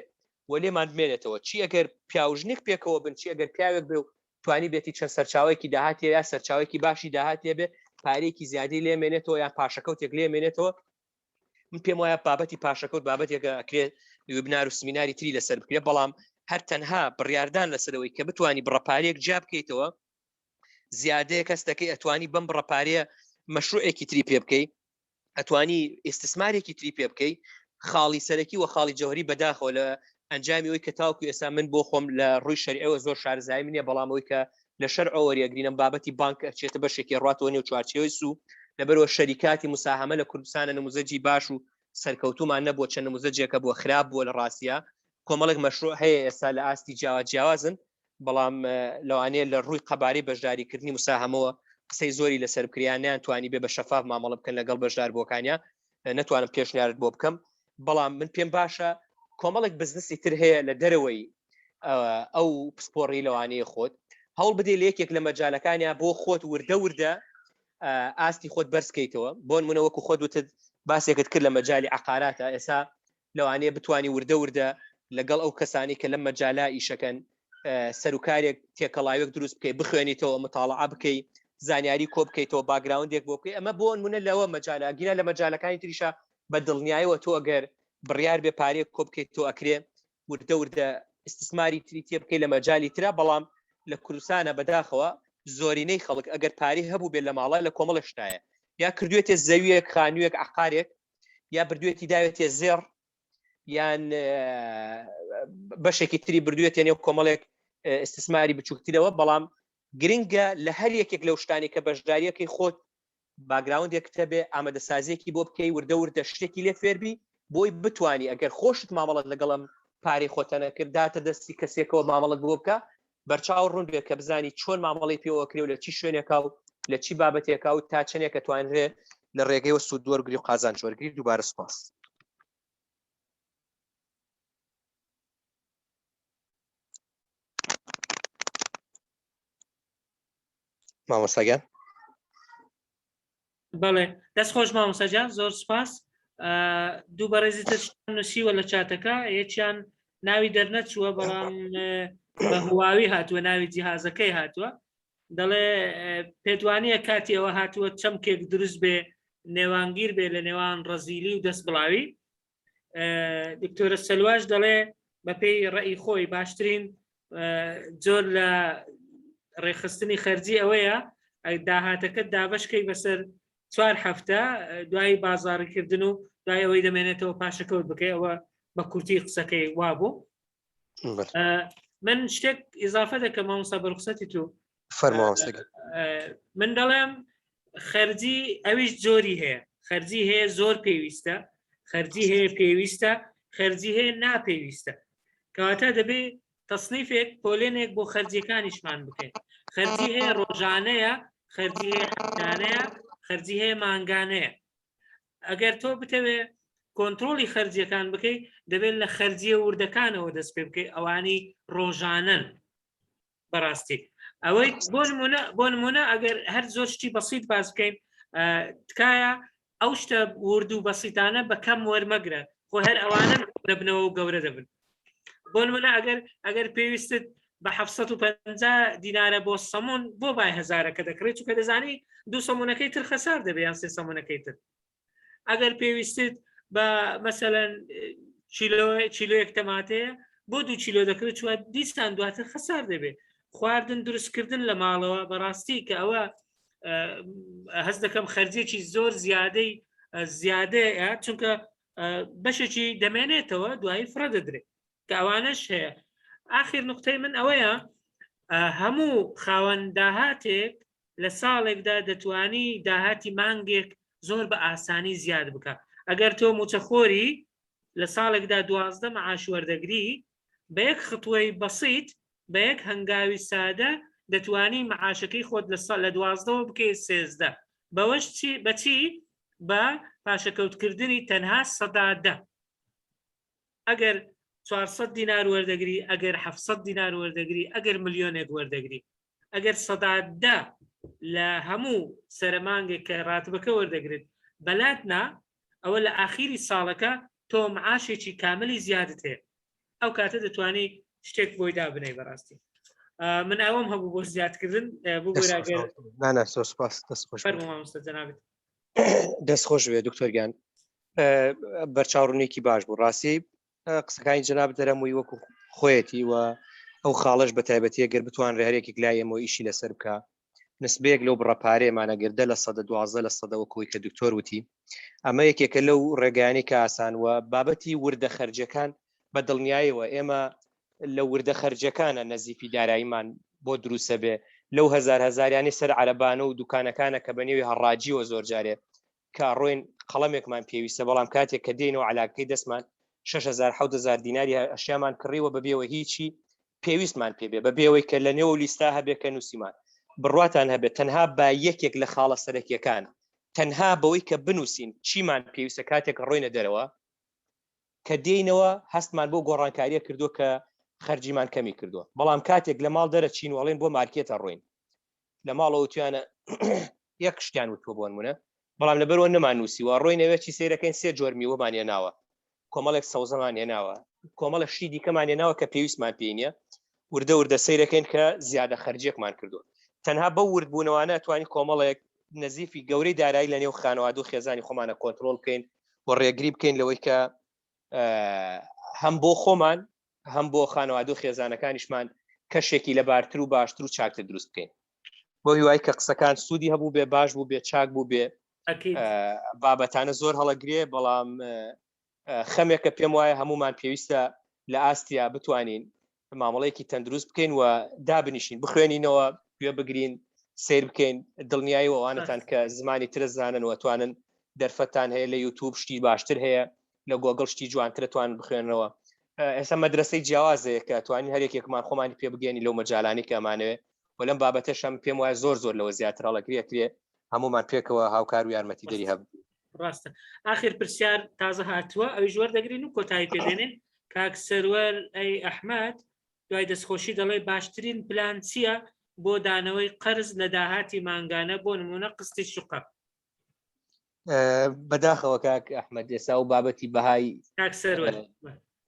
و لێمان بمێنێتەوە چی ئەگەر پیاوژنێک پێکەوە بن چی ئەگەر پیاوێک بێ و توانی بێتی چەند سەرچاوەیەکی داهاتی یا سەرچاوێکی باشی داهاتێ بێ پارێکی زیادی لێمێنێتەوە یان پاشەکەوتێک لێمێنێتەوە من پێم وایە بابەتی پاشەکەوت بابەتێکە ئەکرێت وبنار و سمیناری تری لەسەر بکرێت بەڵام هەر تەنها بڕیاردان لەسەرەوەی کە بتانی بڕەپارێک جیا بکەیتەوە زیادەیە کەس دەکەی ئەتوانی بەم بڕەپارەیە مەشروعێکی تری پێ بکەی ئەتوانی ئیستثمارێکی تری پێ بکەی خاڵی سەرەکی و خاڵی جەوهری بەداخەوە لە ئەنجامی ئەوی کە تاوکو ئێستا من بۆ خۆم لە ڕووی شەرعەوە زۆر شارزایی منە بەڵام ئەوی کە لە شەرعەوە وەریەگرینم بابەتی بانک ئەچێتە بەشێکی ڕاتەوە نێو چوارچێوەی سوو لەبەرەوە شەریکاتی مساهەمە لە کوردستانە نموزەجی باش و سەرکەوتومان نەبووە چەند نموزەجێکە بووە خراپ بووە لە ڕاستە کۆمەڵێک مەشروع هەیە ئێستا لە ئاستی جیاوا جیاوازن بەڵام لەوانەیە لە ڕووی قەبارەی بەشداریکردنی مساهەمەوە قسەی زۆری لەسەر بکریان نیان توانی بێ بە شەفاف مامەڵە بکەن لەگەڵ بەشدار بۆکانیا نەتوانم پێشنیارت بۆ بکەم بەڵام من پێم باشە کۆمەڵێک بزنسی تر هەیە لە دەرەوەی ئەو پسپۆڕی لەوانەیە خۆت هەوڵ بدەیت لە یەکێک لە مەجالەکانیان بۆ خۆت وردە وردە ئاستی خۆت بەرزکەیتەوە بۆن منە وەکو خۆت وتت باسێکت کرد لە مەجای عقاراتە ئێسا لەوانەیە بتانی وردە وردە لەگەڵ ئەو کەسانی کە لەم مەجالا ئیشەکەن سەرکارێک تێکەڵاوێک دروست بکەیت بخوێنیتەوە متاڵعە بکەیت زانیاری کۆ بکەیتەوە background ێک بۆ بکەیت ئەمە بۆ نمونە لەوە مەجالە گینا لە مەجالەکانی تریشا بە دڵنیایەوە تۆ ئەگەر بڕیار بێ پارەیەک کۆ بکەیت تۆ ئەکرێ وردە وردە ئیستثماری تری تێ بکەیت لە مەجالی ترا بەڵام لە کوردستانە بەداخەوە زۆرینەی خەڵک ئەگەر پارەی هەبوو بێت لە ماڵە لە کۆمەڵە شتایە یا کردوێتێ زەویەک خانوویەک عقارێک یا بردوێتی داوێتێ زێڕ یان بەشێکی تری بردوێتێ نێو کۆمەڵێک ئیستثماری بچووکترەوە بەڵام گرنگە لە هەر یەکێک لەو شتانی کە بەشداریەکەی خۆت background ێکت هەبێ ئامادەسازیەکی بۆ بکەی وردە وردە شتێکی لێ فێربی بۆی بتانی ئەگەر خۆشت مامەڵەت لەگەڵم پارەی خۆتە نەکرد داتە دەستی کەسێکەوە مامەڵەت بۆ بکە بەرچاو ڕوون بێت کە بزانی چۆن مامەڵی پێوەکرێ و لە چی شوێنێکا و لە چی بابەتێکا و تا چەندێکە توانرێ لە ڕێگەیەوە سوود وەرگری و قازانج وەرگری دووبارە سوپاس. مامۆستا گیان. بەڵێ دەست خۆش مامۆستا گیان زۆر سپاس دوو بەڕێزی تر نووسیوە لە چاتەکە یەکیان ناوی دەرنەچووە بەڵام بە هواوی هاتووە ناوی جیهازەکەی هاتووە دەڵێ پێتوانیە کاتی ئەوە هاتووە چەمکێک دروست بێ نێوانگیر بێ لە نێوان ڕەزیلی و دەست بڵاوی. دکتۆرە سەلواش دەڵێ بەپێی ڕێی خۆی باشترین جۆر لە ڕێکخستنی خەرجی ئەوەیە داهاتەکە دابشکەی بەسەر چوار هەفتە دوای بازاڕیکردن و دوای ئەوەی دەمێنێتەوە پاشەکەوت بکەی ئەوە بە کورتی قسەکەی وابوو من شتێک ئیزافە دەکەم مامۆستا بەرخسەتی تو فەرماوەستەکە من دەڵێم خەرجی ئەویش جۆری هەیە خەرجی هەیە زۆر پێویستە خەرجی هەیە پێویستە خەرجی هەیە ناپێویستە کەواتە دەبێ تەسنیفێک پۆلێنێک بۆ خەرجیەکانیشمان بکەین خەرجی هەیە ڕۆژانەیە خەرجی هەیە هەفتانەیە خەرجی هەیە مانگانەیە ئەگەر تۆ بتەوێ کۆنتترۆلی خەرجیەکان بکەیت دەبێت لە خەرجیە وردەکانەوە دەست پێ بکەیت ئەوانی ڕۆژانن بەڕاستی ئەوەی بۆ نمونە بۆ نمونە ئەگەر هەر زۆر شتی بەسییت باس بکەین تکایە ئەو شتە ورد و بەسیتانە بە کەم وەرمەگرە خۆ هەر ئەوانە دەبنەوە و گەورە دەبن بۆ نمونە ئەگەر ئەگەر پێویستت بە 750 دینارە بۆ سەمون بۆ بای هەزارەکە دەکڕێت چونکە دەزانی دوو سەمونەکەی تر خەسار دەبێ یان سێ سەمونەکەی تر ئەگەر پێویستت بە مەسەەن چیلۆیەک تەماتەیە بۆ دوو چیلۆ دەکرێت چوە دیسان دواتر خەسار دەبێت خواردن دروستکردن لە ماڵەوە بەڕاستی کە ئەوە هەست دەکەم خەرجێکی زۆر زیادەی زیادەیە چونکە بەشێکی دەمێنێتەوە دوایی فڕە دەدرێت کە ئەوانەش هەیە ئاخیر نقطەی من ئەوەیە هەموو خاوەن داهاتێک لە ساڵێکدا دەتوانی داهاتی مانگێک زۆر بە ئاسانی زیاد بکە ئەگەر تۆ موچەخۆری لە ساڵێکدا دوازدە معاش وەردەگری بە یەک خطوەی بەسیت بە یەک هەنگاوی سادە دەتوانی معاشەکەی خۆت لە ساڵ لە دوازدەوە بکەی سێزدە بەوەش چی بەچی بە پاشەکەوتکردنی تەنها سەدا دە ئەگەر 400 دینار وەردەگری ئەگەر 700 دینار وەردەگری ئەگەر ملیۆنێک وەردەگری ئەگەر سەدا دە لە هەموو سەرەمانگێک کە ڕاتبەکە وەردەگرت بەلات نا ئەوە لە ئاخیری ساڵەکە تۆ معاشێکی کاملی زیادت هەیە ئەو کاتە دەتوانی شتێک بۆی دابنەی بەڕاستی من ئەوەم هەبوو بۆ زیادکردن سپاس جنابت دەست خۆش بێ دکتۆرگیان بەرچاوڕونێکی باش بوو ڕاستی قسەکانی جەناب دەرەمووی وەکو خۆیەتی و ئەو خاڵش بە تایبەتی گەر بتوانرێ هەرێکێک لای ئێمە ئیشی لەسەر بکە نسبەیەک لەو بڕە پارەیەمانە گەر دە لە سەدە 12 لە سەدە وەکوی کە دکتۆر وتی ئەمە یەکێکە لەو ڕێگایانی کە ئاسان وە بابەتی وردە خەرجەکان بە دڵنیایەوە ئێمە لە وردە خەرجەکانە نەزیفی داراییمان بۆ دروستە بێ لەو هەزار هەزاریانی سەر عەرەبانە و دوکانەکانە کە بە نێوی هەڕاجیوە زۆر جارێ کە ڕۆین قەڵەمێکمان پێویستە بەڵام کاتێک کە دێینەوە عەلاکەی دەستمان 6000 7000 دیناری ئەشیامان کڕیوە بەبێەوە هیچی پێویستمان پێ بێ بە بێەوەی کە لە نێو لیستا هەبێ کە نووسیمان بڕواتان هەبێت تەنها با یەکێک لە خاڵە سەرەکیەکان تەنها بەوەی کە بنووسین چیمان پێویستە کاتێک ڕۆینە دەرەوە کە دێینەوە هەستمان بۆ گۆڕانکاریە کردووە کە خەرجیمان کەمی کردووە بەڵام کاتێک لە ماڵ دەرەچین وەڵێن بۆ مارکێتە ڕۆین لە ماڵەوە تویانە یەک شتیان وتووە بۆ نمونە بەڵام لەبەرەوە نەمان نووسیوە ڕۆی نەوێ چی سیرەکەین سێ جۆر میوەمان هێناوە کۆمەڵێک سەوزەمان هێناوە کۆمەڵە شتی دیکەمان هێناوە کە پێویستمان پێی نییە وردە وردە سیرەکەین کە زیادە خەرجێکمان کردووە تەنها بە وردبوونەوانە توانی کۆمەڵێک نەزیفی گەورەی دارایی لە نێو خانەوادە و خێزانی خۆمانە کۆنتترۆل بکەین و ڕێگری بکەین لەوەی کە هەم بۆ خۆمان هەم بۆ خانەوادە و خێزانەکانیشمان کەشێکی لەبارتر و باشتر و چاکتر دروست بکەین بۆ هیوای کە قسەکان سوودی هەبوو بێ باش بوو بێ چاک بوو بێ بابەتانە زۆر هەڵەگرێ بەڵام خەمێکە پێم وایە هەمومان پێویستە لە ئاستیا بتوانین مامەڵەیەکی تەندروست بکەین و دابنیشین بخوێنینەوە گوێ بگرین سیر بکەین دڵنیایی و ئەوانتان کە زمانی ترە زانن و توانن دەرفەتان هەیە لە یوتوب شتی باشتر هەیە لە گۆگڵ شتی جوانترە توان بخوێنەوە ئێستا مەدرسەی جیاوازەیە کە توانین هەر یەکێکمان خۆمانی پێ بگەێنی لەو مەجالانی کە ئەمانەوێ و لەم بابەتەشم پێم وایە زۆر زۆر لەوە زیاتر هەڵەگرێ کرێ هەمومان پێکەوە هاوکار و یارمەتی دەری هەب ڕاستە ئاخر پرسیار تازە هاتووە ئەویش وەردەگرین و کۆتایی پێدێنین کاک سەروەر ئەی ئەحمد دوای دەستخۆشی دەڵێ باشترین پلان چییە بۆ دانەوەی قەرز لە داهاتی مانگانە بۆ نمونە قستی شقە بەداخەوە کاک ئەحمد ئێسا و بابەتی بەهای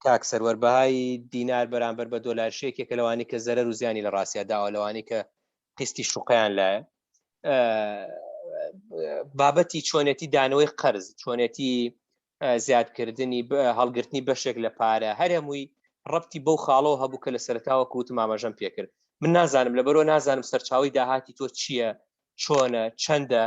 کاک سەروەر بەهای دینار بەرامبەر بە دۆلار شێکێکە لەوانی کە زەرەر و زیانی لە ڕاستیا داوە لەوانی کە قستی شوقیان لایە بابەتی چۆنێتی دانەوەی قەرز چۆنێتی زیادکردنی هەڵگرتنی بەشێک لە پارە هەر هەمووی ڕەبتی بەو خاڵەوە هەبوو کە لە سەرەتاوە کوتم ئاماژەم پێکرد من نازانم لەبەرەوە نازانم سەرچاوی داهاتی تۆ چییە چۆنە چەندە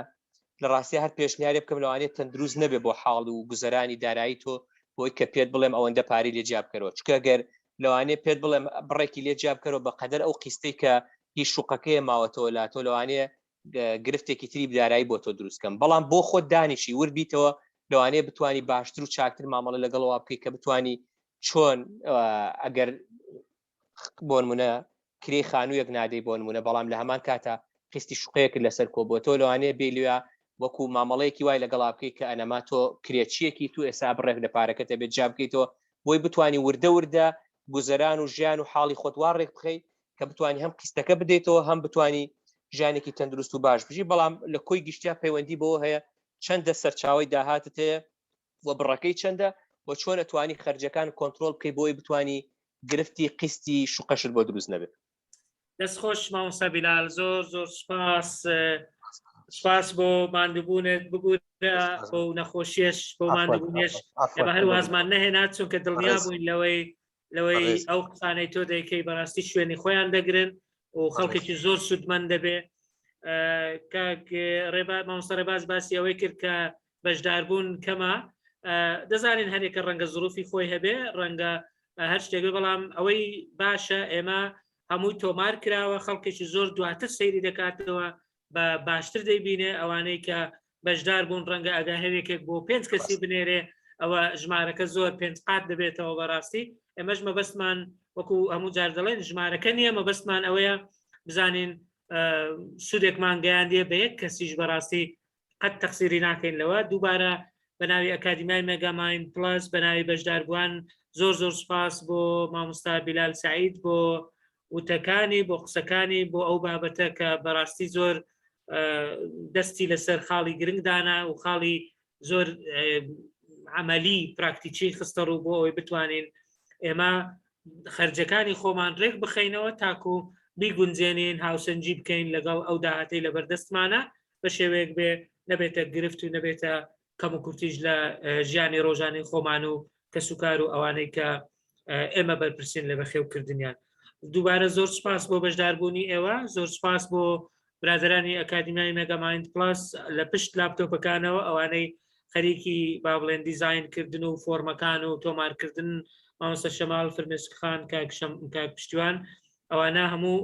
لە ڕاستی هەر پێشنیارێ بکەم لەوانەیە تەندروست نەبێ بۆ حاڵ و گوزەرانی دارایی تۆ بۆی کە پێت بڵێم ئەوەندە پارەی لێ جیا بکەرەوە چکە گەر لەوانەیە پێت بڵێم بڕێکی لێ جیا بکەرەوە بە قەدەر ئەو قیستەی کە هی شوقەکەیە ماوەتەوە لا تۆ لەوانەیە گرفتێکی تری دارایی بۆ تۆ دروست کەم بەڵام بۆ خۆت دانیشی ورد بیتەوە لەوانەیە بتانی باشتر و چاکتر مامەڵە لەگەڵەوە بکەیت کە بتانی چۆن ئەگەر بۆنمونە کرێی خانوویەک نادەی بۆ نمونە بەڵام لە هەمان کاتا قیستی شوقەیەکت لەسەر کۆبووەتەوە لەوانەیە بێی لەوێ وەکو مامەڵەیەکی وای لەگەڵا بکەیت کە ئەنەما تۆ کرێچیەکی تو ئێستا بڕێک لە پارەکەت ئەبێت جیا بکەیتەوە بۆی بتانی وردە وردە گوزەران و ژیان و حاڵی خۆت وا ڕێک بخەی کە بتانی هەم قیستەکە بدەیتەوە هەم بتانی ژیانێکی تەندروست و باش بژی بەڵام لە کۆی گشتیا پەیوەندی بەوە هەیە چەندە سەرچاوی داهاتت هەیە و بڕەکەی چەندە و چۆن ئەتوانی خەرجەکان کۆنترۆڵ بکەی بۆی بتانی گرفتی قیستی شوقەشت بۆ دروست نەبێت. دەست خۆش مامۆستا بیلال زۆر زۆر سپاس سپاس بۆ ماندووبوونت ببوورە بۆ نەخۆشیش بۆ ماندووبوونیش ئێمە هەر وازمان نەهێنا چونکە دڵنیا بووین لەوەی لەوەی ئەو قسانەی تۆ دەیکەی بەڕاستی شوێنی خۆیان دەگرن و خەڵکێکی زۆر سوودمەند دەبێ کاک ڕێبا مامۆستا ڕێباز باسی ئەوەی کرد کە بەشداربوون کەمە دەزانین هەرێکە ڕەنگە زروفی خۆی هەبێ ڕەنگە هەر شتێک بەڵام ئەوەی باشە ئێمە هەمووی تۆمار کراوە خەڵکێکی زۆر دواتر سەیری دەکاتەوە بە باشتر دەیبینێ ئەوانەی کە بەشدار بوون ڕەنگە ئەگە هەرێکێک بۆ پێنج کەسی بنێرێ ئەوە ژمارەکە زۆر پێنج قات دەبێتەوە بەڕاستی ئێمەش مەبەستمان وەکو هەموو جار دەڵێن ژمارەکە نییە مەبەستمان ئەوەیە بزانین سوودێکمان گەیاندیە بە یەک کەسیش بەڕاستی قەت تەقسیری ناکەین لەوە دووبارە بە ناوی ئەکادیمیای مێگامایند پڵەس بە ناوی بەشداربووان زۆر زۆر سپاس بۆ مامۆستا بیلال سعید بۆ وتەکانی بۆ قسەکانی بۆ ئەو بابەتە کە بەڕاستی زۆر دەستی لەسەر خاڵی گرنگ دانا و خاڵی زۆر عملی پراکتیکی خستە ڕوو بۆ ئەوەی بتوانین ئێمە خەرجەکانی خۆمان ڕێک بخەینەوە تاکو بیگونجێنین هاوسەنگی بکەین لەگەڵ ئەو داهاتەی لەبەردەستمانە بە شێوەیەک بێ نەبێتە گرفت و نەبێتە کەم و کورتیش لە ژیانی ڕۆژانەی خۆمان و کەسوکار و ئەوانەی کە ئێمە بەرپرسین لە بەخێوکردنیان دووبارە زۆر سپاس بۆ بەشداربوونی ئێوە زۆر سپاس بۆ برادرانی ئەکادیمیای مێگامایند پلاس لە پشت لاپتۆپەکانەوە ئەوانەی خەریکی با بڵێن دیزاین کردن و فۆرمەکان و تۆمارکردن مامۆستا شەماڵ فرمێسکخان کاک شەم کاک پشتیوان ئەوانە هەموو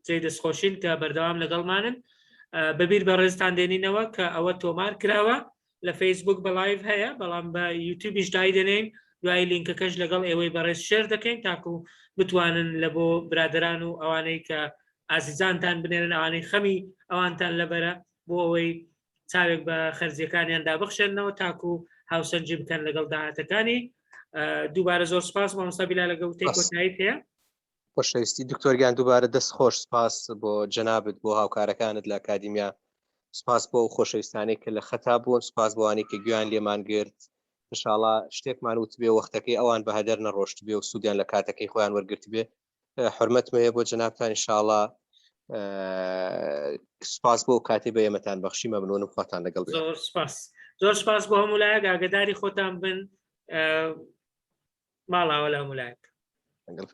جێی دەستخۆشین کە بەردەوام لەگەڵمانن بەبیر بەڕێزتان دێنینەوە کە ئەوە تۆمار کراوە لە فەیسبوک بە live هەیە بەڵام بە یوتیوبیش دایدەنێین دوای لینکەکەش لەگەڵ ئێوەی بەڕێز share دەکەین تاکو بتوانن لە بۆ برادران و ئەوانەی کە ئازیزانتان بنێرن ئەوانەی خەمی ئەوانتان لەبەرە بۆ ئەوەی چاوێک بە خەرجیەکانیاندا بخشێنەوە تاکو هاوسەنگی بکەن لەگەڵ داهاتەکانی دووبارە زۆر سپاس مامۆستا بیلال لەگەڵ وتەی کۆتاییت هەیە خۆشەویستی دکتۆرگیان دووبارە دەست خۆش سپاس بۆ جەنابت بۆ هاوکارەکانت لە ئەکادیمیا سپاس بۆ ئەو خۆشەویستانەی کە لە خەتا بوون سپاس بۆوانی کە گوێیان لێمان گرت انشاءاللە شتێکمان وتبێ وەختەکەی ئەوان بە هەدەر نەڕۆشتبێ و سوودیان لە کاتەکەی خۆیان وەرگرتبێ حرمەتم هەیە بۆ جەنابتان انشاءاللە سپاس بۆ کاتی بە ئێمەتان بەخشی مەمنونم خواتان لەگەڵ بێت زۆر سپاس زۆر سپاس بۆ هەموو لایەک ئاگداری خۆتان بن ماڵاوە لە هەموو لایەک لەگەڵ.